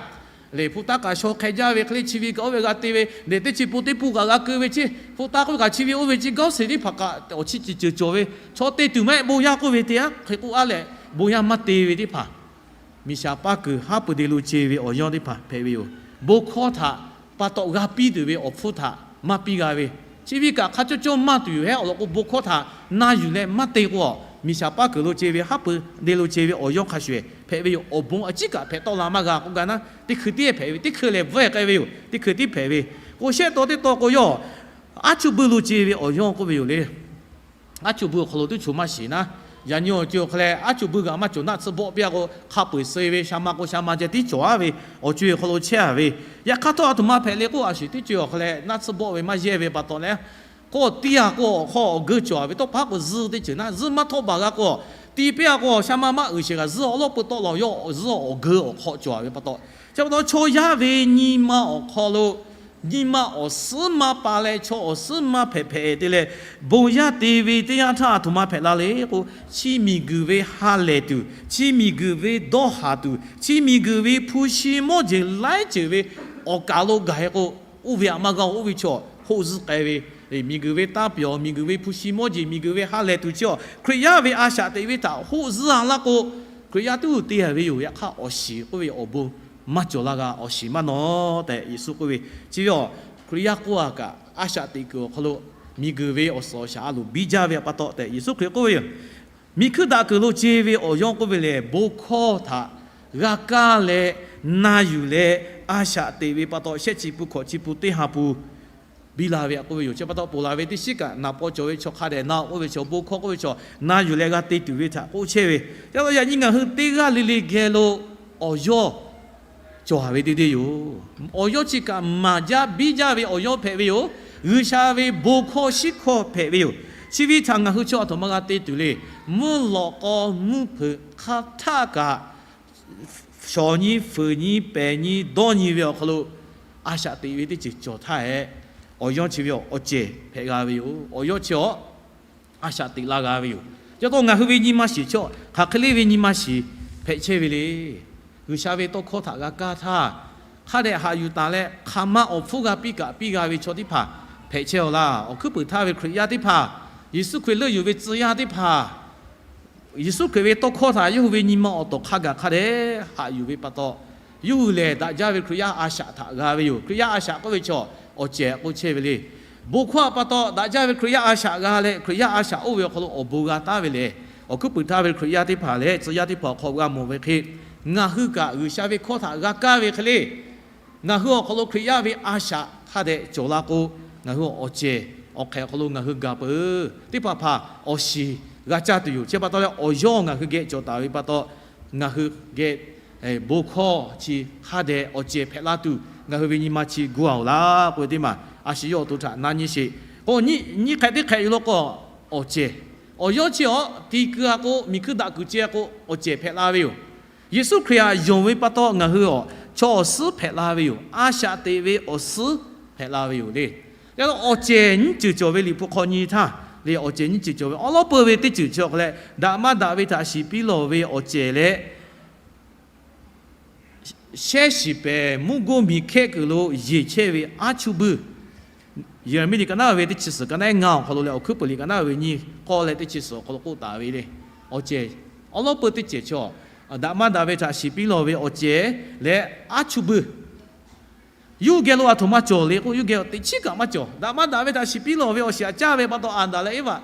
le. Hpu taˇ kaꞈ shaw hk'e jaˇ ve hk'e le, chi ve kaꞈ oˇ ve g'a te ve, lehˬ teˇ chi pun teˇ pun kaꞈ g'a keu ve ceˇ. Hpu taˇ k'oˆ ve kaꞈ chi ve oˇ ve ceˇ, gawˇ seˍ teˇ hpaˍ kaꞈ awˬ chi ceuˬ ceuˬ cawˬ ve, chaw te tuˬ maˇ heˆ. Bon yaˇ k'oˆ ve te aˉ hk'e k'oˆ aˉ leh, bon yaˇ maˇ te ve teˇ hpaˍ, miˬ shaˍ paˇ kuiˬ haˉ pui de lo ce ve awˬ yawˇ teˇ hpaˍ hpehꞈ ve yoˬ. Bon hkawˇ htaꞈ pa taw g'a piˇ tuˬ ve awˬ hpfuhˇ htaꞈ maˇ piˇ g'a ve, chi ve kaꞈ hk'a cawˇ cawˇ maˇ tuˬ yoˬ. Hehˉ awˬ lawn k'o, bon hkawˇ htaꞈ na yuˬ leh maˇ te k'o, miˬ shaˍ paˇ kuiˬ lo ce ve haˉ pui de lo ce ve awˬ yawˇ hk'a shuˍ hpehꞈ ve yoˬ. Awˬ bon a ciˉ kaꞈ hpehꞈ tawˆ la maˇ g'a k'oˆ gaˇ naˉ, teˇ hkui tiˉ hpehꞈ ve, teˇ hkui lehˬ bvuhꞈ k'ai ve yoˬ. Teˇ hkui tiˉ hpehꞈ ve k'o, shehˆ taw teˇ taw k'o yawˇ aˉ chuˇ buiˇ lo ce ve awˬ yawˇ k'oˆ ve yoˬ le. Aˉ chuˇ buiˇ awˬ hk'aw lo teˇ co maˇ shiˍ naˉ, yaꞈ nyi awˬ co awˬ hk'aw leh aˉ chuˇ buiˇ g'aꞈ maˇ cawˬ naˆ tsuhˇ bawˆ piˇ a k'o, hk'a peu eˬ suh ve sha ma k'o sha ma ceh tiˉ cawˬ aˉ ve awˬ co awˬ hk'aw lo chehˇ a ve, yaꞈ hk'aˇ htawˇ aˬ htoꞈ ma hpehꞈ le k'o, a shuˍ teˇ co awˬ hk'aw leh naˆ tsuhˇ bawˆ ve maˇ yehˇ ve pa taw leh, k'o tiˇ a k'o awˬ hk'aw awˬ geu cawˬ a ve, tawˇ pa k'o zuhˇ teˇ ceuˬ naˉ zuhˇ maˇ htawˆ baˬ g'a k'o, tiˇ piˇ a k'o sha ma maˇ uiˍ sheˍ kaꞈ zuhˇ awˬ lawˇ pui tawˆ la yawˇ zuhˇ awˬ geu awˬ hk'aw cawˬ a ve pa taw, chi pa taw chaw yaˇ ve nyi ma awˬ hk'aw lo nyi ma awˬ suhˉ maˇ pa leh chaw awˬ suhˉ maˇ hpehꞈ hpehꞈ te leh, bon yaˇ te ve teˇ yanˇ htaˇ aˬ htoꞈ ma hpehꞈ la le k'o, chi miˬguiˬ ve ha lehˬ tuˬ, chi miˬguiˬ ve dawˇ haˍ tuˬ, chi miˬguiˬ ve hpu shi mawˇ jeˬ laiˉ ceuˬ ve awˬ kaˍ lo gaˬ e k'o, oˇ ve aꞈ maˇ g'a oˇ ve chaw hoˆ zuhˇ k'ai ve, miˬguiˬ ve taˇ pyawˬ, miˬguiˬ ve hpu shi mawˇ jeˬ, miˬguiˬ ve ha lehˬ tuˬ chi awˬ Hkriꞈ yaˇ ve a shaꞈ teꞈ ve htaꞈ hoˆ zuhˇ a laˇ k'o, Hkriꞈ yaˇ tuˉ te a ve yoˬ. Yaꞈ hk'aˇ awˬ shiˍ k'oˆ ve awˬ bon maˇ cawˬ la g'a, awˬ shiˍ maˇ nawˬ tehꞈ Yeˍsuˆ k'oˆ ve. Chi ve awˬ Hkriꞈ yaˇ k'oˆ a kaꞈ, a shaꞈ teꞈ kuiˬ awˬ hk'aw lo miˬguiˬ ve awˬ suhˍ awˬ shaˍ a loˍ biˇ jaˇ ve pa taw tehꞈ Yeˍsuˆ Hkriꞈ k'oˆ ve yoˬ. Miˬ hkuiˇ daꞈ kuiˬ lo ce ve awˬ yawˇ k'oˆ ve lehˬ, bon hkawˇ htaꞈ g'a kaˇ leh na yuˬ leh a shaꞈ teꞈ ve pa taw, shehˆ chi pun hkawꞈ chi pun teˇ ha pun biˇ la ve aꞈ k'oˆ ve yoˬ. Chi pa taw ponˬ laˬ ve teˇ shiˉ kaꞈ naˍ paw cawˬ ve chaw hk'a dehꞈ na k'oˆ ve chaw, bon hkawˇ k'oˆ ve chaw, na yuˬ leh g'a te tuˬ ve htaꞈ k'oˆ chehˇ ve. Yaꞈ nyi ngaˬ hui teˇ g'aˇ le le geh lo awˬ yawˇ cawˬ a ve teˇ deˇ yoˬ. Awˬ yawˇ chi kaꞈ maˍ jaˇ biˇ jaˇ ve awˬ yawˇ hpehꞈ ve yoˬ. G'uiˬsha ve bon hkawˇ shiˉ hkawˇ hpehꞈ ve yoˬ. Chi ve htaꞈ ngaˬ hui chaw aˬ htoꞈ ma g'a te tuˬ le. Mvuhˇ lawꞈ k'aw mvuhˇ hpeuꞈ hk'aˇ htaˆ kaꞈ shawˍ nyi, fuiˍ nyi, pehˬ nyi, dawˇ nyi ve awˬ hk'aw lo a shaꞈ teꞈ ve teˇ ceuˬ cawˬ htaˇ hehꞈ, awˬ yawˇ chi ve awˬ cehˬ hpehꞈ g'a ve yoˬ. Awˬ yawˇ chi awˬ a shaꞈ teꞈ la g'a ve yoˬ. Chi pa taw ngaˬ hui ve nyi ma shiˍ chaw hk'aˬ hk'e le ve nyi ma shiˍ hpehꞈ chehˇ ve le. G'uiˬsha ve tawˇ hkawˇ htaꞈ g'a kaˇ htaˇ, hk'a dehꞈ haꞈ yuˬ taˍ leh hk'aˬ ma awˬ hpfuhˇ g'a piˇ kaꞈ piˇ g'a ve chaw teˇ hpaˍ hpehꞈ chehˇ a laˇ. Awˬ hkuiˉ puiˍ htaˇ ve Hkriꞈ yaˇ teˇ hpaˍ, Yeˍsuˆ Hkriꞈ leuˆ yuˬ ve tcuh yaˇ teˇ hpaˍ, Yeˍsuˆ Hkriꞈ ve tawˇ hkawˇ htaꞈ yawˇ hui ve nyi ma awˬ tawˍ hk'a gaˬ hk'a dehꞈ haꞈ yuˬ ve pa taw, yawˇ hui lehˬ daꞈ jaˇ ve Hkriꞈ yaˇ a shaꞈ htaꞈ g'a ve yoˬ. Hkriꞈ yaˇ a shaꞈ k'oˆ ve chaw awˬ cehˬ k'oˆ chehˇ ve le. Bon hkawˇ htaꞈ pa taw daꞈ jaˇ ve Hkriꞈ yaˇ a shaꞈ g'a leh, Hkriꞈ yaˇ a shaꞈ oˇ ve awˬ hk'aw lo awˬ bon g'a taˉ ve lehˬ, awˬ hkuiˉ puiˍ htaˇ ve Hkriꞈ yaˇ teˇ hpaˍ leh tcuh yaˇ teˇ hpaˍ awˬ hk'aw g'a mawˬ ve hk'e, ngaˬ hui kaꞈ G'uiˬsha ve hkawˇ htaꞈ g'a kaˇ ve hk'e le, ngaˬ hui awˬ hk'aw lo Hkriꞈ yaˇ ve a shaꞈ hk'a dehꞈ cawˬ la k'o, ngaˬ hui awˬ cehˬ awˬ hk'ehꞈ awˬ hk'aw lo ngaˬ hui gaˬ peuˬ. Teˇ hpaˍ hpaˍ awˬ shiˍ g'a caˇ tuˬ yoˬ. Chi pa taw leh awˬ yawˇ ngaˬ hui geh cawˬ taˍ ve pa taw, ngaˬ hui geh bon hkawˇ chi hk'a dehꞈ awˬ cehˬ hpehꞈ la tuˬ ngaˬ hui ve nyi ma chi gu-a-oˬ laˇ k'oˆ ve teˇ maˬ a shu yawˇ awˬ to htaꞈ na nyi sheˍ. K'o, nyiˇ hk'ehꞈ teˇ hk'ehꞈ yuˬ law k'o, awˬ cehˬ, awˬ yawˇ chi awˬ tiˍ kuiˬ-a k'o, miˬ hkuiˇ daꞈ kuiˬ ceh k'o, awˬ cehˬ hpehꞈ la ve yoˬ. Yeˍsuˆ Hkriꞈ htaꞈ yonˍ ve pa taw ngaˬ hui awˬ chaw awˬ suhˉ hpehꞈ la ve yoˬ. A shaꞈ teꞈ ve awˬ suhˉ hpehꞈ la ve yoˬ le. Awˬ cehˬ nyiˇ ceuˬ cawˬ ve Liꞈ hpu hk'aw nyi htaˇ le, awˬ cehˬ nyiˇ ceuˬ cawˬ ve awˉ lawˉ peu ve teˇ ceuˬ chi awˬ hk'aw leh, daꞈ maˇ daꞈ ve htaꞈ shiˍ piˇ lawˬ ve awˬ cehˬ leh, shehˉ shiˍ pehˍ mvuhˇ goˇ miˬ hkehˆ kuiˬ lo yeˬ chehˇ ve aˉ chuˇ buiˇ. Yeˍraˍmiˆ liꞈ ka naˉ ve teˇ chi suhˍ ka naˉ ngaˇ awˬ hk'aw lo leh awˬ hkuiˉ puiˍ liꞈ ka naˉ ve nyiˇ k'awˇ leh teˇ chi suhˍ awˬ hk'aw lo k'oˆ taˍ ve le. Awˬ cehˬ awˉ lawˉ peu teˇ cehˬ chaw, daꞈ maˇ daꞈ ve htaꞈ shiˍ piˇ lawˬ ve awˬ cehˬ leh aˉ chuˇ buiˇ. Yawˇ hui geh lo aˬ htoꞈ ma cawˬ le k'o, yawˇ hui geh teꞈ chiˉ kaꞈ maˇ cawˬ. Daꞈ maˇ daꞈ ve htaꞈ shiˍ piˇ lawˬ ve awˬ shiˍ aꞈ caˇ ve pa taw, Aˍdanˍ leh Eˇvaꞈ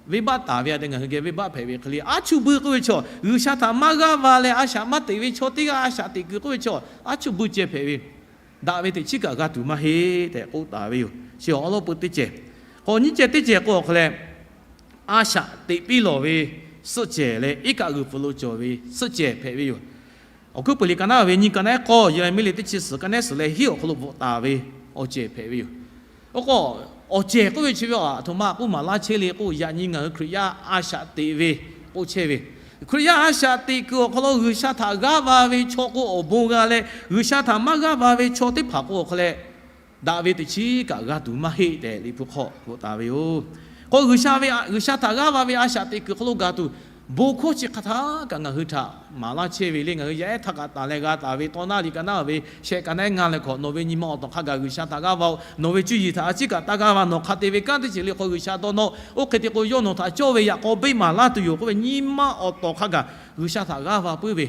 venˇbaˆ taˍ ve a te ngaˬ hui geh venˇbaˆ hpehꞈ ve hk'e le. Aˉ chuˇ buiˇ k'oˆ ve chaw, G'uiˬsha htaꞈ maˇ g'aˇ va leh a shaꞈ maˇ teꞈ ve chaw teˇ g'aˇ a shaꞈ teꞈ kuiˬ k'oˆ ve chaw, aˉ chuˇ buiˇ ceh hpehꞈ ve, daꞈ ve teꞈ chiˉ kaꞈ g'a tuˬ maˇ heˆ tehꞈ k'oˆ taˍ ve yoˬ. Chi awˉ lawˉ peu teˇ cehˬ. K'o, nyiˇ cehˬ teˇ cehˬ k'o awˬ hk'aw leh, a shaꞈ teꞈ piˇ lawˬ ve suhˆ cehˬ leh iˉ kaˆ g'uiˬ pfuhˍ lo cawˬ ve suhꞌ cehˬ hpehꞈ ve yoˬ. Awˬ hkuiˉ puiˍ liꞈ ka naˉ ve nyiˇ ka naˉ k'awˇ, Yeˍraˍmiˆ liꞈ teˇ chi suhˍ ka naˉ suhˍ leh hiˉ awˬ hk'aw lo bvuhꞈ taˍ ve awˬ cehˬ hpehꞈ ve yoˬ. K'o, awˬ cehˬ k'oˆ ve chi ve a htoꞈ ma k'oˆ maˍ laˇ chehˇ le k'o, yaꞈ nyi ngaˬ hui Hkriꞈ yaˇ a shaꞈ teꞈ ve k'oˆ chehˇ ve, Hkriꞈ yaˇ a shaꞈ teꞈ kuiˬ awˬ hk'aw lo G'uiˬsha htaꞈ g'aˇ va ve chaw k'o awˬ bon g'a leh, G'uiˬsha htaꞈ maˇ g'aˇ va ve chaw teˇ hpaˍ k'o awˬ hk'aw leh, daꞈ ve teꞈ chiˉ kaꞈ g'a tuˬ maˇ heˆ tehꞈ Liꞈ hpu hk'aw bvuhꞈ taˍ ve yoˬ. K'o, G'uiˬsha ve, G'uiˬsha htaꞈ g'aˇ va ve a shaꞈ teꞈ kuiˬ hk'aw lo gaˬ tuˬ, bon hkawˇ chi hk'a htaˇ kaꞈ ngaˬ hui htaꞈ maˍ laˇ chehˇ ve le. Ngaˬ hui yaˇ ehˉ htaˇ kaꞈ taˍ leh g'a taˍ ve tawˇ naˇ liꞈ ka naˉ ve shehˆ ka naˉ ngaˇ leh hkawꞈ, nawˬ ve nyi ma awˬ tawˍ hk'a gaˬ G'uiˬsha htaꞈ g'aˇ va-oˬ. Nawˬ ve cuˇ yiˍ htaꞈ a ciˉ kaꞈ taˇ g'aˇ va. Nawˬ hk'a te ve kanˉ teˇ ceuˬ le hk'aw G'uiˬsha dawˇ nawˇ. Oˇ hk'e te k'o, yawˇ nawˬ htaꞈ cawˇ ve yaꞈ k'aw beˆ maˍ laˇ tuˬ yoˬ k'oˆ ve nyi ma awˬ tawˍ hk'a gaˬ G'uiˬsha htaꞈ g'aˇ va puiˉ ve,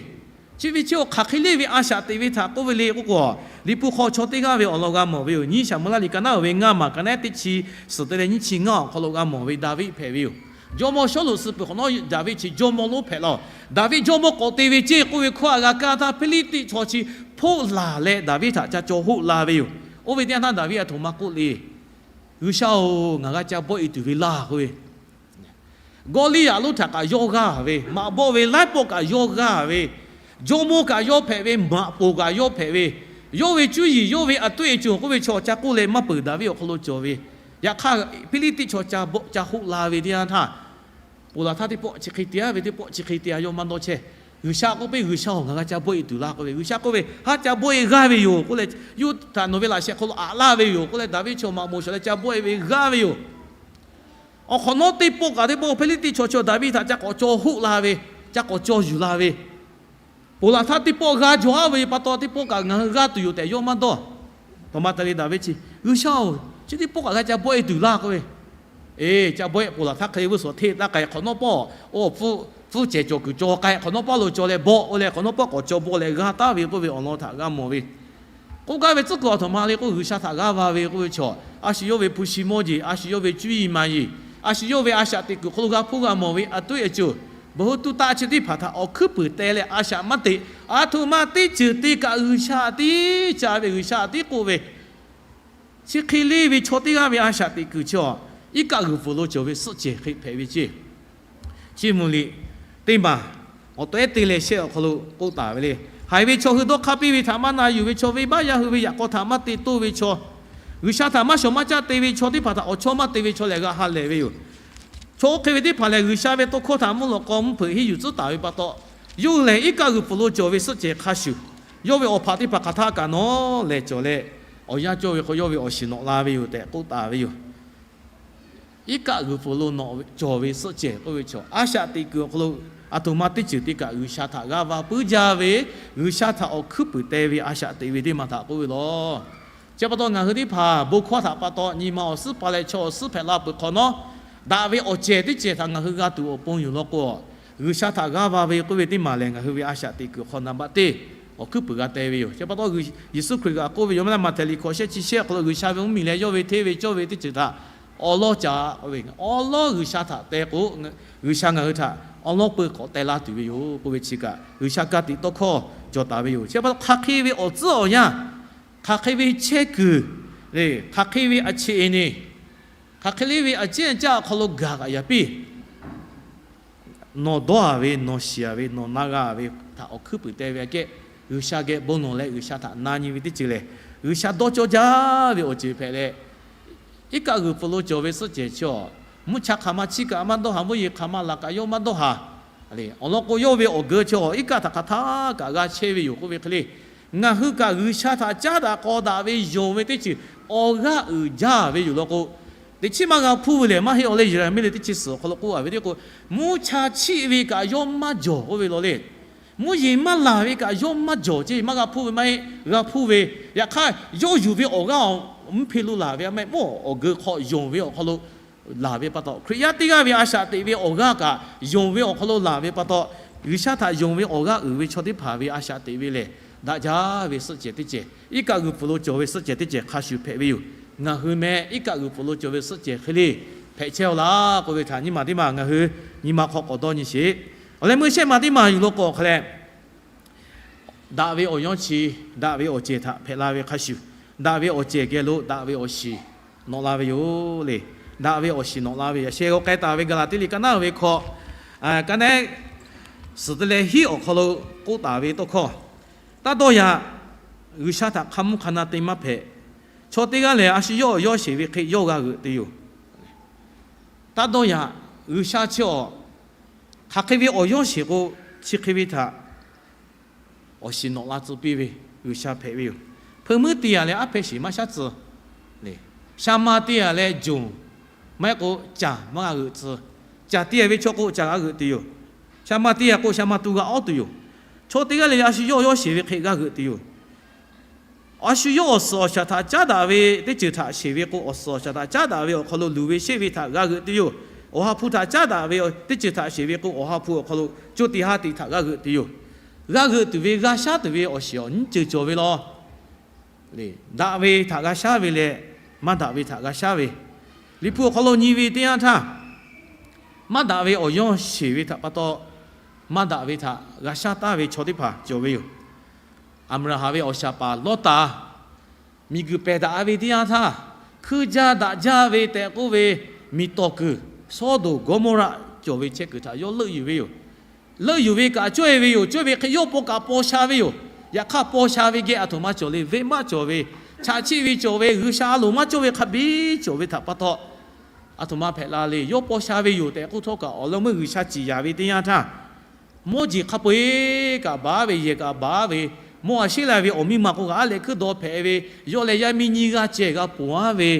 chi ve chi awˬ hk'aˬ hk'e le ve a shaꞈ teꞈ ve htaꞈ k'oˆ ve le k'oˆ k'o, Liꞈ hpu hk'aw chaw teˇ g'aˇ ve awˬ lawn g'a mawˬ ve yoˬ. Nyiˇ Saˍmo laˇ liꞈ ka naˉ ve ngaˇ maˬ ka naˉ teˇ chi suhˍ te leh nyiˇ chi ngaˇ awˬ hk'aw lo g'a mawˬ ve Daˍviˆ hpehꞈ ve yoˬ. Jawˇmawˇ Sawˉluꞈ suh peuˬ hk'awꞈ nawˉ Daˍviˆ chi jawˇmawˇ lonˉ hpehꞈ laˇ-oˬ. Daˍviˆ jawˇmawˇ k'awꞈ te ve ceˇ k'oˆ ve hkawˇ htaꞈ g'a kaˇ htaˇ, Hpiˇliˇtiˆ chaw chi hpoˆ laˬ leh Daˍviˆ htaꞈ ca caw hoˆ la ve yoˬ. Oˇ ve teˇ yanˇ htaˇ Daˍviˆ aˬ htoꞈ ma k'oˆ le, G'uiˬsha-oˬ, ngaˬ g'a ca bawˆ e tuˬ ve laˇ k'oˆ ve, Gawˇliˇyaꞈ lonˉ htaꞈ kaꞈ yawˇ g'aˇ ve, maꞈ bawˆ ve laiˉ pawˆ kaꞈ yawˇ g'aˇ ve, jawˇmawˇ kaꞈ yawˇ hpehꞈ ve, maꞈ poˍ kaꞈ yawˇ hpehꞈ ve, yawˇ ve cuˇ yiˍ yawˇ ve a tuˆ e cawˬ k'oˆ ve chaw ca k'oˆ leh maˇ peuˬ Daˍviˆ awˬ hk'aw lo cawˬ ve. Yaꞈ hk'aˇ, Hpiˇliˇtiˆ chaw ca bawˆ ca hoˆ la ve teˇ yanˇ htaˇ, ponˬ laˬ htaˇ teˇ pawˆ chi hk'e te-a ve teˇ pawˆ chi hk'e te-a yawˇ maˇ dawˇ chehˇ. G'uiˬsha k'oˆ piˇ, G'uiˬsha-oˬ, ngaˬ g'a ca bawˆ e tuˬ laˇ k'oˆ ve. G'uiˬsha k'oˆ ve, Haˉ ca bawˆ e g'aˇ ve yoˬ k'oˆ leh, yawˇ htaꞈ nawˬ ve laꞈ shehˍ hk'aw lo aꞈ laˇ ve yoˬ k'oˆ leh, Daˍviˆ chaw maꞈ moˍ shawˍ leh ca bawˆ e ve g'aˇ ve yoˬ. Awˬ hk'awꞈ nawˉ teˇ pawˆ kaꞈ teˇ pawˆ Hpiˇliˇtiˆ chaw chi Daˍviˆ htaꞈ ca k'awꞈ caw hoˆ la ve, ca k'awꞈ caw yuˬ la ve, ponˬ laˬ htaˇ teˇ pawˆ g'aˇ jaw-a ve pa taw, teˇ pawˆ kaꞈ ngaˬ hui g'aˇ tuˬ yoˬ tehꞈ yawˇ maˇ dawˇ. Htoꞈ ma te le Daˍviˆ chi, G'uiˬsha-oˬ, chi teˇ pawˆ kaꞈ g'a ca bawˆ e tuˬ laˇ k'oˆ ve. Eˬ, ca bawˆ e, ponˬ laˬ htaˇ hk'e le vuiˇ suhˍ hteˇ taˇ k'ai, hk'awꞈ nawˉ pawˆ, oˇ pfuhˇ cehˬ cawˬ kuiˬ cawˬ k'ai, hk'awꞈ nawˉ pawˆ lo cawˬ leh bawˆ, oˇ leh hk'awꞈ nawˉ pawˆ k'awꞈ caw bawˆ leh g'a taˉ ve k'oˆ ve awˬ lawn htaꞈ g'a mawˬ ve. K'oˆ gaˇ ve tcuhˉ kuiˬ aˬ htoꞈ ma le k'o, G'uiˬsha htaꞈ g'aˇ va ve k'oˆ ve chaw, a shu yawˇ ve hpu shi mawˇ jeˬ, a shu yawˇ ve cuˇ yiˍ maˍ yiˍ, a shu yawˇ ve a shaꞈ teꞈ kuiˬ hk'aw lo g'a hpuˇ g'a mawˬ ve a tuˆ e cawˬ, bon hu tuˇ taˆ chi teˇ hpaˍ htaꞈ awˬ hkuiˉ puiˍ teh leh a shaꞈ maˇ teꞈ. Aˬ htoꞈ ma teˇ ceuˬ te kaꞈ G'uiˬsha tiˉ ca ve, G'uiˬsha tiˉ k'oˆ ve, chi hk'e le ve chaw teˇ g'aˇ ve a shaꞈ teꞈ kuiˬ chi a, iˉ kaˆ g'uiˬ pfuhˍ lo cawˬ ve suhˆ cehˬ hk'e hpehꞈ ve ceˇ. Chi mvuhˇ liꞈ teˇ maˬ awˬ tawehˉ te leh shehˆ awˬ hk'aw lo k'oˆ taˍ ve le. Haiˬ ve chaw hui dawˇ hk'aˇ piˇ ve htaꞈ maˇ na yuˬ ve chaw, venˇbaˆ yaˇ hui ve yaꞈ k'aw htaꞈ maˇ te toˇ ve chaw, G'uiˬsha htaꞈ maˇ shawˍ maˇ caˆ te ve chaw teˇ hpaˍ htaꞈ awˬ chawˇ maˇ te ve chaw lehˬ g'a ha lehˬ ve yoˬ. Chaw oˇ hk'e ve teˇ hpaˍ lehˬ, G'uiˬsha ve tawˇ hkawˇ htaꞈ mvuhˇ lawꞈ k'aw mvuhˇ hpeuꞈ henˇ yuˬ tcuhˉ taˍ ve pa taw, yawˇ hui lehˬ iˉ kaˆ g'uiˬ pfuhˍ lo cawˬ ve suhˆ cehˬ hk'a shuˍ, yawˇ ve awˬ hpaꞈ teˇ hpaˍ hk'aˬ htaˇ kaꞈ nawˉ lehˬ cawˬ leh, awˬ yanˇ cawˇ ve hk'aw yawˇ ve awˬ shiˍ nawꞈ la ve yoˬ tehꞈ k'oˆ taˍ ve yoˬ. Iˉ kaˆ g'uiˬ pfuhˍ lo nawꞈ cawˬ ve suhˆ cehˬ k'oˆ ve chaw, a shaꞈ teꞈ kuiˬ awˬ hk'aw lo aˬ htoꞈ ma teˇ ceuˬ te kaꞈ G'uiˬsha htaꞈ g'a va puiˉ jaˇ ve, G'uiˬsha htaꞈ awˬ hkuiˉ puiˍ teh ve a shaꞈ teꞈ ve teˇ maˬ htaꞈ k'oˆ ve law. Chi pa taw ngaˬ hui teˇ hpaˍ bon hkawˇ htaꞈ pa taw nyi ma awˬ suhˉ pa leh chaw awˬ suhˉ hpehꞈ la peuˬ hk'awꞈ nawˉ, daꞈ ve awˬ cehˬ teˇ cehˬ htaꞈ ngaˬ hui g'a tuˬ awˬ pon yoˬ law k'o, G'uiˬsha htaꞈ g'aˇ va ve k'oˆ ve teˇ maˬ lehˬ, ngaˬ hui ve a shaꞈ teꞈ kuiˬ hk'aw naˍ baˆ teˇ awˬ hkuiˉ puiˍ g'a teh ve yoˬ. Chi pa taw, Yeˍsuˆ Hkriꞈ kaꞈ k'oˆ ve yoˬ maˇ leh, Maꞈhtehˍ liꞈ hkawꞈ shehˆ chi shehˆ awˬ hk'aw lo G'uiˬsha ve mvuhˇmiˬ leh yawˇ ve hteˇ ve cawˇ ve teˇ ceuˬ htaꞈ awˬ lawn caꞈ k'oˆ ve, awˬ lawn G'uiˬsha htaꞈ teh k'o, G'uiˬsha ngaˬ hui htaꞈ awˬ lawn peu k'awꞈ teh laˇ tuˬ ve yoˬ k'oˆ ve chi kaꞈ, G'uiˬsha ka tiꞈ tawˇ hkawˇ cawˬ taˍ ve yoˬ. Chi pa taw, hk'aˬ hk'e ve awˬ tcuhˉ awˬ yanˇ, hk'aˬ hk'e ve chehˇ kuiˬ, hk'aˬ hk'e ve a cheꞈ e ne, hk'aˬ hk'e le ve a ciˉ a caˇ awˬ hk'aw lo gaˬ kaꞈ yaꞈ piˇ nawˬ dawˇ a ve, nawˬ shiˍ a ve, nawˬ na g'a ve htaꞈ awˬ hkuiˉ puiˍ teh ve aꞈ kehˉ, G'uiˬsha geh bon lawˬ leh G'uiˬsha htaꞈ na nyi ve teˇ ceuˬ lehˬ, G'uiˬsha dawˇ cawˇ jaˇ ve awˬ ceuˬ hpehꞈ leh, iˉ kaˆ g'uiˬ pfuhˍ lo cawˬ ve suhˆ cehˬ chi awˬ, mvuhˇ cha hk'aˬ ma chiˇ kaꞈ maˇ dawˇ haˍ, mvuhˇ yeˬ hk'aˬ ma laˬ kaꞈ yawˇ maˇ dawˇ haˍ. Awˬ lawn k'o, yawˇ ve awˬ geu chi awˬ iˉ kaˆ htaꞈ hk'aˬ htaˇ kaꞈ g'a chehˇ ve yoˬ k'oˆ ve hk'e le, ngaˬ hui kaꞈ G'uiˬsha htaꞈ caˉ daꞈ k'aw daꞈ ve yonˍ ve teˇ ceuˬ awˬ g'aˇ uiˍ jaˇ ve yoˬ law k'o, teꞈ chiˉ maˇ g'a hpuˇ ve lehˬ, maˇ heˆ awˬ leh Yeˍraˍmiˆ leh teˇ chi suhˍ awˬ hk'aw lo k'oˆ a ve teˇ k'o, mvuhˇ cha chiˆ ve kaꞈ yawˇ maˇ jawˬ k'oˆ ve law le. Mvuhˇ yeˬ maˇ laˬ ve kaꞈ yawˇ maˇ jawˬ ceˇ, maˇ g'a hpuˇ ve maˇ heˆ, g'a hpuˇ ve. Yaꞈ hk'aˇ, yawˇ yuˬ ve awˬ g'aˇ awˬ mvuhˇ hpe lo laˬ ve a mehˆ mawˇ awˬ geu hk'aw yonˍ ve awˬ hk'aw lo laˬ ve pa taw, Hkriꞈ yaˇ teˇ g'aˇ ve a shaꞈ teꞈ ve awˬ g'aˇ kaꞈ yonˍ ve awˬ hk'aw lo laˬ ve pa taw, G'uiˬsha htaꞈ yonˍ ve awˬ g'aˇ uiˍ ve chaw teˇ hpaˍ ve a shaꞈ teꞈ ve lehˬ, daꞈ jaˇ ve suhˆ cehˬ teˇ cehˬ, iˉ kaˆ g'uiˬ pfuhˍ lo cawˬ ve suhˆ cehˬ teˇ cehˬ hk'a shuˍ hpehꞈ ve yoˬ. Ngaˬ hui meh iˉ kaˆ g'uiˬ pfuhˍ lo cawˬ ve suhˆ cehˬ hk'e le hpehꞈ chehˇ-oˆ laˇ k'oˆ ve htaꞈ nyi ma teˇ maˬ ngaˬ hui nyi ma hk'aw k'awꞈ dawˇ nyi sheˍ. Awˬ leh meuˇ shehˆ ma teˇ maˬ yuˬ lo k'o hk'a leh, daꞈ ve awˬ yawˇ chi, daꞈ ve awˬ cehˬ htaꞈ hpehꞈ la ve hk'a shuˍ, daꞈ ve awˬ cehˬ geh lo daꞈ ve awˬ shiˍ nawꞈ la ve yoˬ le. Daꞈ ve awˬ shiˍ nawꞈ la ve, yaꞈ sheh g'aw k'ai taˍ ve Gaˍlaˍtiˆ liꞈ ka naˉ ve hkawꞈ, ka naˉ suhˍ te leh hiˉ awˬ hk'aw lo k'oˆ taˍ ve tawˇ hkawˇ, taˇ dawˇ yaꞈ. G'uiˬsha htaꞈ hk'a mvuhˇ hk'a na te maˇ hpehꞈ. Chaw teˇ g'aˇ lehˬ, a shu yawˇ awˬ yawˇ sheˍ ve hk'e yawˇ g'a g'euꞈ te yoˬ. Taˇ dawˇ yaꞈ. G'uiˬsha chi awˬ hk'aˬ hk'e ve awˬ yawˇ sheˍ k'o, chi hk'e ve htaꞈ awˬ shiˍ nawꞈ la tcuh piˇ ve G'uiˬsha hpehꞈ ve yoˬ. Hpeuꞈ muiˉ te yaꞈ leh aˉ hpehˇ shiˍ maˇ shaˉ tcuh le. Sha ma te yaꞈ leh jonˍ, maˇ heˆ k'o caˬ maˇ g'a g'euꞈ tcuh. Caˬ te yaꞈ ve chaw k'o caˬ g'a g'euꞈ tuˬ yoˬ. Sha ma te yaꞈ k'o sha ma tu g'a awˉ tuˬ yoˬ. Chaw teˇ g'aˇ lehˬ, a shu yawˇ awˬ yawˇ sheˍ ve hk'e g'a g'euꞈ tuˬ yoˬ. A shu yawˇ awˬ suhˍ awˬ shaˍ htaꞈ caˉ daꞈ ve teˇ ceuˬ htaꞈ sheˍ ve k'o, awˬ suhˍ awˬ shaˍ htaꞈ caˉ daꞈ ve awˬ hk'aw lo luˬ ve sheˆ ve htaꞈ g'a g'euꞈ tuˬ yoˬ. Awˬ ha hpu htaꞈ caˉ daꞈ ve teˇ ceuˬ htaꞈ sheˍ ve k'o, awˬ ha hpu awˬ hk'aw lo co tiꞈ ha tiꞈ htaꞈ g'a g'euꞈ tuˬ yoˬ. G'a g'euꞈ tuˬ ve, g'a shaˉ tuˬ ve awˬ shiˍ awˬ nyiˇ ceuˬ cawˬ ve law. Daꞈ ve htaꞈ g'a shaˉ ve leh, maˇ daꞈ ve htaꞈ g'a shaˉ ve. Liꞈ hpu awˬ hk'aw lo nyi ve teˇ yanˇ htaˇ, maˇ daꞈ ve awˬ yawˇ sheˍ ve htaꞈ pa taw, maˇ daꞈ ve htaꞈ g'a shaˉ taˍ ve chaw teˇ hpaˍ cawˬ ve yoˬ. Aˍbraˍhanˍ ve awˬ shaˍ paˍ Lawˇtaˍ, miˬguiˬ pehˬ daꞈ ve teˇ yanˇ htaˇ, hkui jaˇ daꞈ jaˇ ve tehꞈ k'oˆ ve miˬ tawˍ kuiˬ Sawˉdonˍ Gawˇmawˇraˆ cawˬ ve chehˇ kuiˬ htaꞈ yawˇ leuˆ yuˬ ve yoˬ. Leuˆ yuˬ ve kaꞈ cawˇ e ve yoˬ. Cawˇ ve hk'e yawˇ paw kaꞈ paw sha ve yoˬ. Yaꞈ hk'aˇ, paw sha ve geh aˬ htoꞈ ma cawˬ le. Venˇbaˆ cawˬ ve, chaꞈ chiˆ ve cawˬ ve, G'uiˬsha a loˍ maˇ cawˇ ve hk'a biˇ cawˬ ve htaꞈ pa taw, aˬ htoꞈ ma hpehꞈ la le. Yawˇ paw sha ve yoˬ tehꞈ k'oˆ htawˇ kaꞈ, awˬ lawn meuˇ G'uiˬsha ciˍ yaˍ ve teˇ yanˇ htaˇ, mawˇ jeˬ hk'a peu-eˬ kaꞈ baˬ ve, yehˬ kaꞈ baˬ ve, mawˇ a sheˉ la ve awˬ miˇ ma k'o, g'a aˉ leh hkuiˉ daw hpehꞈ ve, yawˇ leh yaˇ miˇ nyiˇ g'aˇ ceh g'a ponˬ aˉ ve,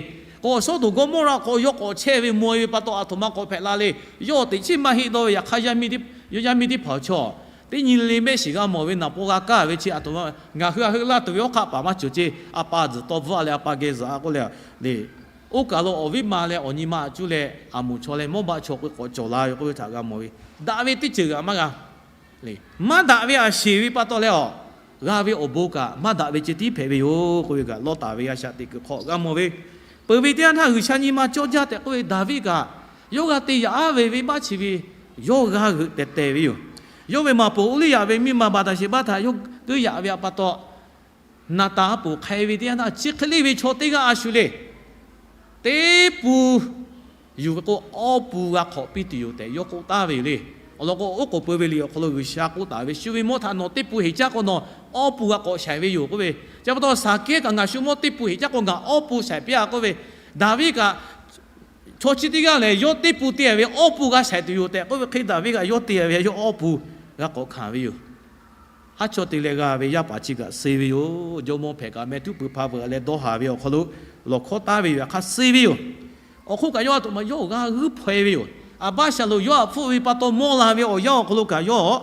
k'o Sawˉdonˍ Gawˇmawˇraˆ k'o yawˇ k'awꞈ chehˇ ve mawˬ e ve pa taw, aˬ htoꞈ ma k'awꞈ hpehꞈ la le. Yawˇ teꞈ chiˉ maˇ heˆ dawˇ ve, yaꞈ hk'aˇ yaˇ miˇ teˇ hpaˍ chaw teˇ nyi le mehˆ shiˍ g'a mawˬ ve, naˍ paw g'a kaˇ ve chi aˬ htoꞈ ma, ngaˬ hui a heuˆ laˇ tuˬ ve awˬ hk'aˆ paˍ maˇ cawˬ ceˇ. A pa zuhˬ tawˇ bvuhˆ a leh a pa geh zuhˬ a k'oˆ le. Oˇ kaˬ lo awˬ viˉ ma leh awˬ nyi ma aꞈ cuˇ leh aˬ moˍ chaw leh mawˇ baˆ chaw k'oˆ k'awꞈ cawˬ la ve k'oˆ ve htaꞈ g'a mawˬ ve, daꞈ ve teˇ ceuˬ g'aꞈ maˇ g'a le. Maˇ daꞈ ve aꞈ sheˍ ve pa taw leh awˬ, g'a ve awˬ bon kaꞈ maˇ daꞈ ve ceh tiˉ hpehꞈ ve yoˬ k'oˆ ve kaꞈ, Lawˇtaˍ ve a shaꞈ teꞈ kuiˬ hk'aw g'a mawˬ ve. Peuˬ ve teˇ yanˇ htaˇ G'uiˬsha nyi ma cawˇ jaˇ tehꞈ k'oˆ ve Daˍviˆ kaꞈ, yawˇ g'a te yaꞈ aˉ ve venˇbaˆ chi ve, yawˇ g'a g'euꞈ tehˬ tehˬ ve yoˬ. Yawˇ ve maˍ poˍ Uˇliˇyaꞈ ve miˇ ma Baˍdaˍsheˍbaˆ htaꞈ yawˇ keuˆ yaꞈ ve htaꞈ pa taw, Naˍtanˍ a poˍ hk'ai ve teˇ yanˇ htaˇ, chi hk'e le ve chaw teˇ g'aˇ a shu le. Teˇ pun yuˬ ve k'o, awˇ pun g'a hk'awꞈ piˇ tuˬ yoˬ tehꞈ yawˇ k'oˆ taˍ ve yoˬ le. Awˬ lawn k'o, oˉ k'oˍ pui ve liꞈ awˬ hk'aw lo G'uiˬsha k'oˆ taˍ ve, shu ve mawˇ htaꞈ nawˬ teˇ pun heˍ caˉ k'o, nawˬ awˇ pun g'a k'awꞈ shaiˍ ve yoˬ k'oˆ ve. Chi pa taw Saˍkehˇ kaꞈ, ngaˬ shu mawˇ teˇ pun heˍ caˉ k'o, ngaˬ awˇ pun shaiˍ piˇ a k'oˆ ve. Daˍviˆ kaꞈ, chaw chi teˇ g'aˇ lehˬ, yawˇ teˇ pun te ve awˇ pun g'a shaiˍ tuˬ yoˬ tehꞈ k'oˆ ve hk'e, Daˍviˆ kaꞈ yawˇ te ve, yawˇ awˇ pun g'a k'awꞈ hkanˍ ve yoˬ. Haˉ chaw te leh g'a ve yaˇ paˍ chi kaꞈ suh ve yoˬ. Jawˇmawˇ hpehꞈ kaꞈ meh tuˉ pui hpa veuꞈ leh dawˇ haˍ ve awˬ hk'aw lo lawˬ hkawˇ taˍ ve yoˬ. Yaꞈ hk'aˇ suh ve yoˬ. Awˬ hk'oˆ kaꞈ yawˇ a htoꞈ ma yawˇ g'a g'uiˇ hpaw e ve yoˬ. Aˍbaˆshaˍlonˍ yawˇ htaꞈ hpfuhˆ ve pa taw mawˇ la ve awˬ yanˇ awˬ hk'aw lo kaꞈ yawˇ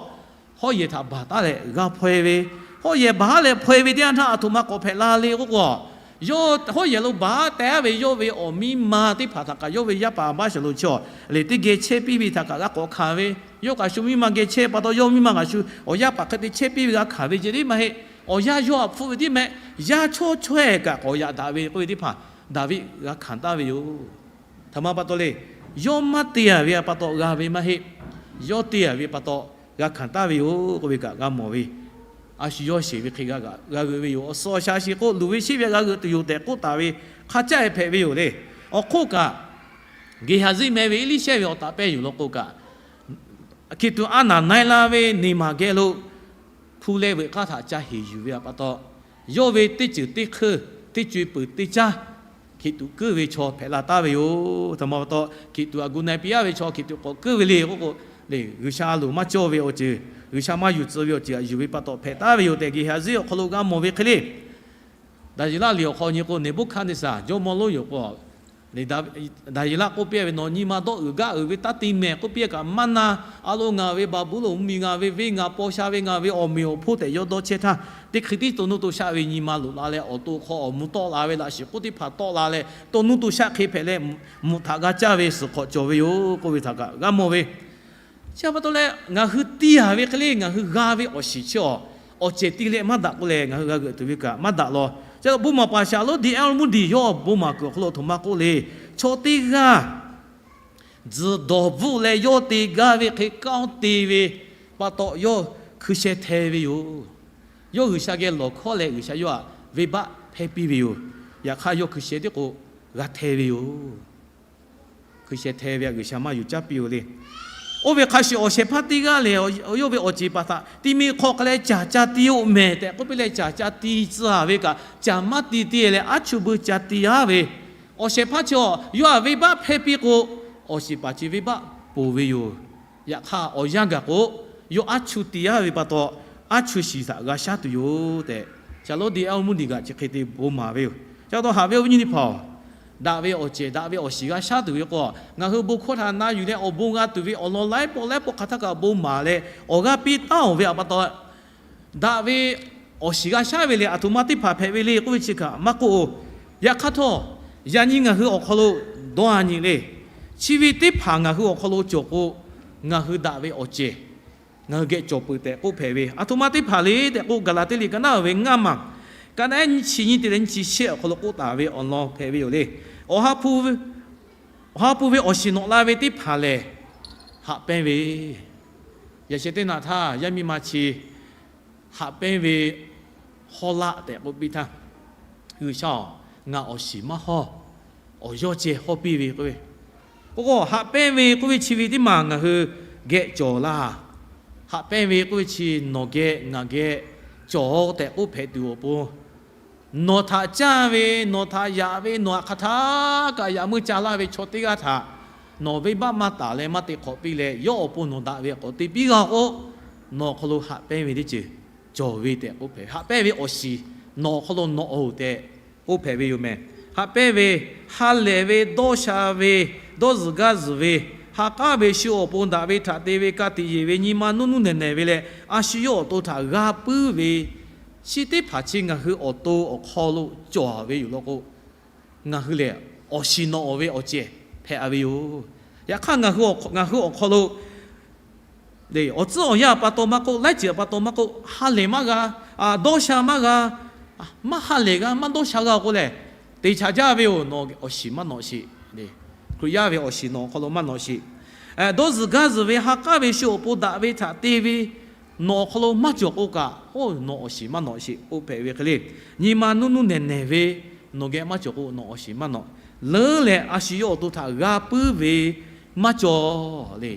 hawˉ yehˬ htaꞈ baˬ taˉ leh g'a hpaw e ve, hawˉ yehˬ baˬ leh hpaw e ve teˇ yanˇ htaˇ aˬ htoꞈ ma k'awꞈ hpehꞈ la le k'oˆ k'o, yawˇ hawˉ yehˬ lo baˬ taˉ ve yawˇ ve awˬ miˇ ma teˇ hpaˍ htaꞈ kaꞈ, yawˇ ve yaˇ paˍ Aˍbaˆshaˍlonˍ chi awˬ lehˬ teˇ geh chehˇ piˇ ve htaꞈ kaꞈ g'a k'awꞈ hkanˍ ve Yawˇ kaꞈ shu miˇ ma geh chehˇ pa taw, yawˇ miˇ ma kaꞈ shu awˬ yanˇ paˍ hk'e te chehˇ piˇ ve g'a hkanˍ ve ceh tiˉ maˇ heˆ. Awˬ yanˇ yawˇ htaꞈ hpfuhˆ ve tiˉ mehˆ, yaˇ chawˇ chaweh kaꞈ k'awꞈ yaꞈ daꞈ ve k'oˆ ve teˇ hpaˍ Daˍviˆ g'a hkanˍ taˍ ve yoˬ. Htaꞈ ma pa taw le, yawˇ maˇ te-a ve pa taw g'a ve maˇ heˆ. Yawˇ te-a ve pa taw g'a hkanˍ taˍ ve yoˬ k'oˆ ve kaꞈ g'a mawˬ ve. A shu yawˇ sheˍ ve hk'e g'a g'euꞈ ve yoˬ. Awˬ suhˍ awˬ shaˍ shiˍ k'o luˬ ve sheˆ ve g'a g'euꞈ tuˬ yoˬ tehꞈ k'oˆ taˍ ve hk'a caˇ-e hpehꞈ ve yoˬ le. Awˬ hk'oˆ kaꞈ, Geˍhaˍziˆ meh ve Eˇliˇshehˇ ve awˬ taˍ pehˇ yoˬ law k'o kaꞈ, Hkiˬ tuꞈ a naˍ na-e la ve neˬ maˬ geh lo hpu leh veuꞈ k'aˇ htaꞈ ca heˍ yuˬ ve pa taw, yawˇ ve teˇ ceuˬ teˇ hk'euˇ, teˇ co-e peuˬ teˇ caˉ Hkiˬ tuꞈ keuˆ ve chaw hpehꞈ la taˍ ve yoˬ. Htaꞈ ma pa taw, Hkiˬ tuꞈ aꞈ gu na-e piˇ-a ve chaw Hkiˬ tuꞈ k'awꞈ keuˆ ve le k'oˆ k'o, G'uiˬsha a loˍ maˇ cawˇ ve awˬ ceuˬ, G'uiˬsha maˇ yuˬ tcuh ve awˬ ceuˬ htaꞈ yuˬ ve pa taw hpehꞈ taˍ ve yoˬ tehꞈ Geˍhaˍziˆ awˬ hk'aw lo g'a mawˬ ve hk'e le. Daˍyeˍlaˆ liꞈ awˬ hk'aw nyi k'o, Neˍbuˆhkaˍneˍsaˍ jawˇmawˇ lonˉ yoˬ k'o, Daˍyeˍlaˆ k'oˆ piˇ ve, Nawˬ nyi ma dawˇ uiˍ gaˇ uiˍ ve taˇ te mehˬ k'oˆ piˇ kaꞈ maˇ na. A lo ngaˬ ve Baˍbuˍlonˍ mvuhˇmiˬ, ngaˬ ve venˇ, ngaˬ paw sha ve, ngaˬ ve awˬ meꞈ awˬ hponˇ tehꞈ yawˇ dawˇ chehˇ htaˇ, teˇ hkui tiˉ to nuˇ to shaˆ ve nyi ma loꞈ la leh, awˬ to hk'aw awˬ mvuh tawˆ la ve, laꞈ shiˍ k'oˆ teˇ hpaˍ tawˆ la leh, to nuˇ to shaˆ hk'e hpehꞈ leh, mvuhꞈ htaꞈ g'a caˇ ve suhˍ hk'awꞈ cawˬ ve yoˬ k'oˆ ve htaꞈ kaꞈ g'a mawˬ ve. Chi pa taw leh, ngaˬ hui te-a ve hk'e le, ngaˬ hui g'a ve awˬ shiˍ chi awˬ, awˬ cehˬ te leh maˇ daꞈ k'oˆ leh, ngaˬ hui g'a g'euꞈ tuˬ ve kaꞈ maˇ daꞈ law. Chi pa taw bon maˍ paˍ Shaˍlonˉ D. L. Moody yawˇ bon maˍ kuiˬ awˬ hk'aw lo aˬ htoꞈ ma k'oˆ le. Chaw teˇ g'aˇ tzuhˬ dawˬ bvuhˆ leh yawˇ te gaˇ ve hk'e kanˉ te ve pa taw, yawˇ hkui sheh hteh ve yoˬ. Yawˇ G'uiˬsha geh lawˬ hkawˇ leh G'uiˬsha yawˇ htaꞈ venˇbaˆ hpehˇ piˇ ve yoˬ. Yaꞈ hk'aˇ, yawˇ hkui sheh tiˉ k'o g'a hteh ve yoˬ. Hkui sheh hteh ve htaꞈ G'uiˬsha maˇ yuˬ caˇ piˇ-oˬ le. Oˇ ve hk'a shuˍ, awˬ shehˍ hpaˇ teˇ g'aˇ lehˬ, yawˇ ve awˬ ceˬ paˍ htaꞈ ti mi hk'aw hk'a leh caˬ ca ti-o mehˬ tehꞈ k'oˆ piˇ leh, caˬ ca ti tcuh-a ve kaꞈ, caˬ maˇ ti te leh aˉ chuˇ beu ca ti-a ve awˬ shehˍ hpaˇ chi awˬ, yawˇ htaꞈ venˇbaˆ hpehˇ piˇ k'o, awˬ shiˍ paˍ chi venˇbaˆ ponˬ ve yoˬ. Yaꞈ hk'aˇ, awˬ yanˇ gaˬ k'o, yawˇ aˉ chuˇ ti-a ve pa taw, aˉ chuˇ shiˍ htaꞈ g'a shaˉ tuˬ yoˬ tehꞈ, Shaˍlonˉ D. L. Moody kaꞈ chi hk'e te bon maˍ ve yoˬ. Chi pa taw, haꞈ ve awˬ viˉ nyi teˇ hpaˍ-oˬ, daꞈ ve awˬ cehˬ, daꞈ ve awˬ shiˍ g'a shaˉ tuˬ ve k'o, ngaˬ hui bon hkawˇ htaꞈ na yuˬ leh awˬ bon g'a tuˬ ve awˬ lawn laiˉ pawˆ laiˉ pawˆ hk'aˬ htaˇ kaꞈ bon maˍ leh awˬ g'aˇ piˇ taˉ-oˬ ve pa taw, daꞈ ve awˬ shiˍ g'a shaˉ ve lehˬ, aˬ htoꞈ ma teˇ hpaˍ hpehꞈ ve le k'oˆ ve chi kaꞈ maˇ k'oˆ-oˬ. Yaꞈ hk'aˇ htawˇ, yaꞈ nyi ngaˬ hui awˬ hk'aw lo dawˇ-a nyi le. Chi ve teˇ hpaˍ ngaˬ hui awˬ hk'aw lo cawˬ k'o, ngaˬ hui daꞈ ve awˬ cehˬ ngaˬ hui geh cawˬ peuˬ tehꞈ k'oˆ hpehꞈ ve. Aˬ htoꞈ ma teˇ hpaˍ le tehꞈ k'o, Gaˍlaˍtiˆ liꞈ ka naˉ ve ngaˇ maˬ, ka naˉ nyiˇ chi nyiˇ te leh nyiˇ chi shehˆ awˬ hk'aw lo k'oˆ taˍ ve awˬ lawn hpehꞈ ve yoˬ le. Awˬ ha hpu ve awˬ shiˍ nawꞈ la ve teˇ hpaˍ lehˬ, haꞈ pehnˇ ve, yaꞈ sheh teˇ naꞈ htaˇ yaˇ miˇ ma chi haꞈ pehnˇ ve hawˇ laˆ tehꞈ k'oˆ piˇ htaˇ, G'uiˬsha-oˬ, ngaˬ awˬ shiˍ maˇ hawˇ, awˬ yawˇ ceh hawˇ piˇ ve k'oˆ ve, k'o k'o haꞈ pehnˇ ve k'oˆ ve chi ve teˇ maˬ ngaˬ hui geh cawˬ laˇ. Haꞈ pehnˇ ve k'oˆ ve chi nawˬ geh ngaˬ geh cawˬ-oꞈ tehꞈ k'oˆ hpehꞈ tuˬ awˬ pon, nawˬ htaꞈ caˇ ve, nawˬ htaꞈ yaꞈ ve, nawˬ htaꞈ hk'aˬ htaˇ kaꞈ yaꞈ meuˇ ca laˇ ve chaw teˇ g'aˇ htaꞈ nawˬ venˇbaˆ maˇ taˍ leh maˇ te hk'awꞈ piˇ leh, yawˇ awˬ pon nawˬ daꞈ ve k'awꞈ te piˇ g'a k'o, nawˬ awˬ hk'aw lo haꞈ pehnˇ ve teˇ ceuˬ cawˬ ve tehꞈ k'oˆ hpehꞈ ve. Haꞈ pehnˇ ve awˬ shiˍ nawˬ awˬ hk'aw lo nawꞈ-oˬ tehꞈ k'oˆ hpehꞈ ve yoˬ mehˬ. Haꞈ pehnˇ ve, ha lehˬ ve, dawˇ sha ve, dawˇ zuhˬ gaˇ zuhˬ ve, ha k'aˉ ve shu awˬ pon daꞈ ve htaꞈ te ve, ka tiꞈ yeˬ ve, nyi ma nuˇ nuˇ nehˬ nehˬ ve leh, a shu yawˇ awˬ to htaꞈ g'a puiˉ ve, chi teˇ hpaˍ chi ngaˬ hui awˬ to awˬ hk'aw lo cawˬ ve yoˬ law k'o, ngaˬ hui lehˬ awˬ shiˍ nawꞈ-oˬ ve awˬ cehˬ hpehꞈ-a ve yoˬ. Yaꞈ hk'aˇ, ngaˬ hui awˬ hk'aw lo awˬ tcuhˉ awˬ yanˇ pa taw maˇ k'oˆ, laiˉ ceuˬ pa taw maˇ k'oˆ, ha lehˬ maˇ g'a, dawˇ sha maˇ g'a, maˇ ha lehˬ g'a, maˇ dawˇ sha g'a k'o lehˬ, te chaꞈ jaˇ ve yoˬ. Nawˬ awˬ shiˍ maˇ nawꞈ sheˍ. Hkriꞈ yaˇ ve awˬ shiˍ nawˬ awˬ hk'aw lo maˇ nawꞈ sheˍ. Dawˇ zuhˬ gaˇ zuhˬ ve, ha k'aˉ ve shu awˬ pon daꞈ ve htaꞈ te ve, nawˬ awˬ hk'aw lo maˇ cawˬ k'o kaꞈ, oˇ nawˬ awˬ shiˍ maˇ nawꞈ sheˍ k'oˆ hpehꞈ ve hk'e le. Nyi ma nuˇ nuˇ nehˬ nehˬ ve, nawˬ geh maˇ cawˬ k'o nawˬ awˬ shiˍ maˇ nawꞈ. Leuˉ leh a shu yawˇ awˬ to htaꞈ g'a puiˉ ve maˇ cawˬ le.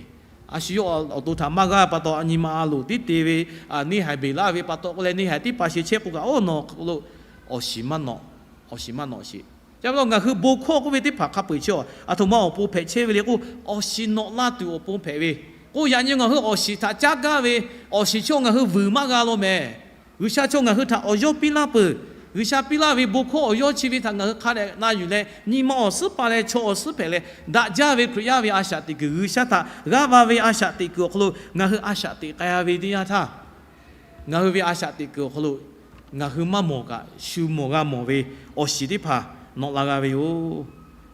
A shu yawˇ awˬ to htaꞈ maˇ g'a pa taw, nyi ma a loˍ tiˉ te ve, neˇ haiˬ beˬ laˇ ve pa taw k'oˆ leh, neˇ haiˬ tiˉ pa sheˍ chehˇ k'o kaꞈ, oˇ nawˬ awˬ hk'aw lo awˬ shiˍ maˇ nawꞈ, awˬ shiˍ maˇ nawꞈ sheˍ. Chi pa taw ngaˬ hui bon hkawˇ k'oˆ ve teˇ hpaˍ hk'a peu-eˬ chi aˬ htoꞈ ma awˬ pon hpehꞈ chehˇ ve le k'o, awˬ shiˍ nawꞈ laˇ tuˬ awˬ pon hpehꞈ ve. K'o yaꞈ nyi ngaˬ hui awˬ shiˍ htaꞈ caˉ gaˇ ve, awˬ shiˍ chaw ngaˬ hui vuiˬ maˇ g'a law mehˬ. G'uiˬsha chaw ngaˬ hui htaꞈ awˬ yawˇ piˇ laˇ peuˬ. G'uiˬsha piˇ laˇ ve bon hkawˇ awˬ yawˇ chi ve htaꞈ ngaˬ hui hk'a dehꞈ na yuˬ leh, nyi ma awˬ suhˉ pa leh chaw awˬ suhˉ hpehꞈ leh, daꞈ jaˇ ve Hkriꞈ yaˇ ve a shaꞈ teꞈ kuiˬ, G'uiˬsha htaꞈ g'aˇ va ve a shaꞈ teꞈ kuiˬ awˬ hk'aw lo ngaˬ hui a shaꞈ teꞈ k'ai-a ve teˇ yanˇ htaˇ, ngaˬ hui ve a shaꞈ teꞈ kuiˬ awˬ hk'aw lo ngaˬ hui maˇ mawˬ kaꞈ shu mawˬ g'a mawˬ ve awˬ shiˍ teˇ hpaˍ nawꞈ la g'a ve yoˬ.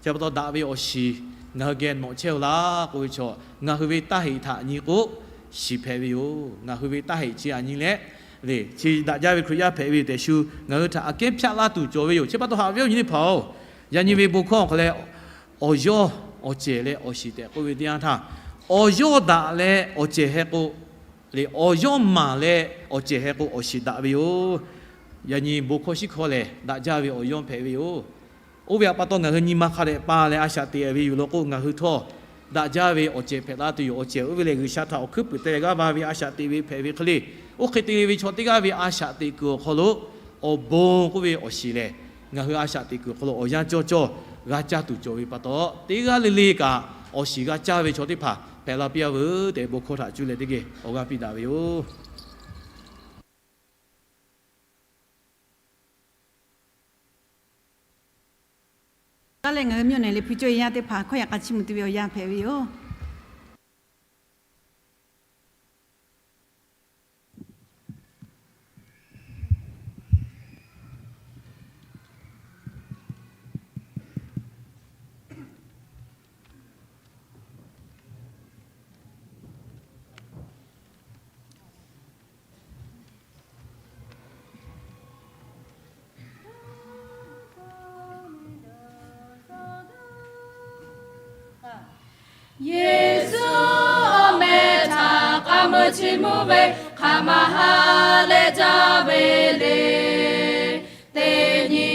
Chi pa taw daꞈ ve awˬ shiˍ ngaˬ hui geh nawꞈ chehˇ-oˬ laˇ k'oˆ ve chaw, ngaˬ hui ve taˇ heꞈ htaꞈ nyi k'o, shiˍ hpehꞈ ve yoˬ. Ngaˬ hui ve taˇ heꞈ chi aꞈ nyi leh, chi daꞈ jaˇ ve Hkriꞈ yaˇ hpehꞈ ve yoˬ tehꞈ shu ngaˬ hui htaꞈ aꞈ kehˉ hpaˆ laˇ tuˬ cawˬ ve yoˬ. Chi pa taw haꞈ ve awˬ nyi teˇ hpaˍ-oˬ, yaꞈ nyi ve bon hkawˇ awˬ hk'aw leh, awˬ yawˇ awˬ cehˬ leh awˬ shiˍ tehꞈ k'oˆ ve teˇ yanˇ htaˇ, awˬ yawˇ daꞈ leh awˬ cehˬ heh k'o, leh awˬ yawˇ maˍ leh awˬ cehˬ heh k'o awˬ shiˍ daꞈ ve yoˬ. Yaꞈ nyi bon hkawˇ shiˉ hkawˇ lehˬ, daꞈ jaˇ ve awˬ yawˇ hpehꞈ ve yoˬ. Oˇ ve awˬ pa taw ngaˬ hui nyi ma hk'a dehꞈ pa leh a shaꞈ teꞈ ve yoˬ law k'o, ngaˬ hui htawˇ daꞈ jaˇ ve awˬ cehˬ hpehꞈ la tuˬ yoˬ. Awˬ cehˬ oˇ ve lehˬ, G'uiˬsha htaꞈ awˬ hkuiˉ puiˍ te leh g'aˇ va ve a shaꞈ teꞈ ve hpehꞈ ve hk'e le. Oˇ hk'e te ve chaw teˇ g'aˇ ve a shaꞈ teꞈ kuiˬ awˬ hk'aw lo, awˬ bon k'oˆ ve awˬ shiˍ lehˬ, ngaˬ hui a shaꞈ teꞈ kuiˬ awˬ hk'aw lo awˬ yanˇ cawˇ cawˇ g'a caˇ tuˬ cawˬ ve pa taw, teˇ g'aˇ le le kaꞈ awˬ shiˍ g'a caˇ ve chaw teˇ hpaˍ hpehꞈ la piˇ-a veuˬ tehꞈ, bon hkawˇ htaꞈ cuˇ leh teˇ geh awˬ g'aˇ piˇ daꞈ ve yoˬ. တၢ်လႄႈ ငါၢႆမိၼ်ၼႆ လၢဖုကၠိယၢၼ်ႇတၢင်းသၢ ဖၢၼ်ၶေႃႈယၢၼ်ၶတ်း ၶျီမူတဝေဢဝ်ယၢၼ်ၽႄဝေယဝ်ႉ။ Teˇ nyi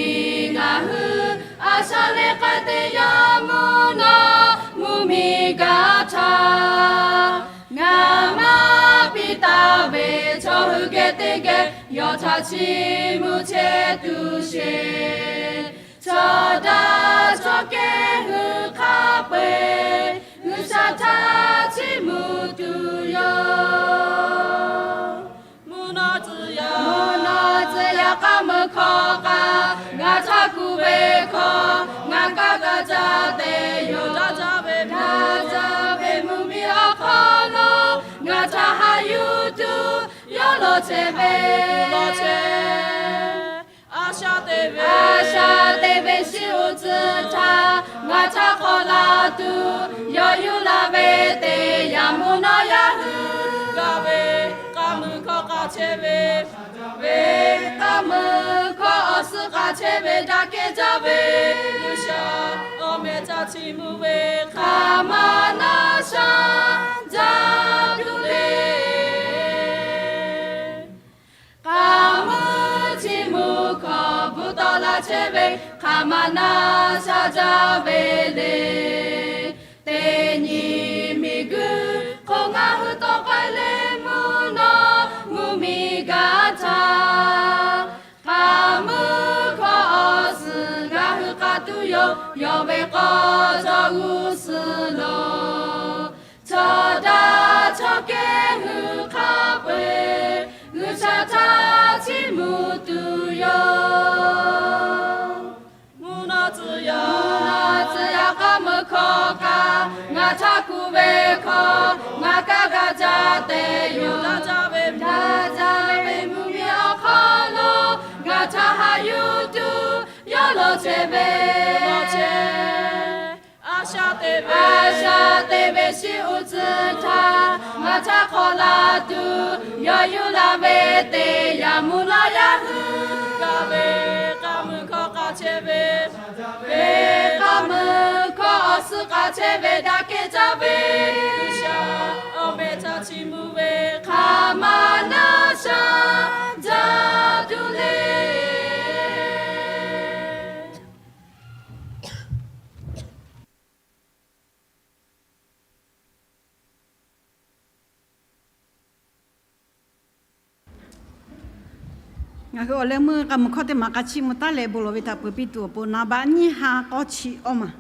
ngaˬ hui a shaꞈ leh k'ai te yaˇ mvuhˇ naw mvuhˇmiˬ gaˬ htaˇ, ngaˬ maˇ piˇ taˍ ve chaw hui geh teˇ geh yawˇ htaꞈ chi mvuh chehˇ tuˬ sheˍ. Chaw daꞈ chaw kehˉ hui hk'a peu-eˬ G'uiˬsha htaꞈ chi mvuh tuˬ yoˬ. Mvuhˇ naw tcuh yaˇ, mvuhˇ naw tcuh yaˇ k'aˇ mui hkawˇ k'aˇ, ngaˬ htaꞈ kuˬ ve hkawˇ ngaˬ kaˇ g'a caˇ te yoˬ. Daꞈ jaˇ ve, daꞈ jaˇ ve mvuhˇmiˬ awˬ hk'aw lo ngaˬ htaꞈ haꞈ yuˬ tuˬ yawˇ law chehˇ ve, law chehˇ. A shaꞈ teꞈ ve, a shaꞈ teꞈ ve shiˉ uˉ tcuhˉ htaˇ, ngaˬ htaꞈ hk'awꞈ la tuˬ yawˇ yuˬ laˇ ve teˇ yanˇ, mvuhˇ naw yaˇ hui g'a ve k'aˇ mui hkawˇ k'aˇ chehˇ ve, ve k'aˇ mui hkawˇ awˬ suhˉ k'aˇ chehˇ ve daꞈ kehˉ jaˇ ve G'uiˬsha awˬ meh htaꞈ chi mvuh ve hk'aˬ ma naˉ shaˉ jaˇ tuˬ le. K'aˇ mui chi mvuh hkawˇ bvuhꞈ tawˆ la chehˇ ve hk'aˬ ma naˉ shaˉ jaˇ ve le. Teˇ nyi miˬguiˬ hk'oˆ ngaˬ hui tawˆ k'ai leh mvuhˇ naw mvuhˇmiˬ gaˬ htaˇ, k'aˇ mui hkawˇ awˬ suhˉ ngaˬ hui k'aˇ tuˬ yoˬ. Yawˇ ve k'awˇ cawˬ g'uˇ suhˍ lo chaw daꞈ chaw kehˉ hui hk'a peu-eˬ G'uiˬsha htaꞈ chi mvuh tuˬ yoˬ. Mvuhˇ naw tcuh yaˇ, mvuhˇ naw tcuh yaˇ k'aˇ mui hkawˇ k'aˇ, ngaˬ htaꞈ kuˬ ve hkawˇ ngaˬ kaˇ g'a caˇ te yoˬ. Daꞈ jaˇ ve, daꞈ jaˇ ve mvuhˇmiˬ awˬ hk'aw lo ngaˬ htaꞈ haꞈ yuˬ tuˬ yawˇ law chehˇ ve, law chehˇ. A shaꞈ teꞈ ve, a shaꞈ teꞈ ve shiˉ uˉ tcuhˉ htaˇ, ngaˬ htaꞈ hk'awꞈ la tuˬ yawˇ yuˬ laˇ ve teˇ yanˇ, mvuhˇ naw yaˇ hui g'a ve k'aˇ mui hkawˇ k'aˇ chehˇ ve, ve k'aˇ mui hkawˇ awˬ suhˉ k'aˇ chehˇ ve daꞈ kehˉ jaˇ ve G'uiˬsha awˬ meh htaꞈ chi mvuh ve hk'aˬ ma naˉ shaˉ jaˇ tuˬ le. Ngaˬ hui awˬ leh meuˇ k'aˇ mui hkawˇ teˇ maˬ k'aˇ chi mvuh taˉ leh bon lawˬ ve htaꞈ peuˬ piˇ tuˬ awˬ pon, naˍ baꞈ nyiˇ ha k'awˇ chi awˇ maˬ.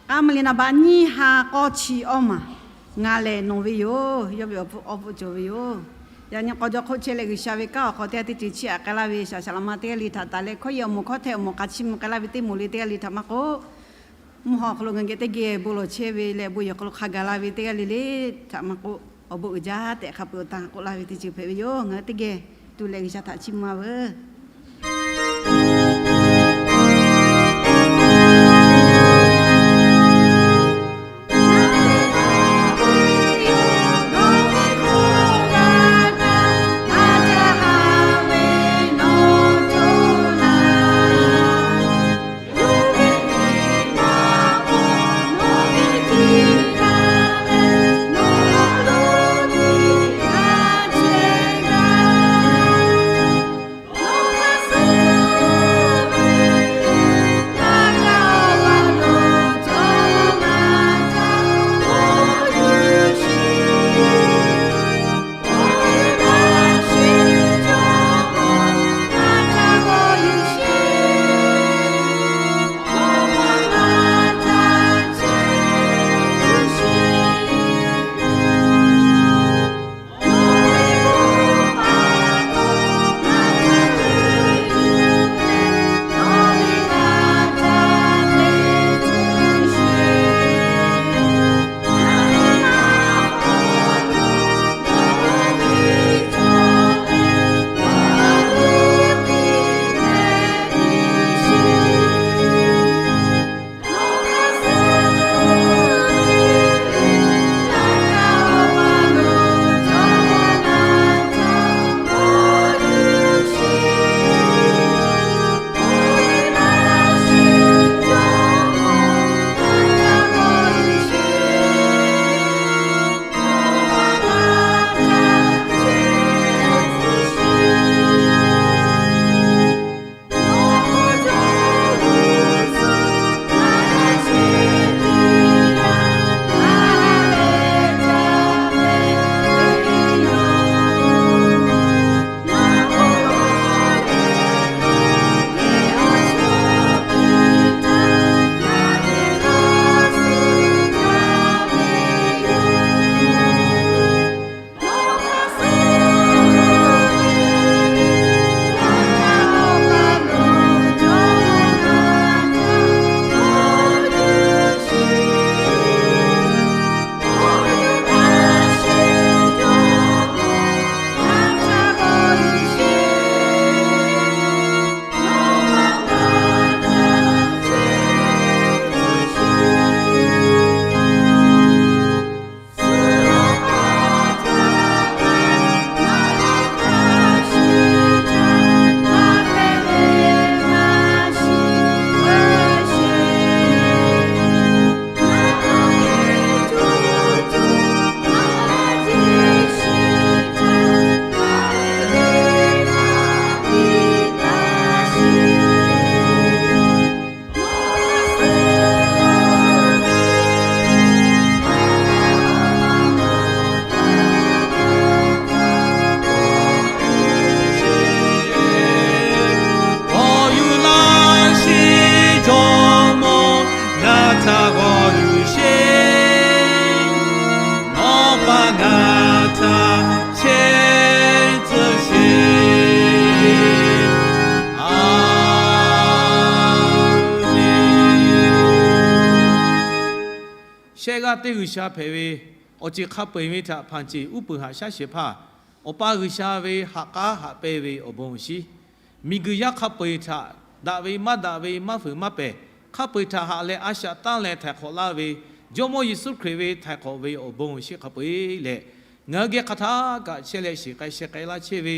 K'aˇ mui liꞈ naˍ baꞈ nyiˇ ha k'awˇ chi awˇ maˬ, ngaˬ lehˬ nawˬ ve yoˬ. Yawˇ ve awˬ pfuhˇ cawˬ ve yoˬ. Yaꞈ nyi k'aw jaw hk'oˆ chehˇ leh G'uiˬsha ve kanˉ awˬ hk'aw teˇ g'aˇ teˇ ceuˬ chiˇ aꞈ k'ai laˇ ve shaˍ shaˍ laꞈ ma teˇ g'aˇ le htaꞈ taˍ leh, hkawˇ yehˬ awˬ moˍ hkawˇ htehꞈ awˬ moˍ k'aˇ chi mvuh k'ai laˇ ve teˇ moˍ le teˇ g'aˇ le htaꞈ maˇ k'oˆ, mvuhˇ haw awˬ hk'aw lo ngaˬ geh teˇ geh bon lawˬ chehˇ ve leh, bon yehˬ awˬ hk'aw lo hk'a gaˬ la ve teˇ g'aˇ le le htaꞈ maˇ k'oˆ, awˬ bon uiˍ jaˇ tehꞈ hk'a peu-eˬ awˬ tanˇ k'oˆ laˇ ve teˇ ceuˬ hpehꞈ ve yoˬ. Ngaˬ hui teˇ geh tu leh G'uiˬsha htaꞈ chiˇ mvuh-a veuˬ. G'aˇ teˇ G'uiˬsha hpehꞈ ve, awˬ ceuˬ hk'a peu-eˬ ve htaꞈ hpanˍ ceˬ uˉ peunˍ haꞈ shaˉ shehˍ hpaˇ, Awˬ pa G'uiˬsha ve haꞈ k'aˉ haꞈ pehnˇ ve awˬ bon awˬ shinˉ, miˬguiˬ yaˇ hk'a peu-eˬ htaꞈ daꞈ ve maˇ daꞈ ve maˇ fuiˍ maˇ pehˍ, hk'a peu-eˬ htaꞈ haꞈ leh a shaꞈ tanˇ leh htaiˍ hk'awꞈ laˇ ve Jawˇmawˇ Yeˍsuˆ Hkriꞈ ve htaiˍ hk'awꞈ ve awˬ bon awˬ shinˉ hk'a peu-eˬ leh, ngaˬ hui geh hk'aˬ htaˇ kaꞈ chehˇ leh shiˍ k'ai sheh k'ai laˇ chehˇ ve,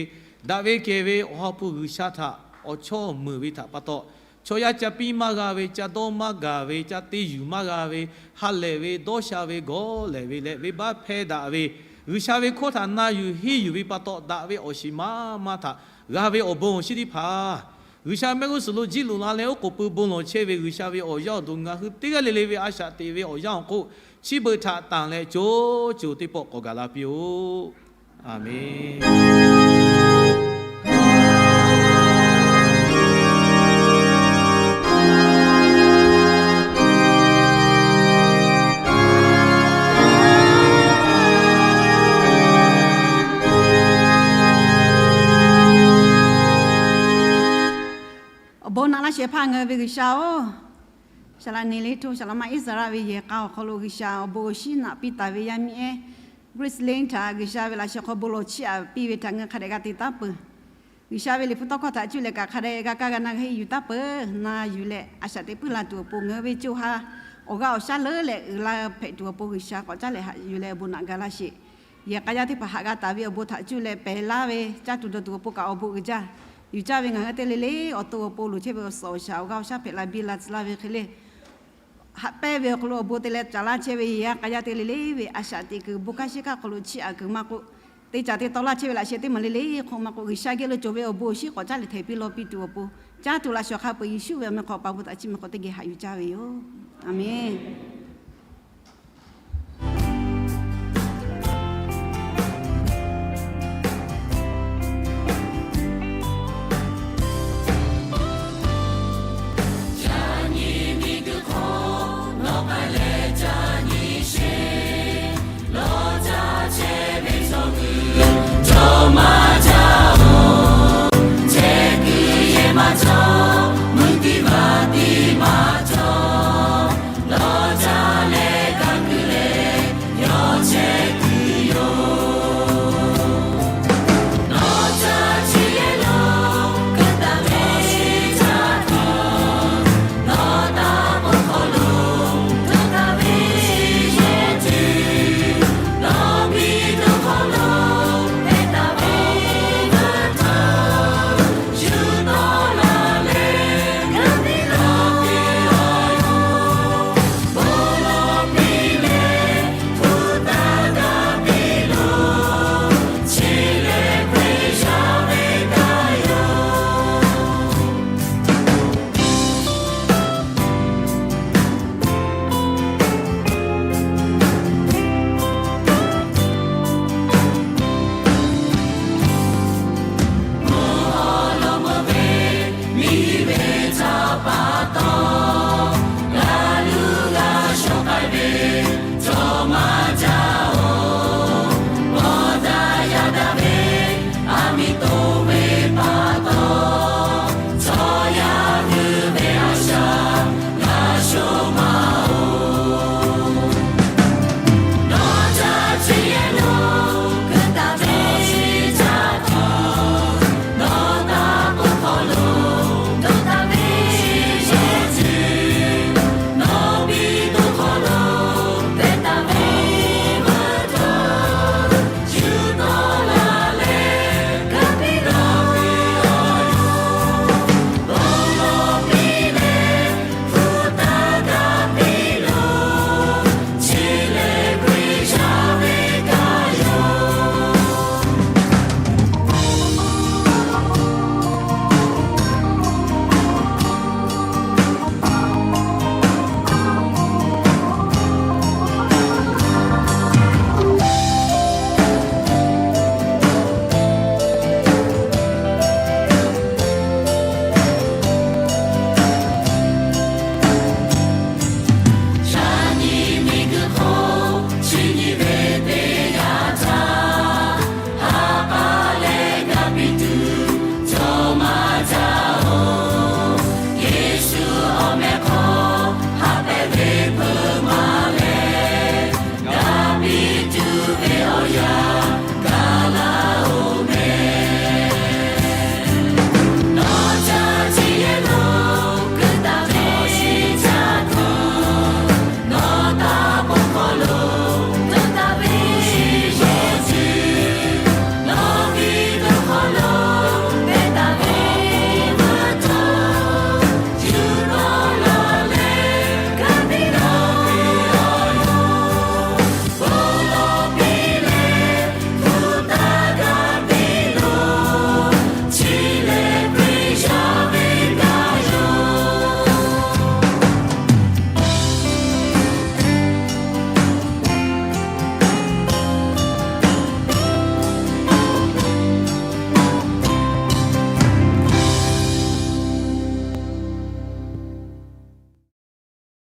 daꞈ ve kehˬ ve Awˬ ha hpu G'uiˬsha htaꞈ awˬ chawˇ meuˍ ve htaꞈ pa taw, chaw yaˇ ca piˇ maˇ g'a ve, ca dawˇ maˇ gaˬ ve, ca te yuˬ maˇ g'a ve, ha lehˬ ve, dawˇ sha ve, gawˇ lehˬ ve leh venˇbaˆ hpehˇ daꞈ ve, G'uiˬsha ve hkawˇ htaꞈ na yuˬ henˇ yuˬ ve pa taw daꞈ ve awˬ shiˍ maˇ maˇ htaꞈ g'a ve awˬ bon awˬ shinˉ teˇ hpaˍ, G'uiˬsha mehˆ g'uˇ suhˍ lo jiˇ loꞈ la leh oˉ k'oˍ pui bon lawˬ chehˇ ve G'uiˬsha ve awˬ yaˇ awˬ duˬ ngaˬ hui teˇ g'aˇ le le ve a shaꞈ teꞈ ve awˬ yanˇ awˬ hk'oˆ, chi beuꞈ htaꞈ tanˬ leh co co teˇ pawˆ k'awꞈ gaˬ la piˇ-oˆ. Aˍmenˍ. Awˬ bon naꞈ laˇ shehˍ hpaˇ ngaˬ hui ve G'uiˬsha-oˬ, saˍ laꞈ neˍ le hto saˍ laꞈ ma Iˉsaˍreˍlaˆ ve yehˬ k'a awˬ hk'aw lo G'uiˬsha awˬ bon awˬ shinˉ naꞈ piˇ taˍ ve yaˇ miˇ ehˉ Gracelyn htaꞈ G'uiˬsha ve laꞈ sheh hk'aw bon lawˬ chiˇ aꞈ piˇ ve htaꞈ ngaˬ hui hk'a dehꞈ g'a te taˉ peuˬ. G'uiˬsha ve liꞈ hpu tawˇ hkawˇ htaꞈ cuˇ leh kaꞈ hk'a dehꞈ g'a kaˇ g'a na g'a henˇ yuˬ taˉ peuˬ. Na yuˬ leh a shaꞈ teꞈ puiˉ la tuˬ awˬ pon ngaˬ hui ve co ha awˬ g'aˇ awˬ shaˉ leuˉ leh uiˍ la hpehꞈ tuˬ awˬ pon G'uiˬsha k'awꞈ caˉ leh haꞈ yuˬ leh awˬ bon naꞈ gaˬ laˇ sheˍ. Yehˬ k'a yaˇ teˇ hpaˍ haꞈ g'a taˍ ve awˬ bon htaꞈ cuˇ leh pehˬ laˇ ve caˇ tuˬ dawˬ tuˬ awˬ pon kaꞈ awˬ bon uiˍ jaˇ. Yuˬ caˇ ve ngaˬ hui teˇ le le awˬ to awˬ pon loˍ chehˇ ve awˬ suhˍ awˬ shaˍ awˬ g'aˇ awˬ shaˉ hpehꞈ la biˇ la tcuh laˇ ve hk'e le, haꞈ pehnˇ ve awˬ hk'aw lo awˬ bon te leh caˍ laˇ chehˇ ve yehˬ k'a yaˇ teˇ le le ve a shaꞈ teꞈ kuiˬ bon hkanˇ shiˉ hkanˇ hk'aw lo chiˇ aꞈ kuiˬ maˇ k'oˆ, te caˍ te taw laˇ chehˇ ve laꞈ sheh teˇ maˬ le le hk'oˆ maˇ k'oˆ, G'uiˬsha geh lo cawˬ ve awˬ bon awˬ shinˉ k'awꞈ caˉ leh htehˍ piˇ law piˇ tuˬ awˬ pon, caˇ tuˬ laꞈ shawnˍ hk'a peu-eˬ Yeˍsuˆ ve awˬ meh hk'aw pa bon htaꞈ chiˇ mvuh hk'aw teˇ geh haꞈ yuˬ caˇ ve yoˬ. Aˍmenˍ.